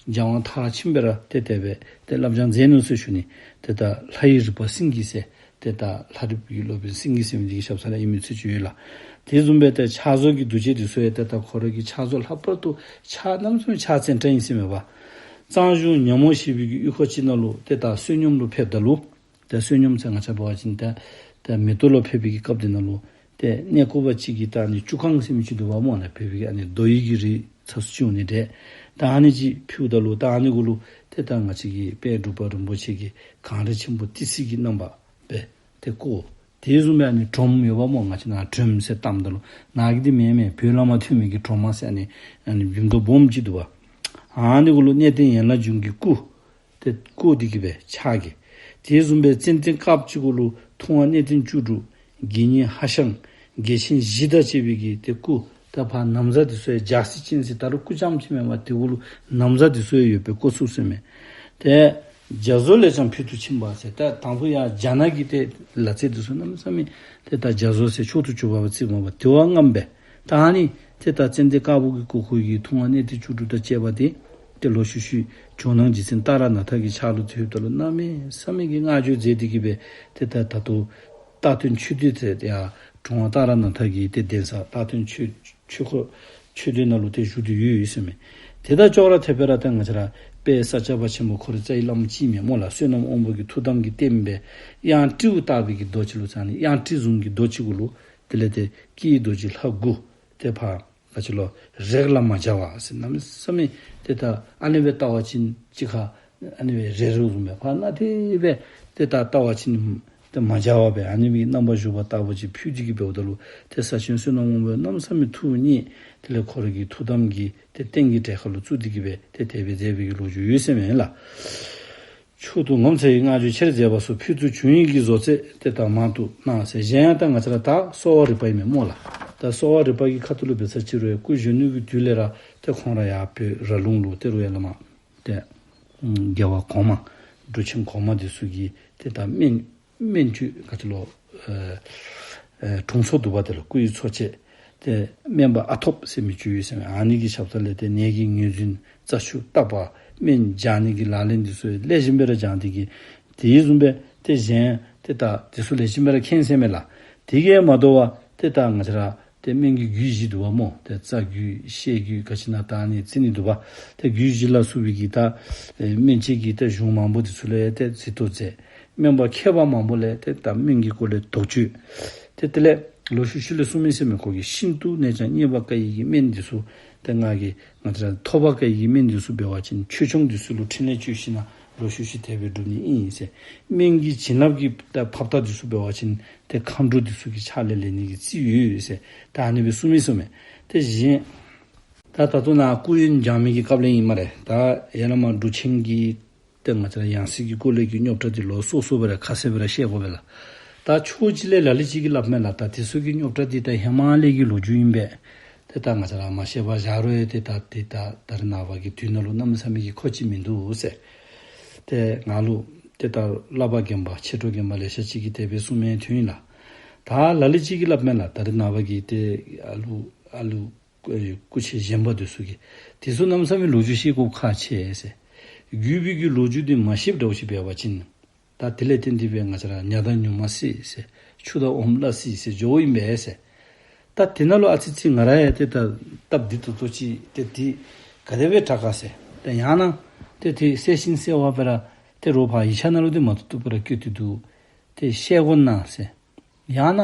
སྦྱང་བ་མཐར་ཕྱིན་སྦེ་ར་ཏེ་དེ་སྦེ་ཏེ་བསླབ་སྦྱང་མཛད་ནུག་ཟེར་ཞུ་ནི། ཏེ་ད་ལྷ་ཡི་རིག་པ་སེང་གེ་ཟེར། ཏེ་ད་ལྷ་རིག་པའི་སློབ་དཔོན་སེང་གེ་ཟེར་མི་འདི་གི་ཞབས་ས་ལས་ཨིན་མི་ཚུལ་ཅིག་ཡོད་ལགས། དེ་བཟུམ་སྦེ་ཏེ་ཕྱག་བཟོ་གི་འདུ་བྱེད་འདི་ཚུ་ཡང་ཏེ་ད་ཁོ་ར་གི་ཕྱག་བཟོ་ལྷག་པར་དུ་ཕྱག་རྣམ་གསུམ་ཕྱག་ཙནྡྲ་ཨིན་ཟེར་མས་པ། གཙང་གཞུང་ཉ་མོ་ཞེས་པའི་གི་གཡུས་ཁ་ཅིག་ནང་ལུ་ཏེ་ད་བསོད་སྙོམས་ལུ་ཕེབས་ད་ལུ། ཏེ་བསོད་སྙོམས་ཟེར་ང་བཅས་འབད་བ་ཅིན་ཏེ་ཏེ་མེ་ཏོག་ལུ་ཕེབས་པའི་གི་སྐབས་དེ་ནང་ལུ་ཏེ་གནས་སྐོར་པ་ཅིག་གིས་ད་ཨ་ནི་བཅུ་གང་ཟེར་མི་ཅིག་འདུག་པ་སྨོ་ལགས། བོད་པའི་གི་ཨ་ནི་རྡོ་ཡི་གི་རིགས་ཚ་སུ་ཅིག་འོང་ནི་འདྲས། ད་ཨ་ནི་ཅིག་ཕུལཝ་ད་ལུ་ད་ཨ་ནི་གུ་ལུ་ཏེ་ད་ང་བཅས་ཀྱི་དཔལ་འབྲུག་པ་རིན་པོ་ཆེ་གིས་གངས་རི་ཆེན་པོ་ཏི་སེ་གི་རྣམ་པ་སྦེ་ཏེ་བརྐོ། དེ་བཟུམ་སྦེ་ཨ་ནི་སྒྲོམ་ཡོདཔ་སྨོ། ང་བཅས་ནཱ་སྒྲོམ་ཟེར་བཏངམ་ད་ལུ་ནཱ་གི་འདི་མེན་མས། བོད་ལས་མར་ཐོན་མི་གི་སྒྲོམ་ཟེར་ཨ་ནི་ཨ་ནི་བིམ་མདོག་སྦོམ་ཅིག་འདུག་པ། ཨ་ནི་གུ་ལུ་གནས་བརྟན་ཡན་ལག་འབྱུང་གི་སྐུ་ཏེ་བརྐོ་སྟེ་གི་སྦེ་ཕྱག་གི། དེ་བཟུམ་སྦེ་ཙན་དན་དཀརཔོ་ཅིག་གུ་ལུ་ཐུབ་དབང་གནས་བརྟན་བཅུ་དྲུག། དགེ་བསྙེན་ཧ་ཤང་། རྒྱལ་ཆེན་བཞི་དང་བཅས་པའི་གི་ཏེ་སྐུ། ད་ཕར་ན་བཟའ་འདི་ཚུ་ཡང་རྒྱ་སེ་ཅན་ཟེར་ད་རུང་སྐུ་རྐྱངམ་ཅིག་མེན་པར་དེ་གུ་ལུ་ན་བཟའ་འདི་ཚུ་ཡང་ཡོད་པའི་བརྐོ་ཚུགས་ཟེར་མས། ཏེ་རྒྱ་བཟོ་ལས་ཀྱང་ཕུལ་དུ་ཕྱིན་པ་ཟེར། ད་དང་ཕུ་ཡང་རྒྱ་ནག་གི་ཏེ་ལག་རྩལ་འདི་ཚུ་གནམ་མེད་ས་མེད་ཏེ་ད་རྒྱ་བཟོ་ཟེར་མཆོག་ཏུ་གྱུར་པ་བརྩིཝ་མས་པ། དེ་བ་ངམ་སྦེ་ད་ཨ་ནི་ཏེ་ད་ཙན་དན་དཀརཔོ་གིས་བརྐོ་བརྐོཝ་གི་ཐུབ་དབང་གནས་བརྟན་བཅུ་དྲུག་དང་བཅས་པ་དེ་ཏེ་ལོག་ཤུལ་ཤུལ་ཇོ་ནང་རྗེ་བཙུན་ཏཱ་ར་ནཱ་ཐ་གི་ཕྱག་ལུ་ཐོབ་ད་ལུ་གནམ་མེད་ས་མེད་ཀྱི་བསྔགས་བརྗོད་མཛད་དེ་གི་སྦེ་ཏེ་ད་ད་ལྟོ་རྟག་བརྟན་ཆོས་སྡེ་ཟེར་ཡར་གྲུབ་དབང་ཏཱ་ར་ནཱ་ཐ་གི་ཏེ་གདན་ས་རྟག་བརྟན་ཆོས་ཆོས་འཁོར་ཆོས་སྡེ་ནང་ལུ་ཏེ་བཞུགས་ཏེ་ཡོད་ཡོད་ཟེར་མས། ཏེ་ད་ཅོག་ར་འཐདཔ་སྦེ་ར་ད་ང་བཅས་ར་དཔལ་ས་སྐྱ་པ་ཆེན་པོ་ཁོ་རའི་རྩ་བའི་བླམ་ཅིག་མས་སྨོ་ལགས། བསོད་ནམས་དབང་པོ་གི་ཐུགས་དམ་གྱི་རྟེན་སྦེ་གཡང་སྤྲེའུ་བཏགས་པའི་གི་རྡོ་ཅིག་ལུ་ཟེར་ཨ་ནི་གཡང་སྤྲེའུ་བཟུམ་གྱི་རྡོ་ཅིག་གུ་ལུ་དེ་ལས་ཏེ་སྐྱེས་རྡོ་རྗེ་ལྷ་དགུ། ཏེ་ཕར་ག་ཅི་ལོ་རེག་ལ་མ་སྦྱར་བ་ཟེར་གནམ་མེད་ས་མེད་ཏེ་ད་ཨ་ནི་སྦེ་བལྟ་བ་ཅིན་གཅིག་ཁར་ཨ་ནི་སྦེ་རེག་རོ་བཟུམ་སྦེ་ཕར་ན་དེ་སྦེ་ཏེ་ད་བལྟ་བ་ཅིན་ཏེ་མ་སྦྱར་བ་སྦེ་ཨ་ནི་སྦེ་རྣམ་པར་བཞུགས་པ་ལྟ་བུ་ཅིག་ཕུལ་ཏེ་གི་འབདཝ་ད་ལུ་ཏེ་ས་ཆེན་བསོད་ནམས་དབང་པོ་གནམ་མེད་ས་མེད་ཐུགས་མཉེས། དེ་ལས་ཁོ་ར་གི་ཐུགས་དམ་གྱི་ཏེ་རྟེན་གྱི་གྲལ་ཁར་ལུ་བཙུགས་ཏེ་གི་སྦེ་ཏེ་དེ་སྦེ་མཛད་པའི་གི་ལོ་རྒྱུས་ཡོད་ཟེར་མས་ལགས། མཆོག་ཏུ་ངོ་མཚར་བའི་བསྔགས་བརྗོད་ཆེར་མཛད་པ་སོགས་ཕུལ་དུ་བྱུང་ཡི་གི་བཟོ་རྩལ་དེ་དག་མང་དུ་སྣང་ཟེར། གཞན་ཡང་ད་ང་བཅས་ར་ད་གསོ་བ་རིག་པ་ཨིན་མས་སྨོ་ལགས། ད་གསོ་བ་རིག་པ་གི་ཁ་ཐུག་ལུ་འབད་ས་ཅིག་རུང་ཡང་སྐུ་གཞོན་ནུ་གི་དུས་ལས་ར་ཏེ་ཁོང་ར་ཡར་བོད་ར་ལུང་ལུ་ཏེ་རུང་ཡར་ལས་མར་ཏེ་རྒྱལ་བ་གོང་མ་འབྲུག་ཆེན་གོང་མ་འདི་ཚུ་གི་ཏེ་ད་སྨན་སྨན་བཅོས་ག་ཅི་ལོ་ཨེ་ཨེ་དྲུང་འཚོ་འདུག་པ། དེ་ལུ་སྐུ་ཡི་འཚོ་བྱེད་ཏེ་སྨན་པ་ཨ་ཐོབ་ཟེར་མི་ཅིག་ཡོད་ཟེར་མས། ཨ་ནི་གི་ཞབས་ས་ལས་ཏེ་ནད་ཀྱི་ངོས་འཛིན་རྩ་ཆུ་བཏབ་པ་སྨན་སྦྱང་ནི་གི་ལག་ལེན་འདི་ཚུ་ལེགས་ཤོམ་སྦེ་ར་སྦྱང་སྟེ་གི་དེ་བཟུམ་སྦེ་ཏེ་གཞན་ཏེ་ད་འདི་ཚུ་ལེགས་ཤོམ་སྦེ་ར་མཁྱེན་ཟེར་མས་ལགས། དེ་གིས་མ་དོ་བར་ཏེ་ད་ང་བཅས་ར་ཏེ་སྨན་གྱི་རྒྱུད་བཞི་འདུག་པ་སྨོ། ཏེ་རྩ་རྒྱུད་བཤད་རྒྱུད་ག་ཅི་ན་ད་ཨ་ནི་རྩི་ནི་འདུག་པ། ཏེ་རྒྱུད་བཞི་ལ་སོགས་པའི་གི་ད་ཨེ་སྨན་དཔྱད་ཀྱི་ད་གཞུང་མང་པོ་འདི་ཚུ་ལུ་ཡང་ཏེ་རྩིས་གཏོར་མཛད། སྨན་པ་མཁས་པ་མང་པོ་ལས་ཏེ་ད་སྨན་གྱི་སྐོར་ལས་དོགས་གཅོད། ཏེ་དེ་ལས་ལོག་ཤུལ་ཤུལ་ལས་གསུངས་མི་ཟེར་མི་ཁོ་གིས་ཤིན་ཏུ་ནས་ཀྱང་རྙེད་པ་དཀའ་བའི་གི་སྨན་འདི་ཚུ་ཏེ་ང་གིས་ང་བཅས་ར་ཐོབ་པ་དཀའ་བའི་གི་སྨན་འདི་ཚུ་འབད་བ་ཅིན་ཆོས་སྐྱོང་འདི་ཚུ་ལུ་ཕྲིན་ལས་བཅོལ་ཞིན་ན་ལོག་ཤུལ་ཤུལ་དེ་སྦེ་སྒྲུབ་ནི་ཨིན་ཟེར། སྨན་གྱི་བྱིན་རླབས་ཀྱི་ད་ཕབ་རྟགས་འདི་ཚུ་འབད་བ་ཅིན་ཏེ་མཁའ་འགྲོ་འདི་ཚུ་གི་ཕྱག་ལས་ལེན་ནི་གི་རྩིས་ཡོད་ཟེར། ད་ཨ་ནི་སྦེ་གསུངས་མི་གསུངས་མས། ཏེ་གཞན་ད་ད་ལྟོ་ནཱ་སྐུ་ཡོན་སྦྱང་མི་གི་སྐབས་ལས་ཨིན་སྨ་རེ། ད་ཡར་ལས་མར་འབྲུག་ཆེན་གྱི་ཏེ་ང་བཅས་ར་ཡང་སྲིད་ཀྱི་སྐོར་ལས་ཀྱི་རྙོག་དྲ་འདི་ལོག་སོ་སོ་སྦེ་ར་ཁ་གསལ་སྦེ་ར་བཤད་དགོ་པས་ལགས། ད་ཕྱོགས་གཅིག་ལས་ལ་ལུ་ཅིག་གིས་སླབ་མས་ལགས། ད་དེ་ཚུ་གི་རྙོག་དྲ་འདི་ད་ཧེ་མ་ལས་ཀྱི་ལོ་རྒྱུས་ཨིན་པས། ཏེ་ད་ང་བཅས་ར་མ་ཤེས་པར་བཞག་རུང་ཡང་ཏེ་ད་ཏེ་ད་ད་རེས་ནངས་པ་གི་དུས་ནང་ལུ་གནམ་མེད་ས་མེད་ཀྱི་མཁོ་ཅིག་མིན་འདུག་ཟེར། ཏེ་ང་ལུ་ཏེ་ད་བསླབ་པ་རྒན་པ་མཆེད་གྲོགས་རྒན་པ་ལེ་ཤ་ཅིག་གིས་དེ་སྦེ་གསུངས་མི་ཐོན་ཡི་ལགས། ད་ལ་ལུ་ཅིག་གིས་སླབ་མས་ལགས། ད་རེས་ནངས་པ་གི་ཏེ་ཨ་ལུ་ཨ་ལུ་སྐུ་མཆེད་གཞོན་པ་འདི་ཚུ་གིས་དེ་ཚུ་གནམ་མེད་ས་མེད་ལོ་རྒྱུས་ཤེས་དགོཔ་ཁག་ཆེ་ཟེར། རྒྱུད་པའི་གི་ལོ་རྒྱུས་འདི་མ་ཤེསཔ་འདྲཝ་ཅིག་འབད་བ་ཅིན་ད་དེ་ལས་བརྟེན་ཏེ་སྦེ་ང་བཅས་ར་ཉ་དང་ཉུང་མ་བསད་ཟེར། ཆུ་དང་འོམ་བླ་བསད་ཟེར་འགྱོཝ་ཨིན་པས་ཟེར། ད་དེ་ནང་ལུ་ཨ་ཙི་ཙི་ང་ར་ཡང་ཏེ་ད་སྟབས་བདེ་ཏོག་ཏོ་ཅིག་ཏེ་དེ་ག་དེ་སྦེ་དྲག་ག་ཟེར། ད་ཡང་ན་ཏེ་དེ་གསལ་ཞིང་གསལ་བ་སྦེ་ར་ཏེ་རོགས་ཕར་ཡིག་ཆ་ནང་ལུ་འདི་མ་བཏུབ་བཏུབ་སྦེ་ར་བཀོད་དེ་འདུག། ཏེ་བཤད་དགོ་ན་ཟེར། ཡང་ན་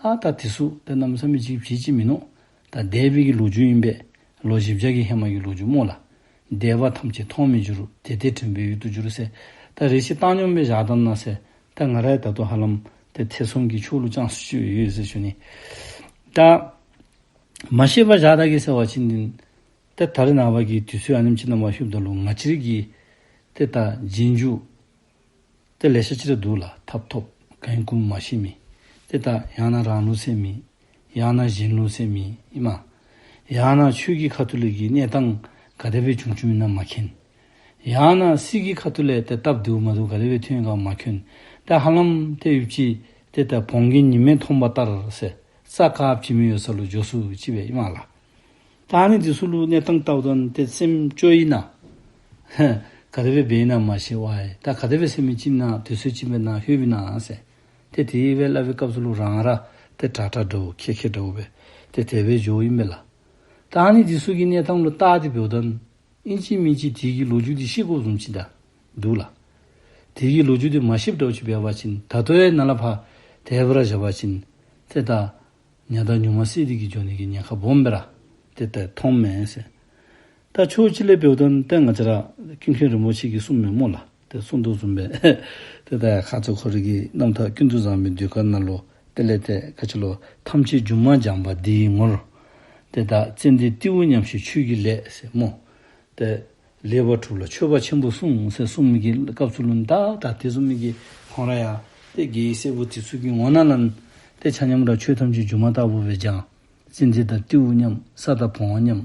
ཨ་ད་དེ་ཚུ་ཏེ་གནམ་མེད་ས་མེད་ཅིག་བྱེད་ཅིག་མིན་ནུག། ད་འདས་པའི་གི་ལོ་རྒྱུས་ཨིན་པས། ལོ་བཞི་བརྒྱ་གི་ཧེ་མ་གི་ལོ་རྒྱུས་སྨོ་ལགས། འདས་པ་ཐམས་ཅད་མཐོང་མི་འགྱུར། དེ་ལྟས་དྲན་པའི་ཡུལ་དུ་འགྱུར་ཟེར། ད་རེ་ཞིག་བཏང་སྙོམས་སྦེ་བཞག་དང་ན་ཟེར། ད་ང་ར་ཡང་ད་ལྟོ་ཧ་ལམ་ཏེ་ཐེ་ཚོམ་གྱི་ཕྱོགས་ལུ་ཅང་སུ་ཅིག་ཡོད་ཟེར་ཞུ་ནི། ད་མ་ཤེས་པར་བཞག་ད་གེ་ཟེར་བ་ཅིན་ཏེ་ད་རེས་ནངས་པ་གི་དུས་ཚོད་ཨ་ནེམ་ཅིག་ནང་མར་ལྷོདཔ་ད་ལུ་ང་བཅས་ར་གི་ཏེ་ད་རྗེས་འཇུག་ཏེ་ལེ་ཤ་ཅིག་ར་འདུག་ལགས། ཐབ་ཐོབ་གང་ཡིན་ཀུན་མ་ཤེས་མི། ཏེ་ད་ཡང་ན་རང་ལུགས་ཟེར་མི། ཡང་ན་གཞན་ལུགས་ཟེར་མི་ཨིན་མས། ཡང་ན་ཆོས་ཀྱི་ཁ་ཐུག་ལས་ཀྱི་གནས་སྟངས་ག་དེ་སྦེ་བྱུང་བྱུངམ་ཨིན་ན་མ་མཁྱེན། ཡང་ན་སྲིད་ཀྱི་ཁ་ཐུག་ལས་ཏེ་སྟབས་བདེཝ་མ་བདེཝ་ག་དེ་སྦེ་ཐོན་ག་མ་མཁྱེན། ད་ཧ་ལམ་ཏེ་ཡུདཔ་ཅིག་ཏེ་ད་བོང་གིས་ཉི་མ་མཐོང་བ་ལྟར་ཟེར། རྩྭ་ཁ་བྱེ་མའི་འོད་ས་ལུ་འགྱོ་ཚུལ་ཅིག་སྦེ་ཨིན་མས་ལགས། ད་ཨ་ནི་འདི་ཚུ་ལུ་གནས་སྟངས་བལྟཝ་ད་ཏེ་སེམས་སྐྱོ་ཡི་ན། ག་དེ་སྦེ་འབད་ཨིན་ན་མ་ཤེས་པས། ད་ག་དེ་སྦེ་ཟེར་མི་ཅིག་ཨིན་ན་དུས་ཚོད་ཅིག་སྦེ་ནཱ་ལྷོད་པས་ན་ཟེར། ཏེ་དེ་སྦེ་སླབ་པའི་སྐབས་སུ་ལུ་རང་ར་ཏེ་དྲག་དྲག་འདྲཝ་ཁེ་ཁེ་འདྲཝ་སྦེ་ཏེ་དེ་སྦེ་འགྱོཝ་ཨིན་པས་ལགས། ད་ཨ་ནི་འདི་ཚུ་གི་གནས་སྟངས་ལུ་བལྟ་སྟེ་འབདཝ་ད་ཨིན་ཅི་མིན་ཅི་དེ་གི་ལོ་རྒྱུས་འདི་ཤེས་དགོཔ་བཟུམ་ཅིག་ད་འདུག་ལགས། དེ་གི་ལོ་རྒྱུས་འདི་མ་ཤེསཔ་འདྲཝ་ཅིག་འབད་བ་ཅིན་ད་ལྟོ་ཡང་ནཱ་ལས་ཕར་དེ་སྦེ་ར་བཞག་པ་ཅིན་ཏེ་ད་ཉ་དང་ཉུང་མ་བསད་དེ་གི་འགྱོ་ནི་གི་ཉེན་ཁ་སྦོམ་སྦེ་ར་ཏེ་ད་མཐོངམ་མས་ཟེར། ད་ཕྱོགས་གཅིག་ལས་འབདཝ་ད་ཏེ་ང་བཅས་ར་ཀུན་མཁྱེན་རིན་པོ་ཆེ་གིས་གསུངས་མས་སྨོ་ལགས། ཏེ་གསུངས་དོ་བཟུམ་སྦེ་ཏེ་ད་ཁ་ཙ་ཁོ་རའི་གི་རྣམ་ཐར་ཀུན་ཏུ་བཟང་པོའི་ཟློས་གར་ནང་ལུ་དེ་ལས་ཏེ་ག་ཅི་ལོ། ཐམས་ཅད་སྒྱུ་མར་སྦྱངས་པ་འདི་ཡི་ངོར། ཏེ་ད་ཙན་དན་ཏེའུ་མཉམ་བཞག་ཆོས་ཀྱི་ལས་ཟེར་སྨོ། ཏེ་ལེགས་པར་གྲུབ་ལ་མཆོད་པ་ཆེན་པོ་གསུངས་ཟེར་གསུངས་མི་གི་སྐབས་སུ་ལུ་ད་ད་དེ་བཟུམ་མའི་གི་ཁོང་ར་ཡང་ཏེ་རྒྱལ་བའི་སྲས་པོ་དེ་ཚུ་གི་ངོ་ནང་ལུ་ཏེ་ཆ་མཉམ་ར་ཆོས་ཐམས་ཅད་སྒྱུ་མ་ལྟ་བུ་སྦེ་སྦྱངས། ཙན་དན་དང་ཏེའུ་མཉམ། ས་དང་བོང་བུ་མཉམ།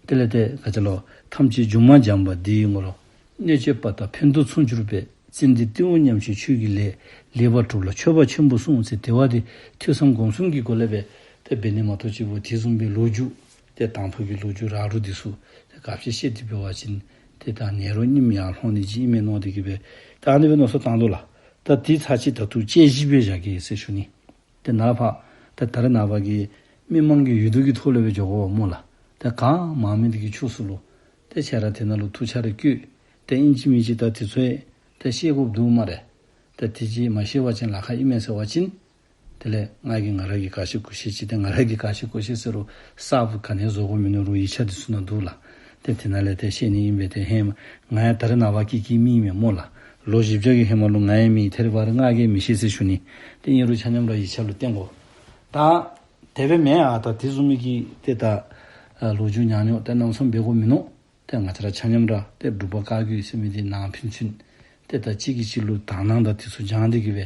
དེ་ལས་ཏེ་ག་ཅི་ལོ། ཐམས་ཅད་སྒྱུ་མར་སྦྱངས་པ་འདི་ཡི་ངོར། གནོད་བྱེད་པ་དག་ཕན་དུ་མཚུངས་གྱུར་པའི། ཙན་དན་ཏེའུ་མཉམ་བཞག་ཆོས་ཀྱི་ལས། ལེགས་པར་གྲུབ་ལ་མཆོད་པ་ཆེན་པོ་གསུངས་ཟེར། དེ་བ་འདི་ཐོས་བསམ་སྒོམ་གསུམ་གྱི་སྒོ་ལས་སྦེ་ཏེ་འབད་ནི་མ་གཏོགས་ཅིག་པོ་དེ་བཟུམ་སྦེ་ལོ་རྒྱུས་ཏེ་དང་ཕུ་གི་ལོ་རྒྱུས་ར་རུ་འདི་ཚུ་ཏེ་ག་ཅི་བཤད་དེ་འབད་བ་ཅིན་ཏེ་ད་ནད་རོ་གཉིསམ་ཡར་ལྷོང་ནི་ཅིག་ཨིན་མས་མནོ་སྟེ་གི་སྦེ་ད་ཨ་ནི་སྦེ་མནོ་བསམ་བཏང་དོ་ལགས། ད་དེ་ཚར་ཅིག་ད་ལྟོ་དཔྱད་གཞི་སྦེ་བཞག་གེ་ཟེར་ཞུ་ནི། ཏེ་ནཱ་ཕར་ཏེ་ད་རེས་ནངས་པ་གི་མི་མང་གི་འོས་བསྡུ་གི་ཐོག་ལས་སྦེ་འགྱོ་དགོཔ་སྨོ་ལགས། ཏེ་ག་མང་མི་འདི་གི་ཕྱོགས་སུ་ལུ་ཏེ་ཁྱེད་ར་དེ་ནང་ལུ་ཐུགས་ཆ་རེ་བསྐྱེད། ཏེ་ཨིན་ཅི་མིན་ཅི་ད་དེ་ཚུ་ཡང་ཏེ་ཤེས་དགོཔ་འདུག་སྨ་རེ། ཏེ་དེ་ཅིག་མ་ཤེས་པ་ཅིན་ལཱ་ཁག་ཨིན་མས་ཟེར་བ་ཅིན་དེ་ལས་ང་གིས་ང་ར་གིས་ག་ཤེས་གོ་ཤེས་ཅིག་ཏེ་ང་ར་གིས་ག་ཤེས་གོ་ཤེས་ཟེར་རུང་གསརཔ་ག་ནི་བཟོ་དགོཔ་མིན་ནུག་རུང་ཡིག་ཆ་འདི་ཚུ་ནང་འདུག་ལགས། ཏེ་དེ་ནང་ལས་ཏེ་ཤེས་ནི་ཨིན་པས། ཏེ་ཧེ་མ་ང་ཡང་ད་རེས་ནངས་པ་གི་གི་མི་ཨིན་མས་སྨོ་ལགས། ལོ་བཞི་བརྒྱ་གི་ཧེ་མ་ལུ་ང་ཡང་མེད། ཐད་རི་བ་རི་ང་གིས་མི་ཤེས་ཟེར་ཞུ་ནི། ཏེ་ཨིན་རུང་ཆ་མཉམ་ར་ཡིག་ཆ་ལུ་བརྟེན་དགོ། ད་དེ་སྦེ་མེན་ཨ་ད་དེ་བཟུམ་མའི་གི་ཏེ་ད་ཨ་ལོ་རྒྱུས་ཉག་ཉོག་ཏེ་རྣམ་གསུམ་འབད་དགོཔ་མིན་ནུག། ཏེ་ང་བཅས་ར་ཆ་མཉམ་ར་ཏེ་འབྲུག་པ་བཀའ་བརྒྱུད་ཟེར་མི་འདི་ནང་ཕན་ཚུན་ཏེ་ད་གཅིག་གིས་གཅིག་ལུ་དག་སྣང་དང་དེ་ཚུ་སྦྱང་སྟེ་གི་སྦེ་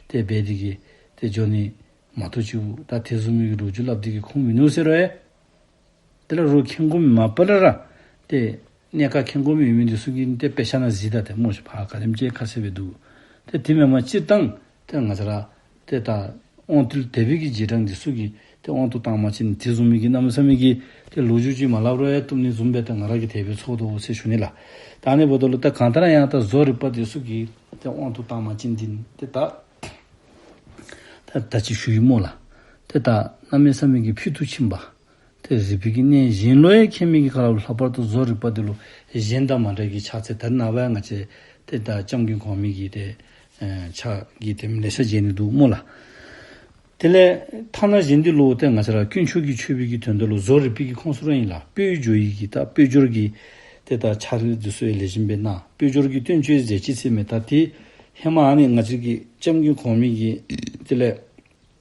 ཏེ་འབད་དེ་གི་ཏེ་འགྱོ་ནི་མ་གཏོགས་ཅིག་ད་དེ་བཟུམ་མའི་གི་ལོ་རྒྱུས་སླབ་སྟེ་གི་ཁུངས་མིན་ནུག་ཟེར་རུང་ཡང་དེ་ལས་རོགས་མཁྱེན་གོ་མི་མ་པ་ལས་ར་ཏེ་གནད་ཀ་མཁྱེན་གོ་མི་ཡོད་མི་འདི་ཚུ་གིས་ཏེ་དཔེ་ཆ་ནང་གཟིགས་ད་ཏེ་སྨོ་ཤ་ཕར་ག་དེམ་ཅིག་ཁ་གསལ་སྦེ་འདུག། ཏེ་དེ་མེན་པར་སྤྱིར་བཏང་ཏེ་ང་བཅས་ར་ཏེ་ད་དབང་རྟུལ་དད་པའི་གི་རྗེས་འབྲང་འདི་ཚུ་གིས་ཏེ་དབང་དུ་བཏང་བ་ཅིན་དེ་བཟུམ་མའི་གི་གནམ་མེད་ས་མེད་ཀྱི་ཏེ་ལོ་རྒྱུས་ཅིག་མ་སླབ་རུང་ཡང་བཏུབ་ནི་བཟུམ་སྦེ་ཏེ་ང་ར་གིས་དེ་སྦེ་ཚོར་དོ་ཟེར་ཞུ་ནི་ལགས། ད་ཨ་ནི་འབདཝ་ད་ལུ་ད་གང་ལྟར་ཡང་ད་བཟོ་རིག་པ་འདི་ཚུ་གིས་ཏེ་དབང་དུ་བཏང་བ་ཅིན་འདི་ཏེ་ད་ད་ད་ཅི་ཞུ་ཡི་སྨོ་ལགས། ཏེ་ད་གནམ་མེད་ས་མེད་ཀྱི་ཕུལ་དུ་ཕྱིན་པ། ཏེ་རིག་པའི་གི་གནས་གཞན་ལུ་ཡང་མཁྱེན་མི་གི་ཁ་ལུ་ལྷག་པར་དུ་བཟོ་རིག་པ་འདི་ལུ་གཞན་དང་མ་འདྲ་གི་ཕྱག་འཚལ་ད་ནངས་པ་ཡང་ང་བཅས་ཏེ་ད་སྐྱབས་མགོན་གོང་མའི་གི་ཏེ་ ཨེ་ཕྱག་གི་དེམ་ལེ་ཤ་མཇལ་ནི་འདུག་སྨོ་ལགས། དེ་ལས་ཐ་ན་གཞན་འདི་ལུ་ཏེ་ང་བཅས་ར་དཀོན་མཆོག་གི་མཆོད་པའི་གི་དོན་དག་ལུ་བཟོ་རིག་པའི་གི་ཁོངས་སུ་ར་ཨིན་ལགས། སྤོས་སྦྱོར་ཡི་གི་ད་སྤོས་སྦྱོར་གྱི་ཏེ་ད་ཕྱག་ལེན་འདི་ཚུ་ཡང་ལེགས་ཤོམ་སྦེ་གནང་། སྤོས་སྦྱོར་གྱི་བསྟན་བཅོས་མཛད་ཅི་ཟེར་མི་ད་ཏེ་ཧེ་མ་ཨ་ནི་ང་བཅས་ཀྱི་སྐྱབས་མགོན་གོང་མའི་གི་དེ་ལས་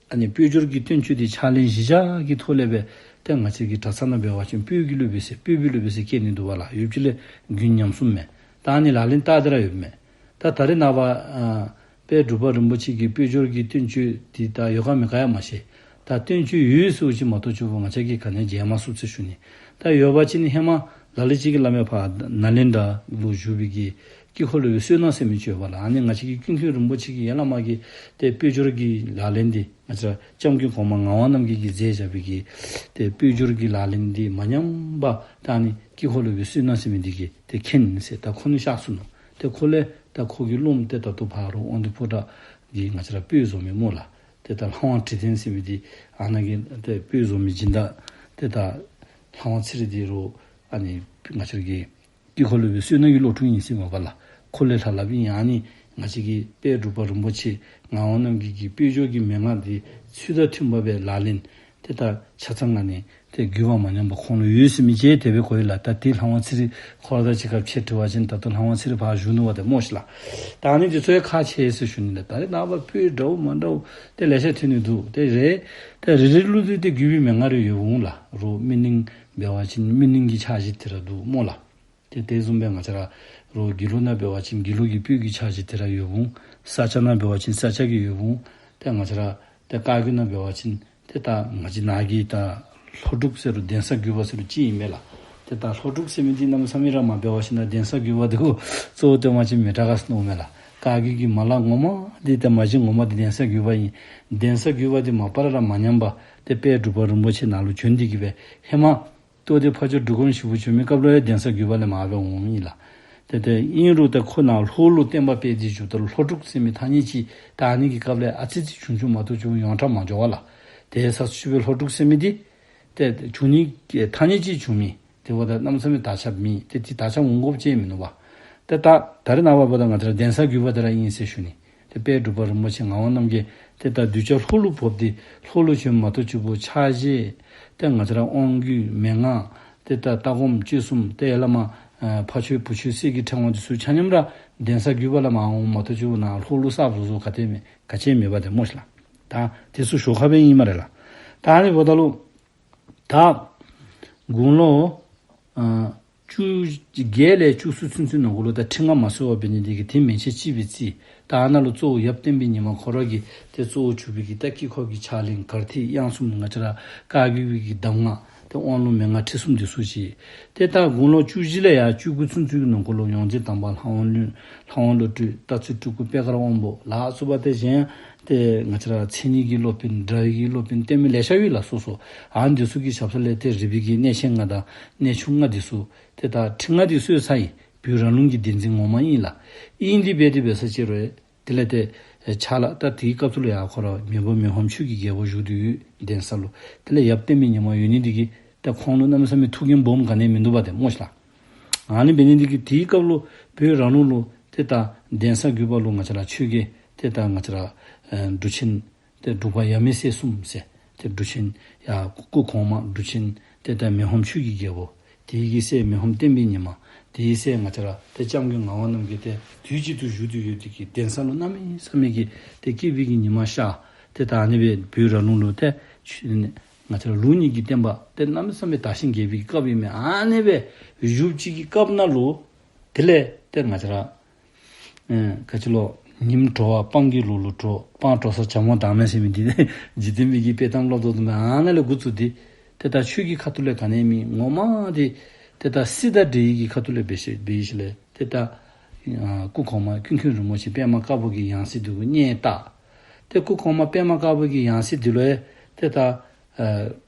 ཨ་ནི་སྤོས་སྦྱོར་གྱི་བསྟན་བཅོས་འདི་ཕྱག་ལེན་གཞི་བཞག་གི་ཐོག་ལས་སྦེ་ཏེ་ང་བཅས་ཀྱི་གྲྭ་ཚང་ནང་འབད་བ་ཅིན་སྤོས་ཀྱི་སློབ་དཔོན་ཟེར་སྤོས་པའི་སློབ་དཔོན་ཟེར་བཀལ་ནི་འདུག་པ་ལགས། ཡུལ་གྱི་ལས་རྒྱུན་ཉམས་སུ་མེད། ད་ཨ་ནི་ལག་ལེན་བསྟར་ཏེ་ར་ཡོདཔ་མས། ད་ད་རེས་ནངས་པ་ཨ་དཔལ་འབྲུག་པ་རིན་པོ་ཆེ་གི་སྤོས་སྦྱོར་གྱི་བསྟན་བཅོས་འདི་ད་ཡོད་ག་མེད་ག་ཡང་མ་ཤེས། ད་བསྟན་བཅོས་ཡོད་ཟེར་བ་ཅིན་མ་གཏོགས་ཅིག་པོ་ང་བཅས་ཀྱིས་ག་ནི་མཇལ་མ་ཚུགས་ཟེར་ཞུ་ནི། ད་ཡོད་པ་ཅིན་ཧེ་མ་ལ་ལུ་ཅིག་གི་བླ་མའི་ཕར་ནཱ་ལེནྡྲ་ལུ་བཞུགས་པའི་གི་དཀྱིལ་འཁོར་སློབ་དཔོན་བསོད་ནམས་ཟེར་མི་ཅིག་ཡོདཔ་ལགས། ཨ་ནི་ང་བཅས་ཀྱི་ཀུན་མཁྱེན་རིན་པོ་ཆེ་གི་ཡར་ལས་མར་གྱི་ཏེ་སྤོས་སྦྱོར་གྱི་ལག་ལེན་འདི་ང་བཅས་ར་སྐྱབས་མགོན་གོང་མ་ངག་དབང་རྣམ་རྒྱལ་གྱིས་མཛད་བཞག་པའི་གི་ཏེ་སྤོས་སྦྱོར་གྱི་ལག་ལེན་འདི་མ་ཉམས་པར་ད་ཨ་ནི་དཀྱིལ་འཁོར་སློབ་དཔོན་བསོད་ནམས་ཟེར་མི་འདི་གིས་ཏེ་མཁྱེན་ཟེར། ད་ཁོ་ནི་གཤགས་སོ་ནུག། ཏེ་ཁོ་ལས་ད་ཁོ་གི་སློབམ་ཏེ་ད་ལྟོ་ཕ་རོལ་དབང་འདུས་ཕོ་བྲང་གི་ང་བཅས་ར་སྤོས་བཟོ་མི་སྨོ་ལགས། ཏེ་ད་ལྷ་དབང་ཁྲི་བརྟན་ཟེར་མི་འདི་ཨ་ནཱ་གི་ཏེ་སྤོས་བཟོ་མི་སྦྱིན་བདག་ཏེ་ད་ལྷ་དབང་ཚེ་རིང་འདི་རུང་ཨ་ནི་ང་བཅས་ར་གི་དཀྱིལ་འཁོར་སློབ་དཔོན་བསོད་ནམས་ཀྱི་སློབ་ཕྲུག་ཨིན་ཟེར་མས་པ་ལགས། ཁོ་ལས་ལྷབ་ལྷབ་ཨིན། ཨ་ནི་ང་བཅས་ཀྱི་དཔལ་འབྲུག་པ་རིན་པོ་ཆེ་ངག་དབང་རྣམ་རྒྱལ་གྱི་སྤོས་སྦྱོར་གྱི་མན་ངག་འདི་ཚུལ་དང་མཐུན་པ་སྦེ་ལག་ལེན་ཏེ་ད་ཆ་ཚང་ཨ་ནི་ཏེ་བརྒྱུད་པ་མ་ཉམས་པར་ཁོང་ལུ་ཡོད་ཟེར་མི་ཅིག་དེ་སྦེ་གོ་ཡི་ལགས། ད་ཏེ་ལྷ་དབང་ཚེ་རིང་ཁོ་ར་དང་གཅིག་ཁར་ཕྱད་དྲི་བ་ཅིན་ད་ལྟོ་ལྷ་དབང་ཚེ་རིང་ཕར་བཞུགས་ནུག་པ་ཏེ་སྨོ་ཤིག་ལགས། ད་ཨ་ནི་འདི་ཚུ་ཡང་ཁག་ཆེ་ཟེར་ཞུ་ནི་ལགས། ད་རེས་ནངས་པ་སྤོས་འདྲཝ་མ་འདྲཝ་ཏེ་ལེ་ཤ་ཐོན་ནི་འདུག། ཏེ་རེ་ཏེ་རེ་རེ་ལུ་ཏེ་ཏེ་བརྒྱུད་པའི་མན་ངག་རེ་ཡོདཔ་འོང་ལགས། རོགས་སྨིན་གླིང་འབད་བ་ཅིན་སྨིན་གླིང་གི་ཕྱག་བཞེས་དེ་ར་འདུག་སྨོ་ལགས། ཏེ་དེ་བཟུམ་སྦེ་ང་བཅས་ར་རོགས་དགེ་ལུགས་ནང་འབད་བ་ཅིན་དགེ་ལུགས་ཀྱི་སྤོས་ཀྱི་ཕྱག་བཞེས་དེ་ར་ཡོདཔ་འོང་། ས་སྐྱ་ནང་འབད་བ་ཅིན་ས་སྐྱ་གི་ཡོདཔ་འོང་། ཏེ་ང་བཅས་ར་ཏེ་བཀའ་བརྒྱུད་ནང་འབད་བ་ཅིན་ཏེ་ད་ང་བཅས་ནཱ་གི་ད་ལྷོ་འབྲུག་ཟེར་རུང་གདན་ས་བརྒྱུད་པ་ཟེར་རུང་གཅིག་ཨིན་མས་ལགས། ཏེ་ད་ལྷོ་འབྲུག་ཟེར་མི་འདི་གནམ་མེད་ས་མེད་ར་མ་འབད་བ་ཅིན་ན་གདན་ས་བརྒྱུད་པ་འདི་གུ་གཙོ་བོ་སྟོན་པ་ཅིན་མི་དྲག་ག་ཟེར་མནོཝ་མས་ལགས། བཀའ་བརྒྱུད་ཀྱི་མ་ལག་ངོ་མ་འདི་ཏེ་མ་གཞི་ངོ་མ་འདི་གདན་ས་བརྒྱུད་པ་ཨིན། གདན་ས་བརྒྱུད་པ་འདི་མ་པ་ལས་ར་མ་ཉམས་པར་ཏེ་དཔལ་འབྲུག་པ་རིན་པོ་ཆེ་ནཱ་ལུ་བྱོན་ཏེ་གི་སྦེ་ཧེ་མ་ལྟོ་ལྡིར་ཕ་ཇོ་འབྲུག་སྒོམ་ཞིག་པོ་བྱོན་མི་སྐབས་ལུ་ཡང་གདན་ས་བརྒྱུད་པ་ལས་མར་སྦེ་འོངམ་ཨིན་ལགས། ཏེ་ཏེ་ཨིན་རུང་ཏེ་ཁོ་ནཱ་ལྷོ་ལུ་བསྟན་པ་སྤེལ་ཏེ་བཞུགསཔ་ད་ལུ་ལྷོ་འབྲུག་ཟེར་མི་ཐ་སྙད་ཅིག་ད་ཨ་ནི་གི་སྐབས་ལས་ཨ་ཙི་ཙི་བྱུང་བྱུངམ་མ་གཏོགས་ཅིག་ཡོངས་གྲགས་མ་འགྱོ་བས་ལགས། ཏེ་ས་སུ་ཅིག་སྦེ་ལྷོ་འབྲུག་ཟེར་མི་འདི་ཏེ་བྱུང་ནི་ཐ་སྙད་ཅིག་བྱུང་མི་དེ་འབདཝ་ད་གནམ་མེད་ས་མེད་དར་ཁྱབ་མེད། ཏེ་དེ་དར་ཁྱབ་འོང་དགོཔ་ཅིག་མིན་ནུག་པ། ཏེ་ད་ད་རེས་ནངས་པ་འབདཝ་ད་ང་བཅས་ར་གདན་ས་བརྒྱུད་པ་དེ་ར་ཨིན་ཟེར་ཞུ་ནི། ཏེ་དཔལ་འབྲུག་པ་རིན་པོ་ཆེ་ངག་དབང་རྣམ་རྒྱལ་ཏེ་ད་གདུལ་བྱ་ལྷོ་ལུ་བབས་ཏེ་ལྷོ་ལུ་བྱོནམ་མ་གཏོགས་ཅིག་པོ་ཕྱག་བཞེས་ཏེ་ང་བཅས་ར་དབང་བསྒྱུར་མན་ངག་ཏེ་ད་ལྟ་སྒོམ་སྤྱོད་གསུམ་ཏེ་ཡར་ལས་མར་ཨ་ཕ་ཆོས་བུ་ཆོས་སྲས་ཀྱི་ཕྲེང་བ་འདི་ཚུ་ཆ་མཉམ་ར་གདན་ས་བརྒྱུད་པ་ལས་མར་འོངམ་མ་གཏོགས་ཅིག་པོ་ནཱ་ལྷོ་ལུ་གསརཔ་བཟོ་བཟོཝ་ག་ཏེ་མེད་ག་ཅི་མེད་པ་ཏེ་སྨོ་ཤིག་ལགས། ད་དེ་ཚུ་ཞོར་ཁར་སྦེ་ཨིན་སྨ་རེ་ལགས། ད་ཨ་ནི་འབདཝ་ད་ལུ་ད་དགུང་ལོ་ཨ་བཅུ་བརྒྱད་ལས་བཅུ་གསུམ་ཚུན་ཚོད་ནང་འཁོད་ལུ་ད་ཁྲི་མངའ་མ་གསོལ་བར་འབད་ནི་དེ་གིས་དེ་མན་ཆད་ཅིག་སྦེ་བརྩི། ད་ཨ་ནཱ་ལུ་གཙོ་བོ་ཡབ་བསྟན་པའི་ཉི་མ་ཁོ་ར་གིས་ཏེ་གཙོ་བོ་གྱུར་པའི་གི་ད་དཀྱིལ་འཁོར་གྱི་ཕྱག་ལེན་གར་ཐིག་དབྱངས་གསུམ་ང་བཅས་ར་བཀའ་བརྒྱུད་པའི་གི་གདམས་ངག་ཏེ་དབང་ལུང་མན་ངག་ཁྲིད་གསུམ་འདི་ཚུ་ཅིག་ཏེ་ད་དགུང་ལོ་བཅུ་བཞི་ལས་ཡར་བཅུ་དགུ་ཚུན་ཚོད་ཀྱི་ནང་འཁོད་ལུ་ཡོངས་འཛིན་དམ་པ་ལྷ་དབང་བློ་ལྷ་དབང་བློ་གྲོས་སྟག་རྩེ་སྤྲུལ་སྐུ་པད་དཀར་དབང་པོ་ལ་སོགས་པ་ཏེ་གཞན་ཏེ་ང་བཅས་ར་མཚན་ཉིད་ཀྱི་སློབ་དཔོན་སྒྲ་ཡི་གི་སློབ་དཔོན་ཏེ་མི་ལེ་ཤ་ཡོད་ལགས་སོ་སོ། ཨ་ནི་འདི་ཚུ་གི་ཞབས་ས་ལས་ཏེ་རིག་པའི་གི་གནས་ཆེན་ལྔ་དང་གནས་ཆུང་ལྔ་འདི་ཚུ་ཏེ་ད་ཁྲི་མངའ་འདི་གསོལ་ཚར་ཡི། བོད་རང་ལུགས་ཀྱི་བསྟན་འཛིན་ངོ་མ་ཨིན་ལགས། ཨིན་ཏེ་འབད་དེ་འབད་ས་ཅིག་རུང་དེ་ལས་ཏེ་ཕྱག་ལཱ་ད་དེའི་སྐབས་སུ་ལུ་ཡང་ཁོ་ར་མེས་པོ་མི་ཕམ་ཆོས་ཀྱི་རྒྱལ་པོ་བཞུགས་ཏེ་ཡོད་གདན་ས་ལུ། དེ་ལས་ཡབ་བསྟན་པའི་ཉི་མ་ཡོད་ནི་འདི་གིས་ད་ཁོང་ལུ་གནམ་མེད་ས་མེད་ཐུགས་འགན་སྦོམ་ག་ནི་མིན་འདུག་པ་ཏེ་སྨོ་ཤིག་ལགས། ཨ་ནི་འབད་ནི་འདི་གིས་དེའི་སྐབས་ལུ་བོད་རང་ལུགས་ལུ་ཏེ་ད་གདན་ས་བརྒྱུད་པ་ལུ་ང་བཅས་ར་ཆོས་རྒྱལ་ཏེ་ད་ང་བཅས་ར་ཨེ་འབྲུག་ཆེན་ཏེ་འབྲུག་པ་ཡབ་མེས་སྲས་གསུམ་ཟེར་ཏེ་འབྲུག་ཆེན་ཡར་སྐུ་གོང་མ་འབྲུག་ཆེན་ཏེ་ད་མི་ཕམ་ཆོས་ཀྱི་རྒྱལ་པོ། དེའི་གི་སྲས་མི་ཕམ་བསྟན་པའི་ཉི་མ། དེའི་སྲས་ང་བཅས་ར་ཏེ་སྐྱབས་མགོན་ངག་དབང་རྣམ་རྒྱལ་ཏེ་དུས་གཅིག་ཏུ་བཞུགས་ཏེ་ཡོད་དེ་གིས་གདན་ས་ལུ་གནམ་མེད་ས་མེད་ཀྱི་ཏེ་སྐྱིད་པའི་གི་ཉི་མ་ཤར། ཏེ་ད་ཨ་ནི་སྦེ་བོད་རང་ལུགས་ལུ་ཏེ་ཆོས་ང་བཅས་ར་ལུགས་གཉིས་ཀྱི་བསྟན་པ་ཏེ་གནམ་མེད་ས་མེད་དར་ཞིང་རྒྱས་པའི་གི་སྐབས་ཨིན་མས། ཨ་ནི་སྦེ་བཞུགས་ཅིག་གི་སྐབས་ནང་ལུ་དེ་ལས་ཏེ་ང་བཅས་ར་ཨེ་ག་ཅི་ལོ། ཉིམ་དྲོ་བ་སྤང་གི་ལུག་ལུ་འགྲོ། སྤང་དྲོ་ས་བྱ་མོ་བདག་མེད་ཟེར་མི་འདི་འཇིག་རྟེན་མི་གི་དཔེ་གཏམ་ལོ་ཏོ་དུ་མེད། ཨ་ནཱ་ལས་འགོ་བཙུགས་ཏེ་ཏེ་ད་ཆོས་ཀྱི་ཁ་ཐུག་ལས་ག་ནི་མེད། ངོ་མ་འདི་ཏེ་ད་སྲིད་དང་འབྲེལ་ཡི་གི་ཁ་ཐུག་ལས་འབད་ཞིནམ་འབད་ཞིནམ་ལས་ཏེ་ད་ཨ་སྐུ་གོང་མ་ཀུན་མཁྱེན་རིན་པོ་ཆེ་པདྨ་དཀར་པོ་གི་ཡང་སྲིད་འདི་གུ་བསྙེན་བཏགས། ཏེ་སྐུ་གོང་མ་པདྨ་དཀར་པོ་གི་ཡང་སྲིད་འདི་ལུ་ཡང་ཏེ་ད་ཨ་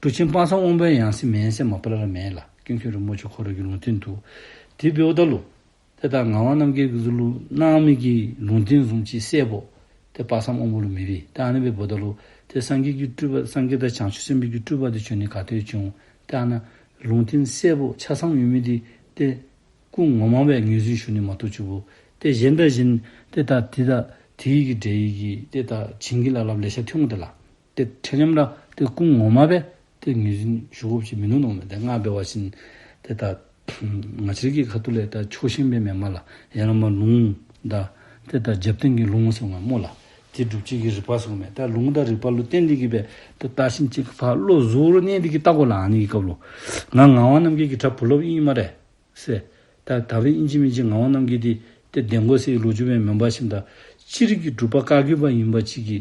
འབྲུག་ཆེན་དཔག་བསམ་དབང་པོའི་ཡང་སྲིད་མེན་ཟེར་མ་པ་ལས་ར་མེན་ལགས། ཀུན་མཁྱེན་རིན་པོ་ཆེ་ཁོ་ར་གི་ལུང་བསྟན་འདུག། དེ་འབདཝ་ད་ལུ་ཏེ་ད་ངག་དབང་རྣམ་རྒྱལ་གྱི་གཟུགས་ལུ་གནང་མི་གི་ལུང་བསྟན་བཟུམ་ཅིག་གསལ་པོ་ཏེ་དཔག་བསམ་དབང་པོ་ལུ་མེད་པས། ཏེ་ཨ་ནི་སྦེ་འབདཝ་ད་ལུ་ཏེ་སངས་རྒྱས་ཀྱི་སྤྲུལ་པ་སངས་རྒྱས་དང་བྱང་ཆུབ་སེམས་དཔའི་གི་སྤྲུལ་པ་འདི་བྱོན་ནི་ག་ཏེ་བྱོན། ཏེ་ཨ་ནཱ་ལུང་བསྟན་གསལ་པོ་ཆ་ཚང་ཡོད་མི་འདི་ཏེ་སྐུ་ངོ་མ་སྦེ་ངོས་འཛིན་ཞུ་ནི་མ་གཏོགས་ཅིག་པོ་ཏེ་གཞན་དང་གཞན་ཏེ་ད་དེ་དང་ དེ་གི་འབྲེལ་ཡོད་ཀྱི་ཏེ་ད་བྱིན་གྱིས་བརླབས་བརླབས་ལེ་ཤ་ཐོན་འོང་དེ་ལགས། ཏེ་ཁྱེད་རྣམས་ར་ཏེ་སྐུ་ངོ་མ་སྦེ་ཏེ་ངོས་འཛིན་ཞུ་དགོཔ་ཅིག་མིན་ནུག་མནོཝ་མས། ཏེ་ང་འབད་བ་ཅིན་ཏེ་ད་ང་བཅས་ཀྱི་ཁ་ཐུག་ལས་ད་ཕྱོགས་ཞེན་སྦེ་མེན་མས་ལགས། ཡང་ན་མ་ལུང་དང་ཏེ་ད་རྒྱབ་རྟེན་གྱི་ལུང་ཟེར་འོང་མས་སྨོ་ལགས། ཏེ་སྒྲུབ་བྱེད་ཀྱི་རིགས་པ་ཟེར་འོང་མས། ད་ལུང་དང་རིགས་པ་ལུ་བརྟེན་ཏེ་གིས་སྦེ་ཏེ་བལྟ་ཞིནམ་ཅིག་ཕར་བློ་གཟུ་བོར་གནས་ཏེ་གིས་བལྟ་དགོ་ལགས། ཨ་ནི་གི་སྐབས་ལུ་ང་ངག་དབང་རྣམ་རྒྱལ་གྱི་གྲྭ་བུ་སློབ་ཨིན་སྨ་རེ་ཟེར། ད་ད་རེས་ཨིན་ཅི་མིན་ཅི་ངག་དབང་རྣམ་རྒྱལ་འདི་ཏེ་བདེན་དགོས་ཟེར་བའི་ལོ་རྒྱུས་སྦེ་མེན་པ་ཅིན་ད་སྤྱིར་གྱི་སྒྲུབ་པ་བཀའ་བརྒྱུད་པ་ཡིན་པ་ཅིག་གི་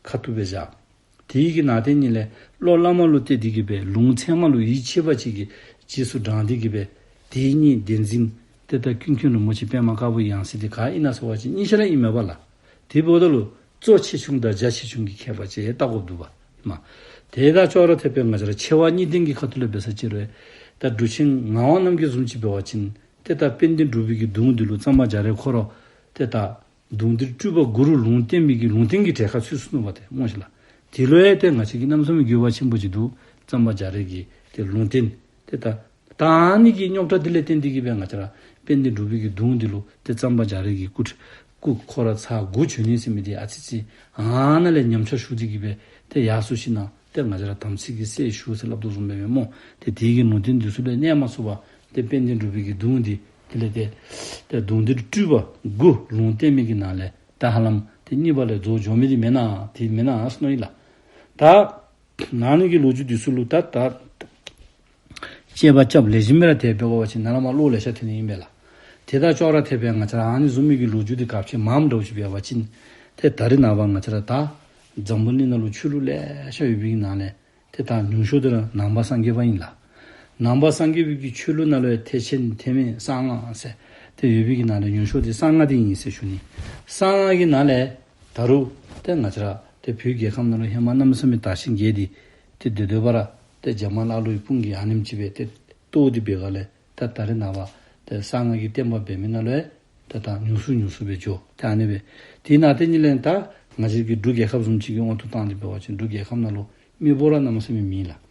ཁ་ཐུག་སྦེ་བཞག། དེ་གི་ནང་དེ་ཉིད་ལས་བློ་བླ་མ་ལུ་གཏད་དེ་གིས་སྦེ་ལུང་ཚད་མ་ལུ་ཡིད་ཆེས་པ་ཅིག་གིས་རྗེས་སུ་འབྲངས་ཏེ་གིས་སྦེ་དེ་ཉིད་བདེན་འཛིན་ཏེ་ད་ཀུན་མཁྱེན་རིན་པོ་ཆེ་པདྨ་དཀར་པོའི་ཡང་སྲིད་དེ་ག་ཨིན་ན་ཟེར་བ་ཅིན་གཉིས་ཆ་ར་ཨིན་མས་པ་ལགས། དེ་འབདཝ་ད་ལུ་གཙོ་ཆེ་ཆུང་དང་རྒྱ་ཆེ་ཆུང་གི་ཁྱད་པར་ཅིག་བལྟ་དགོཔ་འདུག་པ། མ་དེ་དང་ཅོག་ར་འཐདཔ་སྦེ་ང་བཅས་ར་ཆེ་བ་གཉིས་ལྡན་གྱི་ཁ་ཐུག་ལས་འབད་ས་ཅིག་རུང་ད་འབྲུག་ཆེན་ངག་དབང་རྣམ་རྒྱལ་བཟུམ་ཅིག་འབད་བ་ཅིན་ཏེ་ད་དཔལ་ལྡན་འབྲུག་པའི་གི་གདུང་འདི་ལུ་གཙང་པ་རྒྱ་རས་ཁོ་ར་ཏེ་ད་གདུང་འདིར་སྤྲུལ་པ་དགུ་རུ་ལུང་བསྟན་པའི་གི་ལུང་བསྟན་གྱི་གྲལ་ཁར་ཚུད་སོ་ནུག་པ་ཏེ་སྨོ་ཤིག་ལགས། དེ་ལུ་ཡང་ཏེ་ང་བཅས་ཀྱིས་གནམ་མེད་ས་མེད་དགོས་པ་ཆེན་པོ་ཅིག་འདུག། གཙང་པ་རྒྱ་རས་ཀྱི་ཏེ་ལུང་བསྟན་ཏེ་ད་ད་ཨ་ནི་གི་རྙོག་དྲ་འདི་ལས་བརྟེན་ཏེ་གིས་སྦེ་ང་བཅས་ར་དཔལ་ལྡན་འབྲུག་པའི་གི་གདུང་འདི་ལུ་ཏེ་གཙང་པ་རྒྱ་རས་ཀྱི་སྐུ་སྐུ་ཁོ་ར་ཚར་དགུ་བྱོན་ནི་ཟེར་མི་འདི་ཨ་ཙི་ཅིག་ཨ་ནཱ་ལས་ཉམས་ཆག་ཞུགས་ཏེ་གིས་སྦེ་ཏེ་ཡར་སོ་ཞིནམ་ཏེ་ང་བཅས་ར་དམ་ཚིག་གི་སྲས་ཞུ་ཟེར་སླབ་དོ་བཟུམ་སྦེ་མེན་སྨོ། ཏེ་དེ་གི་ལུང་བསྟན་འདི་ཚུ་ལས་གནས་མ་ཚུགས་པར་ཏེ་དཔལ་ལྡན་འབྲུག་པའི་གི་གདུང་འདི་དེ་ལས་ཏེ་ཏེ་གདུང་འདིར་སྤྲུལ་པ་དགུ་ལུང་བསྟན་མི་གི་ནང་ལས་ད་ཧ་ལམ་ཏེ་གཉིས་པ་ལས་རྫོགས་འགྱོ་མི་འདི་མེན་ན། དེ་མེན་ན་ཟེར་མནོཝ་ཨིན་ལགས། ད་ཨ་ནི་གི་ལོ་རྒྱུས་འདི་ཚུ་ལུ་ད་ད་དཔྱད་པ་རྐྱབ་ལེགས་ཤོམ་སྦེ་ར་དེ་སྦེ་འབད་བ་ཅིན་ནཱ་ལས་མར་བློ་ལེ་ཤ་ཐོན་ནི་ཨིན་པས་ལགས། དེ་དང་ཅོག་ར་འཐདཔ་སྦེ་ང་བཅས་ར་ཨ་ནི་བཟུམ་མའི་གི་ལོ་རྒྱུས་འདི་ག་ཅི་མངམ་འདྲཝ་ཅིག་འབད་བ་ཅིན་ཏེ་ད་རེས་ནངས་པ་ང་བཅས་ར་ད་འཛམ་བུ་གླིང་ནང་ལུ་ཆོས་ལུགས་ལེ་ཤ་ཡོད་པའི་གི་ནང་ལས་ཏེ་ད་ཉུང་ཤོས་འདི་ར་ནང་པ་སངས་རྒྱས་པ་ཨིན་ལགས། ནང་པ་སངས་རྒྱས་པའི་གི་ཆོས་ལུགས་ནང་ལུ་ཡང་ཐེག་ཆེན་ཐེག་དམན་གསང་སྔགས་ཟེར་ཏེ་ཡོད་པའི་གི་ནང་ལས་ཉུང་ཤོས་འདི་གསང་སྔགས་འདི་ཨིན་ཟེར་ཞུ་ནི། གསང་སྔགས་ཀྱི་ནང་ལས་ད་རུང་ཏེ་ང་བཅས་ར་ཏེ་བོད་རྒྱལ་ཁམས་ནང་ལུ་ཧེ་མ་གནམ་མེད་ས་མེད་དར་ཞིང་རྒྱས་ཏེ་ཏེ་སྡོད་སྡོད་པ་ར་ཏེ་རྒྱ་དམར་ཀླ་ཀློའི་དཔུང་གིས་ཨ་ནེམ་ཅིག་སྦེ་ཏེ་གཏོར་ཏེ་འབད་སྒང་ལས་ད་ད་རེས་ནངས་པ་ཏེ་གསང་སྔགས་ཀྱི་བསྟན་པ་འབད་མི་ནང་ལུ་ཡང་ཏེ་ད་ཉུང་སུ་ཉུང་སུ་སྦེ་འགྱོ། ཏེ་ཨ་ནི་སྦེ་དེ་ནང་དེ་ཉིད་ལས་ད་ང་བཅས་ཀྱི་འབྲུག་རྒྱལ་ཁབ་བཟུམ་ཅིག་གི་དབང་དུ་བཏང་སྟེ་འབད་བ་ཅིན་འབྲུག་རྒྱལ་ཁབ་ནང་ལུ་མི་འབོར་ར་གནམ་མེད་ས་མེད་མེད་ལགས།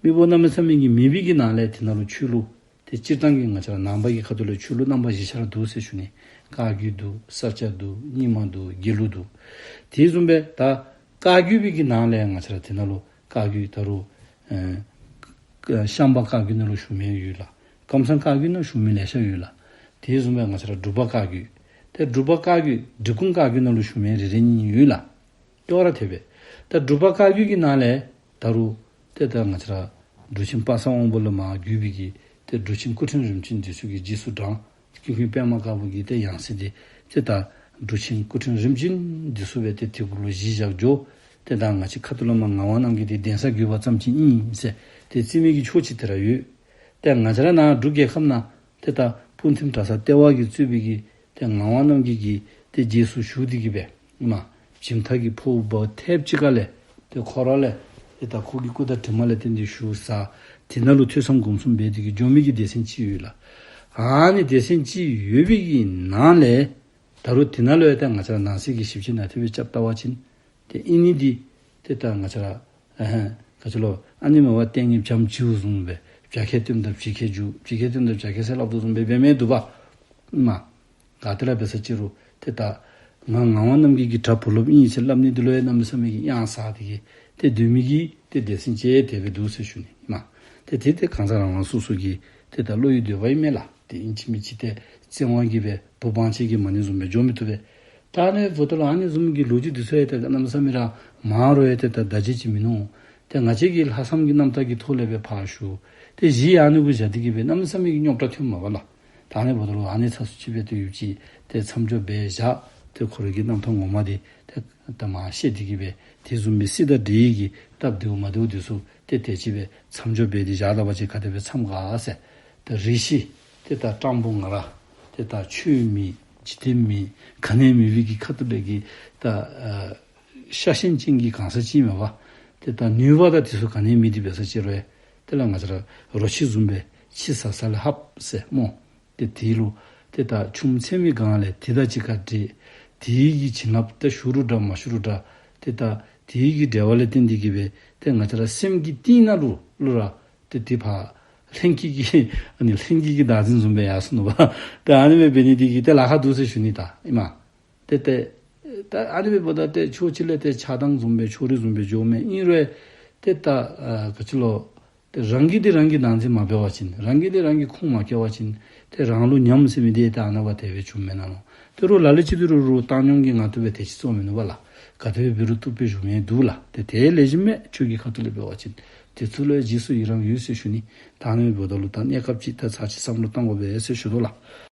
མི་འབོར་གནམ་མེད་ས་མེད་ཀྱི་མེད་པའི་གི་ནང་ལས་དེ་ནང་ལུ་ཆོས་ལུགས་ཏེ་སྤྱིར་བཏང་གི་ང་བཅས་ར་ནང་པ་གི་ཁ་ཐུག་ལས་ཆོས་ལུགས་རྣམ་པ་བཞི་ཆ་ར་འདུག་ཟེར་ཞུ་ནི། བཀའ་བརྒྱུད་འདུག། ས་སྐྱ་འདུག། རྙིང་མ་འདུག། དགེ་ལུགས་འདུག། དེ་བཟུམ་སྦེ་ད་བཀའ་བརྒྱུད་པའི་གི་ནང་ལས་ང་བཅས་ར་དེ་ནང་ལུ་བཀའ་བརྒྱུད་ད་རུང་ཨེ་ཤངས་པ་བཀའ་བརྒྱུད་ནང་ལུ་ཞུ་མི་ཡོད་ལགས། ཀམ་ཚང་བཀའ་བརྒྱུད་ནང་ཞུ་མི་ལེ་ཤ་ཡོད་ལགས། དེ་བཟུམ་སྦེ་ང་བཅས་ར་འབྲུག་པ་བཀའ་བརྒྱུད་ཏེ་འབྲུག་པ་བཀའ་བརྒྱུད་འབྲི་གུང་བཀའ་བརྒྱུད་ནང་ལུ་ཞུ་མི་རེ་རེ་གཉིས་གཉིས་ཡོད་ལགས། ཅོག་ར་འཐདཔ་སྦེ་ད་འབྲུག་པ་བཀའ་བརྒྱུད་ཀྱི་ནང་ལས་ད་རུང་ཏེ་ད་ང་བཅས་ར་འབྲུག་ཆེན་དཔག་བསམ་དབང་པོ་ལས་མར་བརྒྱུད་པའི་གི་ཏེ་འབྲུག་ཆེན་སྐུ་ཕྲེང་རིམ་བྱོན་འདི་ཚུ་གི་རྗེས་སུ་འབྲངས། ཀུན་མཁྱེན་པདྨ་དཀར་པོ་གི་ཏེ་ཡང་སྲིད་འདི་ཏེ་ད་འབྲུག་ཆེན་སྐུ་ཕྲེང་རིམ་བྱོན་འདི་ཚུ་སྦེ་ཏེ་དེ་གུ་ལུ་གཞི་བཞག་འགྱོ། ཏེ་ད་ང་བཅས་ཁ་ཐུག་ལས་མར་ངག་དབང་རྣམ་རྒྱལ་འདི་གདན་ས་བརྒྱུད་པ་ཙམ་ཅིག་ཨིན་ཟེར་ཏེ་བརྩི་མི་གི་ཕྱོགས་ཅིག་དེ་ར་ཡོད། ཏེ་ང་བཅས་ར་ནཱ་འབྲུག་རྒྱལ་ཁབ་ནང་ཏེ་ད་སྤུངས་ཐིམ་གྲྭ་ཚང་ལྟེ་བ་གིས་གཙོས་པའི་གི་ཏེ་ངག་དབང་རྣམ་རྒྱལ་གྱི་ཏེ་རྗེས་སུ་ཞུགས་ཏེ་གིས་སྦེ་ཨིན་མས། བྱེམ་ཐང་གི་ཕོཝ་འབག་ཐེབས་ཅིག་ཁ་ལས་ཏེ་ཁོ་ར་ལས་ཏེ་ད་ཁོ་གི་སྐུ་དྲིན་དྲན་པ་ལས་བརྟེན་ཏེ་ཞུ་ས་དེ་ནང་ལུ་ཐོས་བསམ་སྒོམ་གསུམ་འབད་དེ་གིས་འགྱོ་མི་གི་སྡེ་ཚན་ཅིག་ཡོད་ལགས། ཨ་ནི་སྡེ་ཚན་ཅིག་ཡོད་པའི་གི་ནང་ལས་ད་རུང་དེ་ནང་ལུ་ཡང་ཏེ་ང་བཅས་ར་ནང་གསེས་ཀྱི་ཞིབ་དཔྱད་ནང་དེ་སྦེ་རྐྱབ་བལྟ་བ་ཅིན་ཏེ་ཨིན་ནི་འདི་ཏེ་ད་ང་བཅས་ར་ཨ་ཧ་ག་ཅི་ལོ་ཨ་ནི་མེན་པར་ཏིང་ངེ་འཛིན་བྱམས་བརྩེ་བཟུམ་སྦེ་བརྒྱ་ཁས་བསྟན་དང་བྱིས་ཁས་འཇུག། བྱིས་ཁས་བསྟན་དང་བརྒྱ་ཁས་ཟེར་སླབ་དོ་བཟུམ་སྦེ་འབད་མི་འདུག་པ། ཨིན་མས། ག་ཏེ་ར་འབད་ས་ཅིག་རུང་ཏེ་ད་ང་ངག་དབང་རྣམ་རྒྱལ་གྱི་གྲྭ་བུ་སློབ་ཨིན་ཟེར་སླབ་ནི་འདི་ལུ་ཡང་གནམ་མེད་ས་མེད་ཀྱི་གཡང་ཟ་སྟེ་གིས་ཏེ་སྡོད་མི་གི་ཏེ་སྡེ་ཚན་ཅིག་དེ་སྦེ་འདུག་ཟེར་ཞུ་ནི་ཨིན་མས། ཏེ་དེ་ཏེ་གང་ཟག་རང་རང་སོ་སོ་གི་ཏེ་ད་བློ་ཡི་འདོད་པ་ཨིན་མས་ལགས། ཏེ་ཨིན་ཅི་མིན་ཅི་ཏེ་བཙན་དབང་གིས་སྦེ་བུ་དབང་ཆེ་གིས་མ་ཎི་བཟུམ་སྦེ་འགྱོ་མི་བཏུབ་པས། ད་ཨ་ནི་འབདཝ་ད་ལུ་ཨ་ནི་བཟུམ་གྱི་ལོ་རྒྱུས་འདི་ཚུ་ཡང་ཏེ་གནམ་མེད་ས་མེད་ར་མང་རུང་ཡང་ཏེ་ད་ད་ཅི་ཅིག་མིན་ནུག། ཏེ་ང་བཅས་ཀྱི་ལྷག་བསམ་གྱི་རྣམ་ཐར་གྱི་ཐོག་ལས་སྦེ་ཕར་ཞུ། ཏེ་གཞི་ཨ་ནི་གུ་བཞག་སྟེ་གིས་སྦེ་གནམ་མེད་ས་མེད་ཀྱི་རྙོག་དྲ་ཐོན་མས་པ་ལགས། ད་ཨ་ནི་འབདཝ་ད་ལུ་ཨ་ནི་ཚ་སུ་ཅིག་སྦེ་ཏེ་ཡོད་ཅི་ཏེ་མཚམས་འཇོག་འབད་བཞག། ཏེ་ཁོ་རའི་གི་རྣམ་ཐར་ངོ་མ་འདི་ཏེ་ད་མར་བཤད་དེ་གིས་སྦེ་དེ་བཟུམ་སྦེ་སྲིད་དང་འབྲེལ་ཡོད་ཀྱི་སྟབས་བདེཝ་མ་བདེཝ་འདི་ཚུ་ཏེ་དེ་ཅིག་སྦེ་མཚམས་འཇོག་འབད་དེ་བཞག་ད་པ་ཅིན་ག་དེ་སྦེ་འཚམས་ག་ཟེར། ཏེ་རེ་ཞིག་ཏེ་ད་སྤྲང་པོ་ང་ར་ཏེ་ད་ཆོས་མེད་འཇིག་རྟེན་མེད་ག་ནི་མེད་པའི་གི་ཁ་ཐུག་ལས་ཀྱི་ད་ཨ་ཤ་ཞེན་ཅན་གྱི་གང་ཟག་ཅིག་མས་པ། ཏེ་ད་ནུས་པ་དང་དེ་ཚུ་ག་ནི་མེད་དེ་འབད་ས་ཅིག་རུང་ཡང་དེ་ལས་ང་བཅས་ར་རོ་ཁྱི་བཟུམ་སྦེ་ཁྱི་ཟ་ས་ལས་ལྷགཔ་ཟེར་སྨོ། ཏེ་དེ་ལུ་ཏེ་ད་ཆུམ་ཚད་མའི་སྒང་ལས་དེ་དང་གཅིག་ཁར་འདྲེས། དེ་གི་བྱིན་རླབས་ཏེ་ཞུགས་རུང་འདྲ་མ་ཞུགས་རུང་འདྲ། ཏེ་ད་དེ་གི་འབྲེལ་བ་ལས་བརྟེན་ཏེ་གིས་སྦེ་ཏེ་ང་བཅས་ར་སེམས་ཀྱི་གཏིང་ནང་ལུ་ལུ་ར་ཏེ་དེ་ཕར་ལྷན་སྐྱེས་ཀྱི་ཨ་ནི་ལྷན་སྐྱེས་ཀྱི་བདག་འཛིན་བཟུམ་སྦེ་ཡར་སོ་ནུག་པ། ཏེ་ཨ་ནི་སྦེ་འབད་ནི་དེ་གིས་ཏེ་ལཱ་ཁག་འདུག་ཟེར་ཞུ་ནི་ད་ཨིན་མས། ཏེ་ཏེ་ ད་ཨ་ནི་འབདཝ་ད་ཏེ་ཕྱོགས་གཅིག་ལས་ཏེ་ཆགས་སྡང་བཟུམ་སྦེ་ཕྱོགས་རིས་བཟུམ་སྦེ་འགྱོཝ་མས། ཨིན་རུང་ཏེ་ད་ཨ་ག་ཅི་ལོ། ཏེ་རང་གིས་འདི་རང་གི་བདག་འཛིན་མ་འབད་བ་ཅིན་རང་གིས་འདི་རང་གི་ཁུངས་མ་བཀལ་བ་ཅིན་ཏེ་རང་ལུ་ཉམས་ཟེར་མི་འདི་ད་ཨ་ནཱ་བ་དེ་སྦེ་བྱུངམ་མེན་ན་ལོ། ཏེ་རོགས་ལ་ལུ་ཅིག་འདི་རུང་རོགས་བཏང་སྙོམས་ཀྱི་ངང་དུ་སྦེ་དེ་ཅིག་བཙོ་མི་ནུས་པ་ལགས། ག་དེ་སྦེ་འབད་རུང་བཏུབ་སྦེ་བཞུགས་མི་འདུག་ལགས། ཏེ་དེ་ལེགས་ཤོམ་མས། ཁྱོད་ཀྱི་ཁ་ཐུག་ལས་འབད་བ་ཅིན། དེ་ཚུ་ལུ་རྗེས་སུ་ཡི་རང་ཡོད་ཟེར་ཞུ་ནི། ད་ཨ་ནི་འབདཝ་ད་ལུ་ད་གནས་སྐབས་ཅིག་ད་ཚར་ཅིག་བསམ་བློ་བཏང་དགོ་པས་ཟེར་ཞུ་དོ་ལགས།